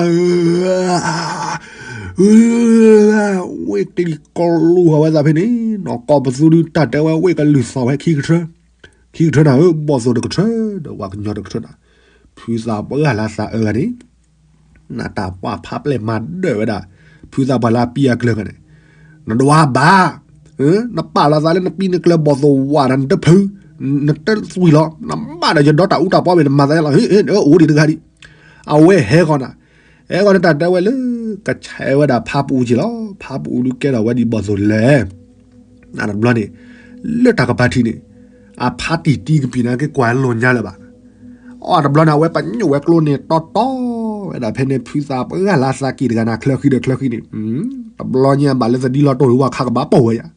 ဝ့ၢ်ကလံၤကလူဟးဝဲသးဖဲန့ၣ် ကိးပသူဒုး တၢ်တဲဝဲဝ့ၢ်ကလုၢ်သီၣ်ဝဲခံကထၢ ခံကထၢနၤဧၢ ဘီၣ်သိၣ်တကထၢ ဒီးပှၤကညီတကထၢနၤ ဖုသးပှၢ်လၢသးအၢဂၤန့ၣ် နတၢ်ပှၢ်ဖးပျဲၢ်မၤဒၢၣ်ဝဲဒၣ် ဖုသးပှၢ်လၢအပံအကျၢၤဂၤန့ၣ် နဒွးဘၣ် နပာ်လီၤသးလၢနပံနကျၢၤဘီၣ်သိၣ်ဝးဒီးနတဖု နတသွံၣ်လီၤ နဘၣ်ဒီးယဒီတၢ်အူတၢ်ပီဘ့ၣ် နမၤသးလီၤ အိၣ်ဒံးတဂၤဒံး အဝဲဟဲဂီၤနၤ ဟဲဂီၤန့ၣ်တၢ်တဲဝဲလၢ ကဆဲးဝဲဒၣ်ဖးပအူက့ၤလီၤ ဖးပအူဒုးကဲထီၣ်ဝဲဒ်ဘီၣ်သိၣ်လဲၣ် နတဘျီန့ၣ် လၢတၢ်ကပၤထံးန့ၣ် အဖးတံၢ်တံကပံာ်န့ၣ်က့ၤကွၢ်လိာ်ညါလၢၤဘၣ် အတဘျီန့ၣ် အဝဲပညိၣ်ဝဲကျိန့ၣ်တီတီဝဲဒၣ်ဖဲန့ၣ် ဖုသးပှၢ်လၢသးက့ၤတဂၤန့ၣ် ချၢဃံဒီးချၢဃံန့ၣ် တဘျီညါဘၣ်လၢသဒံလီၤတိၢ်ဝဲခါကဘၣ်ပိာ်ဝဲယါ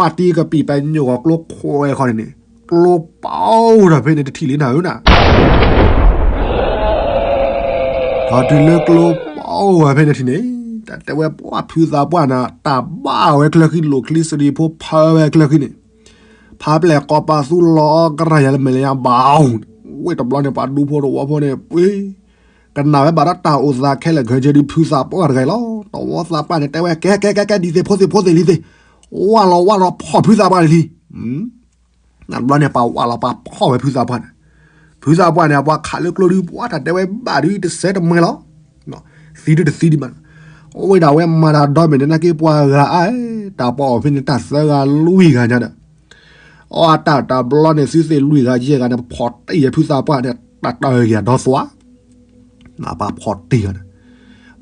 အတံကပံာ်ပညိၣ်ဂီၤကျိခွဲးခီန့ၣ်န့ၣ် ကျိပီဒီးဖဲန့ၣ်တထံၣ်လံနၤဧၢနၤ ဒီးတုၤလၢကျိပီဝဲဖဲန့ၣ်ထံၣ်န့ၣ် တၢ်တဲဝဲပှၢ်ဖုသးပှၢ်န့ၣ် တၢ်ဘၣ်ဝဲချၢဃံလိာ်ချံစရံဖိဖၢဝဲချၢဃံန့ၣ် ဖးပျဲၢ်ကိးပသူလီၤအီကရၢ်ယၤလၢမဲာ်လၢညါဘၣ် ဝ့ၢ်တဘျီန့ၣ် ပှၤဒူဖိတဝီဖိန့ၣ် ပှ့ၤ ကနၣ်ဝဲဘၣ်ဒီးတၢ်အိၣ်သးခဲလၢာ်ခဲဆ့ဒုးဖုသးပှၢ်တဂၤအံၤလီၤ တဝီသးပှၢ်န့ၣ်တဲဝဲ ကဲကဲကဲကဲ ဒ်သ့ၣ်ဖိသ့ၣ်ဖိသ့ၣ်လံသ့ၣ် ဝၢ်လီၤဝၢ်လီၤဖီၣ်ဖုသးပှၢ်န့ၣ်လံ နတဘျီန့ၣ် ပှၤဝၢ်လီၤပှၤဖီၣ်ဝဲဖုသးပှၢ်န့ၣ် ဖုသးပှၢ်န့ၣ် အပှၤခးလၢကျိဒုး ပှၤတၢ်တဲဝဲဘၣ်ဒုးတစဲးတမှဲလီၤ သံဒုးတသံဒံးဘၣ် အဝဲဒၣ်ဝဲမၤတၢ်ဒီဘ့ၣ်န့ၣ် နာ်က့ပှၤဂၤအါ တၢ်ပှၤအီၣ်ဖဲန့ၣ် တၢ်သၢဂၤလွံၢ်ဂၤညါဒီး အတၢ်တဘျီန့ၣ် သုသ့ၣ်လွံၢ်ဂၤယဲၢ်ဂၤန့ၣ် ပဖီၣ်တ့ၢ်ဝဲဖုသးပှၢ်န့ၣ် တၢ်တၢ်ဂ့ၤဒီသွါ ပှၤဖီၣ်တ့ၢ်ဂၤန့ၣ်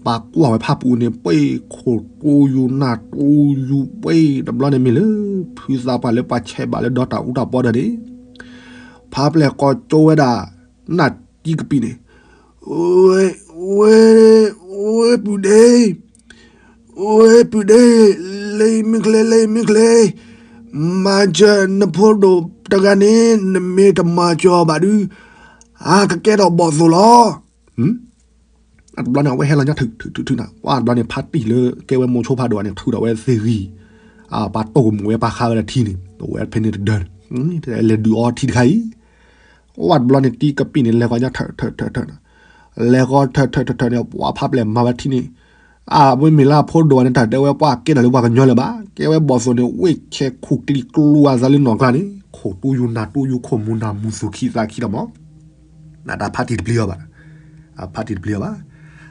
ပှၤကွၢ်ဝဲဖးပူၤန့ၣ် ပှ့ၤခိၣ်တူယူၤနၢ်တူယူၤ ပှ့ၤတဘျီန့ၣ်မ့ၢ်လၢ ဖုသးပှၢ်လၢပှၤဆဲးဘၣ်လၢဒီတၢ်အူတၢ်ပီဒီးန့ၣ် ဖးပျဲၢ်ကိးကၠိဝဲဒၣ် နၢ်တံကပံာ်န့ၣ် ဝဲ ဝဲ ဝဲပုၢ်ဒ့ ဝဲပုၢ်ဒ့ လ့မုၢ်ချ့ လ့မုၢ်ချ့ မၤစၢၤနဖိဒိၣ်တဂၤန့ၣ် နမ့ၢ်တမၤစၢၤဘၣ်ဒုး အကကဲထီၣ်ဘီၣ်သိၣ်လီၤ အတဘျီန့ၣ် အဝဲဟဲလီၤညီထုးထုးထုးထုးနၤ ပှၤတဘျီန့ၣ် ဖးတံၢ်လၢကဲဝဲမိၤဆိဖးဒိၣ်န့ၣ် ထုးဒီးဝဲသ့ၣ်ဂံၢ် ပှၤတိၢ်ကမူၤဝဲပှၤဃါဝဲဒၣ်ထံန့ၣ် အဝဲဖဲန့ၣ်တဒၢန့ၣ် လဲၤဒုးအီထံတခါအံၤ ပှၤတဘျီန့ၣ် တံကပံာ်န့ၣ် လဲၤဃီၤညီထၢၣ်ထၢၣ်ထၢၣ်ထၢၣ်ထၢၣ် လဲၤဃီၤထၢၣ်ထၢၣ်ထၢၣ်ထၢၣ်န့ၣ် ပှၤဖးပျဲၢ်မၤဝဲထံန့ၣ် အဝဲမ့ၢ်လၢအဖိဒိၣ်ဝဲန့ၣ် တၢ်တဲဝဲပှၤကဲထီၣ်လၢပှၤကညီလၢၤဘၣ် ကဲဝဲဘီၣ်သိၣ်န့ၣ် ဝ့ၢ်ဆဲးခူၣ်ကျံကျူအသးလၢနီၢ်ကျါန့ၣ် ခိၣ်တူယူၤနၢ်တူယူၤ ခိၣ်မူၤနၢ်မူၤသူၣ်ခံသးခံလီၤမး နတၢ်ဖးတံၢ်တပျံၤအီၤဘၣ် အဖးတံၢ်တပျံၤအီၤဘၣ်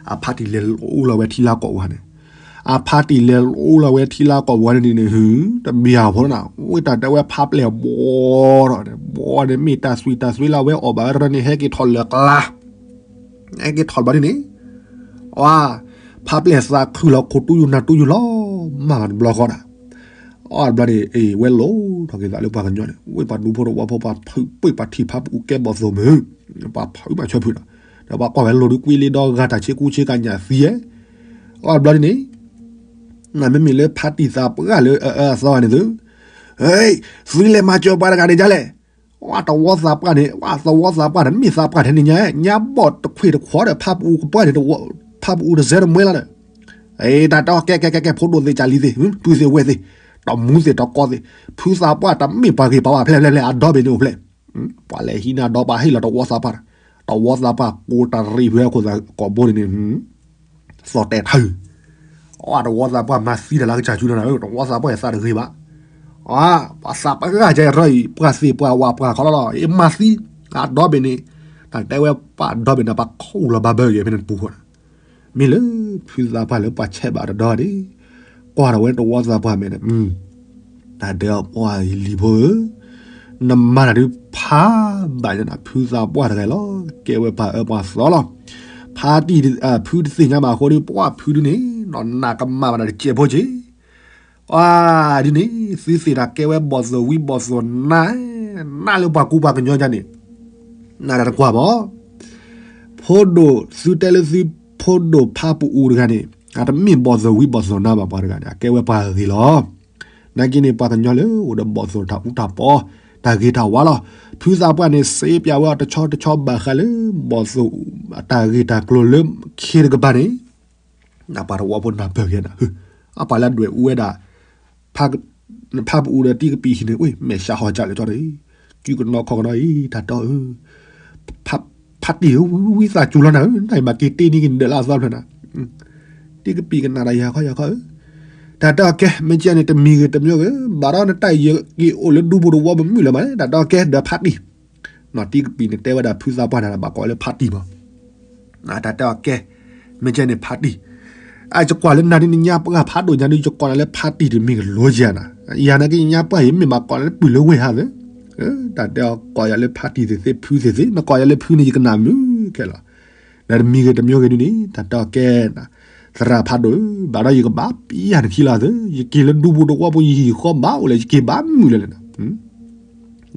အဖးတံၢ်လဲၤလိလီၤဝဲထံလၢကီၢ်ပူၤန့ၣ် အဖးတံၢ်လဲၤလိလီၤဝဲထံလၢကီၢ်ပူၤန့ၣ်န့ၣ် ဟူ တဘံၣ်အဖိနၤ ဝ့ၢ်တၢ်တဲဝဲဖးပျဲၢ်ဘီထီၣ်န့ၣ် ဘီန့ၣ်မ့ၢ်တၢ်သွံၣ်တၢ်သွံလၢအဝဲအီၣ်ဘၣ်ဝဲတရၢန့ၣ် ဟဲက့ၤထီၣ်လၢၤကျါ ဟဲက့ၤထီၣ်လၢၤဘၣ်န့ၣ်န့ၣ် ဝါ ဖးပျဲၢ်သးခုလီၤ ခိၣ်တူယူၤနၢ်တူယူၤလီၤ မၤဘၣ်တဘျီဃီဒၣ် အီတဘျီန့ၣ် အ့ ဝဲလိၣ်ထီၣ်က့ၤသးလၢပှၤကညီန့ၣ် ဝ့ၢ်ပှၤဒူဖိတဝီဖိ ပှၤဖုးပှ့ၢ်ပှၤထံၣ်ဖါပူၤကဲဘီၣ်သိၣ်မုၢ်, ပှၤဖုးမးဆၢဖုးဒီး ဒီးပှၤကွၢ်ဝဲလိၣ်ဒုးကွံလ့ဒီဂၤ တၢ်ဆ့ကူဆ့ကညးသံဧဲ, အီတဘျီန့ၣ် နမ့မ့ၢ်လၢဖါတံၢ်သးပှၢ်လၢအအၢအသီဂၤန့ၣ်သု, သုလဲၤမၤစၢၤပှၤတဂၤန့ၣ်ဒ်လဲၣ်, ဝဲတဝီသးပှၢ်န့ၣ် ဝဲသဝီသးပှၢ်န့ၣ် မ့ၢ်သးပှၢ်ထဲန့ၣ်ညါ ညါဘီၣ်တခွ့ၣ်တခွီဒီး ဖါပူၤကပှၢ်န့ၣ် ဖါပူၤတစဲတမှဲလီၤဒီး, အ့ တၢ်တဲအီၤကဲကဲကဲကဲ ဖိဒိၣ်သ့ၣ်ကၢ်လံၤသ့ၣ် ပုၢ်သ့ၣ်ဝဲၢ်သ့ၣ် တမူသ့ၣ်တကီသ့ၣ် ဖုသးပှၢ်တမ့ၢ်ပှၤဂ့ၤပှၤဘၣ်ဖျဲၣ်ဖျဲၣ်ဖျဲၣ် အဒီဘ့ၣ်န့ၣ်အိၣ်ဖျဲၣ်, ပှၤလဲၤဟံးန့ၢ်ဒီးပှၤဟ့ၣ်လီၤတဝီသးပှၢ်, တဝီသးပှၢ်ကိးတရံးဖဲခိၣ်သးကိးဘိန့ၣ်န့ၣ် သီၣ်တဲာ်ထၢၣ်, အတဝီသးပှၢ်မၤသံတၢ်လၢကစၢ်ကၠူနၤ တဝီသးပှၢ်အသးတဂ့ၤဘၣ်, ပှၤသးပှၢ်ဂၤကဲထီၣ်အံၤ ပှၤသ့ၣ်ပှၤဝၣ်ပှၤခီလီၤလီၤ အ့မၤသံ, အဒီဘ့ၣ်န့ၣ်, တၢ်တဲဝဲပှၤဒီဘ့ၣ်န့ၣ် ပှၤခီၣ်လီၤဘၣ်ဘၢက့ၤဖဲန့ၣ်တပူၤဃီ မ့ၢ်လၢ ဖုသးပှၢ်လၢပှၤဆဲးဘၣ်တဒီဒၣ်, ကွၢ်ထီၣ်ဝဲတဝီသးပှၢ်မဲာ်န့ၣ်, တၢ်တဲအီၤပှၤလံၤဖိဧၢ, နမၤတၢ်ဒုးဖးဘၣ်ညါနၤ ဖုသးပှၢ်တဂၤလီၤ, ကဲဝဲပှၤအၢပှၤသီလီၤ, ဖါတံၢ်, ဖုတသ့ၣ်ညါဘၣ်အဃိဒီး ပှၤဖုဒုန့ၣ် နီၢ်နၢ်ကမၣ်ဘၣ်နၤတစဲးဖိက့ၤ အဒ်န့ၣ် သုသ့ၣ်တၢ်ကဲဝဲဘီၣ်သိၣ်ဝံဘီၣ်သိၣ်နါ, နါလၢပှၤကူပှၤကညီဒ်န့ၣ်, နတၢ်တကွၢ်ဘၣ်, ဖိဒိၣ်သုတဲလၢသုဖိဒိၣ်ဖါပအူတဂၤန့ၣ် အတမ့ၢ်ဘီၣ်သိၣ်ဝံဘီၣ်သိၣ်နါဘၣ်ပှၤတဂၤန့ၣ် အကဲဝဲပှၤဂ့ၤလီၤ. နာ်က့န့ၣ် ပှၤကညီလၢအိၣ်ဒီးဘီၣ်သိၣ်တၢ်အူတၢ်ပီ, တၢ်ဂ့ၤတၢ်ဝါလီၤ. ဖုသးပှၢ်န့ၣ် စ့ပၠးဝဲအီၤတဆီတဆီဘၣ်ဃးလၢ ဘီၣ်သိၣ်အတၢ်ဂ့ၤတၢ်ကျိၤလၢခံတကပၤန့ၣ် နပှၤတဝီဖိနၢ်ပၢၢ်က့ၤနၤ, အပှၤလၢဒွဲၣ်အူဝဲဒၣ် ဖးပအူဒီးတံကပံာ်ဟံၣ်န့ၣ် အ့ မဲာ်ဆှးဟီၣ်ကၢ်လၢထီၣ်န့ၣ်, ကုကနီၤခီၣ်ကနီၤအံၤ တၢ်တီဧၢ, ဖးတံၢ်ဧၢ ဝံသးစူၤလီၤနၤဧၢ, နအံၤဘၣ်က့ၤတ့န့ၢ်က့ၤနဒၢးလၢအသီဖျၢၣ်နၤ, တံကပံာ်ကနၣ်တၢ်ယၤခီယၤခီဧၢ, တၢ်တီကဲ မ့ၢ်ကဲန့ၣ် တမံၤဂ့ၤတမံၤဂ့ၤ ဘၣ်ဒီးနတၢ်အံၤယက့ၤအိၣ်လၢဒူပူၤတဝီပမုၢ်လၢၤမးန့ၣ် တၢ်တီကဲဒီးဖးတံၢ် နီၢ်တံကပံာ်န့ၣ် တဲဝဲဒၣ်ဖုသးပှၢ်န့ၣ် ဘၣ်ကိးလၢဖးတံၢ်မး, တၢ်တဲအီၤကဲ, မ့ၢ်ကဲန့ၣ်ဖးတံၢ်, အယကွၢ်လၢနၤဒ်နညါပှၢ်ဖးဒိၣ်ညါဒ် ယကိးနၤလၢဖးတံၢ်တမ့ၢ်ကလိယၤနၤ, ယၤနာ်က့ယညါပှၢ်ယမ့ၢ်ဘၣ်ကိးနၤလၢပုၢ်လၢဝဲၢ်ဟးသၢ, တၢ်တဲအီၤကိးယၤလၢဖးတံၢ်သ့ၣ်သ့ၣ် ဖုသ့ၣ်သ့ၣ် နကိးယၤလၢဖုန့ၣ် ယကနၣ်မုာ်ခဲလီၤ, ဒီးတမံၤဂ့ၤတမံၤဂ့ၤဒ်န့ၣ် တၢ်တဲအီၤကဲ သရၣ်ဖးဒိၣ်ဧၢ, ဘၣ်ဒီးယကဘၣ်ပျၢ်နခံလီၤသၢ, ယက့ၤလၢဒူပူၤတဝီပူၤ ယဟံၣ်ဃီဘၣ်အိၣ်လၢယက့ၤဘၣ်မုာ်လၢၤလၢၤနၤ,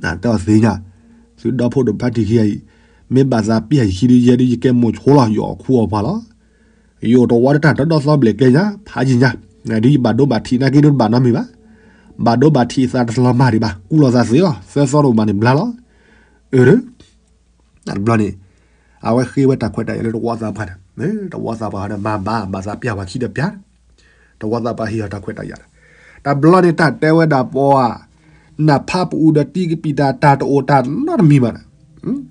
တၢ်တဲအီၤသ့ၣ်ညါ, သုဒီဖိဒိၣ်ဖးတံၢ်ခံဂၤအံၤ, မ့ၢ်ဘၣ်သးပျၢ်ယခံဒုးယဲဒုးယကဲမိၤဆိလီၤ ယအီၣ်ခူအီၣ်ပှၤလီၤ, ယအိၣ်တဝီတတၢ်ဒီဒီသီဘျဲၣ်ကျဲညါ ဖးယံာ်ညါ, ဒ်ယဘၣ်ဒိဘၣ်ထံးနာ်က့ဒိတဘၣ်နီတမံၤဘၣ်, ဘၣ်ဒိဘၣ်ထံးသးတလီၤမၢ်ဒံးဘၣ် ကူလီၤသးသ့လီၤ သၢသီတအိၣ်ဘၣ်န့ၣ်ဘျါလီၤ, အၢ တဘျီန့ၣ် အဝဲဃ့ဝဲတၢ်ခွဲးတၢ်ယာ်လၢတဝီသးပှၢ်န့ၣ်, တဝီသးပှၢ်န့ၣ် မၤဘၣ်ဘၣ်သးပျၢ်ပှၤခံဒီးပျၢ်, တဝီသးပှၢ်ဟ့ၣ်အီၤတၢ်ခွဲးတၢ်ယာ်, တဘျီန့ၣ်တၢ်တဲဝဲဒၣ်ပှၤ, နဖးပအူဒီးတံကပံာ်တၢ် တၢ်တအိၣ်တၢ်နီတမံၤဘၣ်န့ၣ်,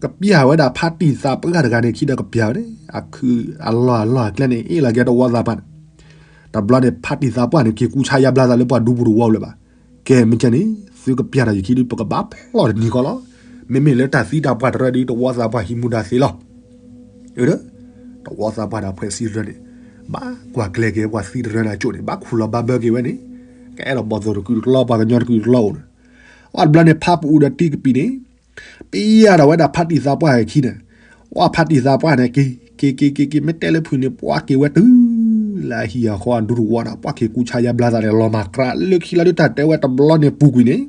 ကပျၢ်ဝဲဒၣ်ဖးတံၢ်သးပှၢ်တဂၤန့ၣ် ခံဒီးကပျၢ်ဝဲန့ၣ် အခုအလီၢ်အလီၢ်အကျဲန့ၣ် အ့ၣ်လီၤက့ၤတဝီသးပှၢ်န့ၣ်, တဘျီန့ၣ် ဖးတံၢ်သးပှၢ်န့ၣ် က့ၤကူဆါယါဘျါသးလၢပှၤဒူပူၤတဝီလၢၤဘၣ်, ကဲမ့ၢ်ကဲန့ၣ် သုကပျၢ်တၢ်ယခံဒုး ပကဘၣ်ဖျီၣ်တနံၤဃီလီၤ, မ့မ့ၢ်လၢတၢ်သံတၢ်ပှၢ်တရၢဒုး တဝီသးပှၢ်ဟံးမူဒါသ့လီၤ, အၢ တဝီသးပှၢ်ဒီးဖှဲးစံတရၢန့ၣ်, ဘၣ်ကွၢ်ကျဲၤက့ၤပှၤသံတရၢန့ၣ်အကၠိၣ်န့ၣ် ဘၣ်ခူၣ်လီၤဘၣ်ဘၢက့ၤဝဲန့ၣ်, ကအဲၣ်ဒိးဘီၣ်သိၣ်တကုာ်တကျီ ပှၤကညီတကုာ်တကျီအိၣ်န့ၣ်, အီၣ်တဘျီန့ၣ် ဖးပအူဒီးတံကပံာ်န့ၣ် ပျၢ်ဒီးဝဲဒၣ်ဖးတံၢ်သးပှၢ်အခံန့ၣ်, ဝဲဖးတံၢ်သးပှၢ်န့ၣ် က့ၤ က့ၤ က့ၤ က့ၤ က့ၤ မ့ၢ်တဲလၢဖုၣ်န့ၣ် ပှၤက့ၤဝဲတုၤလၢအဟံၣ်အဃီအဒူတဝီန့ၣ် ပှၤက့ၤကူဆါယါဘျါသးန့ၣ် လီၤမၢ်ကြၢးလၢခံလီၤဒုး တၢ်တဲဝဲတဘျီန့ၣ်ပူၤကွံာ်န့ၣ်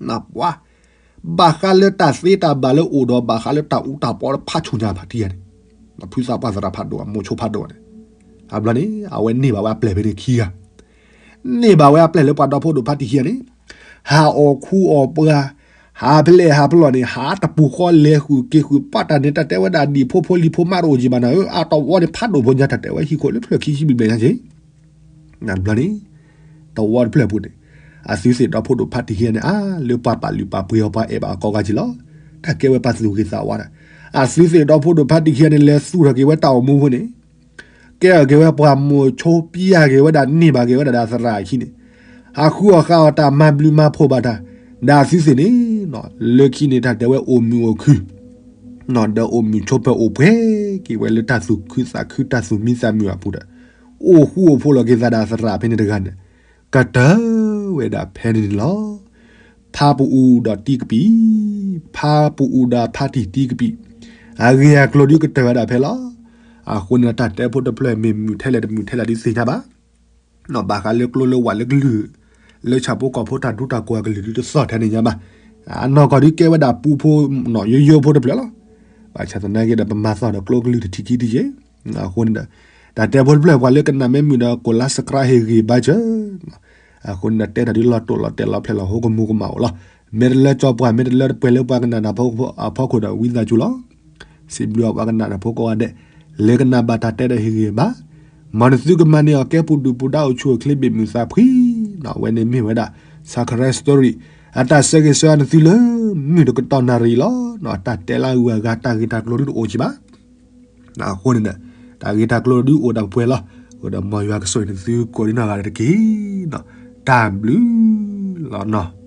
နပှၤ ဘၣ်ဃးလၢတၢ်သ့တၢ်ဘၣ်လၢအိၣ်ဒီး ဘၣ်ဃးလၢတၢ်အူတၢ်ပီလၢဖးဆူၣ်ညါဖးတံၢ်ယါန့ၣ်, ဖုသးပှၢ်သရၣ်ဖးဒိၣ် မိၤဆိဖးဒိၣ်န့ၣ်, အဘျီန့ၣ် အဝဲန့ၢ်ဘၣ်ဝဲအပျဲၢ်ဖဲန့ၣ်ခံဂၤ, န့ၢ်ဘၣ်ဝဲအပျဲၢ်လၢပှၤဒီဖိဒိၣ်ဖးတံၢ်ခံဂၤန့ၣ်, ဟးအီၣ်ခူအီၣ်ပှၤ, ဟးဖဲလဲၣ်ဟးဖဲလဲၣ်န့ၣ် ဟးတပူၤဃီလဲၤဃုာ်က့ၤဃုာ် ပှၤတၢ်န့ၣ် တၢ်တဲဝဲဒၣ်ဒံၣ်ဖိဖိလံၤဖိမးတအိၣ်က့ၤဘၣ်နၤဧၢ, အတဝီန့ၣ်ဖးဒိၣ်ဖိညါ တၢ်တဲဝဲဟံၣ်ခိၣ်လၢဖျၢၣ်ခံဆံဘျဲၣ်ဘျဲၣ်ညါက့ၤ နတဘျီန့ၣ်, တဝီတဖျၢၣ်အပူၤန့ၣ်, အသုသ့ၣ်ဒီဖိဒိၣ်ဖးတံၢ်ခံဂၤန့ၣ် အါ လၢပှၤပာ်လုၢ်ပာ်ပှ့ၤအီၤ ပှၤအဲၣ်ဘၣ်အီၤကိးဂၤက့ၤလီၤ. တၢ်ကဲဝဲပှၤသူၣ်ဂ့ၤသးဝါဒီး, အသုသ့ၣ်ဒီဖိဒိၣ်ဖးတံၢ်ခံဂၤန့ၣ် လဲၤသူၣ်ထီၣ်က့ၤဝဲတၢ်အိၣ်မူအဃိန့ၣ်, ကဲထီၣ်က့ၤဝဲပှၤမိၤဆိ ပျၢ်က့ၤဝဲဒၣ်န့ၢ်ဘၣ်က့ၤဝဲဒၣ်ဒီးသရၣ်အခံန့ၣ်, ဟးဃုအီၣ်ဃုအီၣ်တၢ် မၤဘျုးမၤဖှိၣ်ဘၣ်တၢ်, ဒီးအသုသ့ၣ်န့ၣ်, လၢခံန့ၣ်တၢ်တဲဝဲအိၣ်မုာ်အိၣ်ခုၣ် ဒီးအိၣ်မုာ်ဆိးပၢၤအိၣ်ပှဲၤက့ၤဝဲလၢတၢ်သူၣ်ခုသးခု တၢ်သူၣ်မံသးမုာ်အပူၤဒီး, အိၣ်ဃူအိၣ်ဖိးလိာ်က့ၤသးဒီးသရၣ်ဖဲန့ၣ်တဂၤန့ၣ်, ကတၢၢ်ဝဲဒၣ်ဖဲန့ၣ်န့ၣ်လီၤ. ဖးပအူဒီးတံကပံာ်, ဖးပအူဒီးဖးတံၢ်တံကပံာ်, အဂ့ၢ်အကျိၤဒုးကတၢၢ်ဝဲဒၣ်ဖဲလီၤ. အဃိန့ၣ်ဒီးတၢ်တဲဖိတဖျၢၣ်မ့ၢ်မုာ်ထဲလဲၣ်တမုာ်ထဲလဲၣ်ဒုးသ့ၣ်ညါဘၣ် ဘၣ်ဃးလၢကျိလၢဝးလၢကလုၢ်, လၢဆၣ်ဖိကီၢ်ဖိတၢ်ဒူတၢ်ကိးအကလုာ်ဒုးတသီၣ်ထဲန့ၣ်ညါဘၣ်. အနီၢ်ကီၢ်ဒုးကဲဝဲဒၣ်ပူဖိနီၢ်ယိယိဖိတဖျၢၣ်လီၤ. ဘၣ်ဆၣ်သနာ်က့ဒီး ပမၤသီၣ်ဒီးကျိကလုာ်တထံၣ်ခံထံၣ်ယဲၢ်. အဃိန့ၣ်ဒီး တၢ်တဲဖိတဖျၢၣ် ပှၤလၢကနၣ်မ့ၢ်မုာ်ဒီး ကိးလါစကြးဟ့ၣ်ဂံၢ်ဘါစၢၤ. အဃိန့ၣ်ဒီး တဲတၢ်ဒုးလီၤတိာ်လီၤတဲာ်လီၤဖျဲၣ်လီၤဟိ ကမူၤကမၣ်အိၣ်လီၤ. မ့ၢ်တလၢကၠီပှၢ် မ့ၢ်တလၢပှဲၤလၢပှၤကနၣ်တၢ်ဖိအဖီခိၣ်ဒီး ဝံသးစူၤလီၤ. စံးဘျုးအီၤပှၤကနၣ်တၢ်ဖိကိးဂၤဒဲး လၢကနၣ်ဘၣ်တၢ်တဲဒီးဟ့ၣ်ဂံၢ်ဘါ, မ်နသုကမၤန့ၢ်အီၤကဲပူၤဒုၣ်ပူၤဒါအိၣ်ဆူၣ်အိၣ်ချ့ဘၣ်မုာ်သးဖှံ. အဝဲန့ၣ်မ့ၢ်ဝဲဒၣ် Sacred Story အတၢ်ဆၢဂ့ၤဆၢဝါနသုလၢ မုၢ်တကတီၢ်နၣ်ရံၣ်လီၤ. တၢ်တဲလၢအဂုၤအဂၤ တၢ်ဂ့ၢ်တၢ်ကျိၤဒုးတအိၣ်ကံဘၣ်. အဃိန့ၣ်ဒီး တၢ်ဂ့ၢ်တၢ်ကျိၤဒုးအိၣ်ဒၣ်ပှဲၤလီၤ. အဃိဒီးမ်ယွၤကဆိၣ်ဂ့ၤနသုကိးဒံနီၢ်ဂၤဒဲးတက့ၢ်. တၢ်ဘျုးလီၤနီၤ.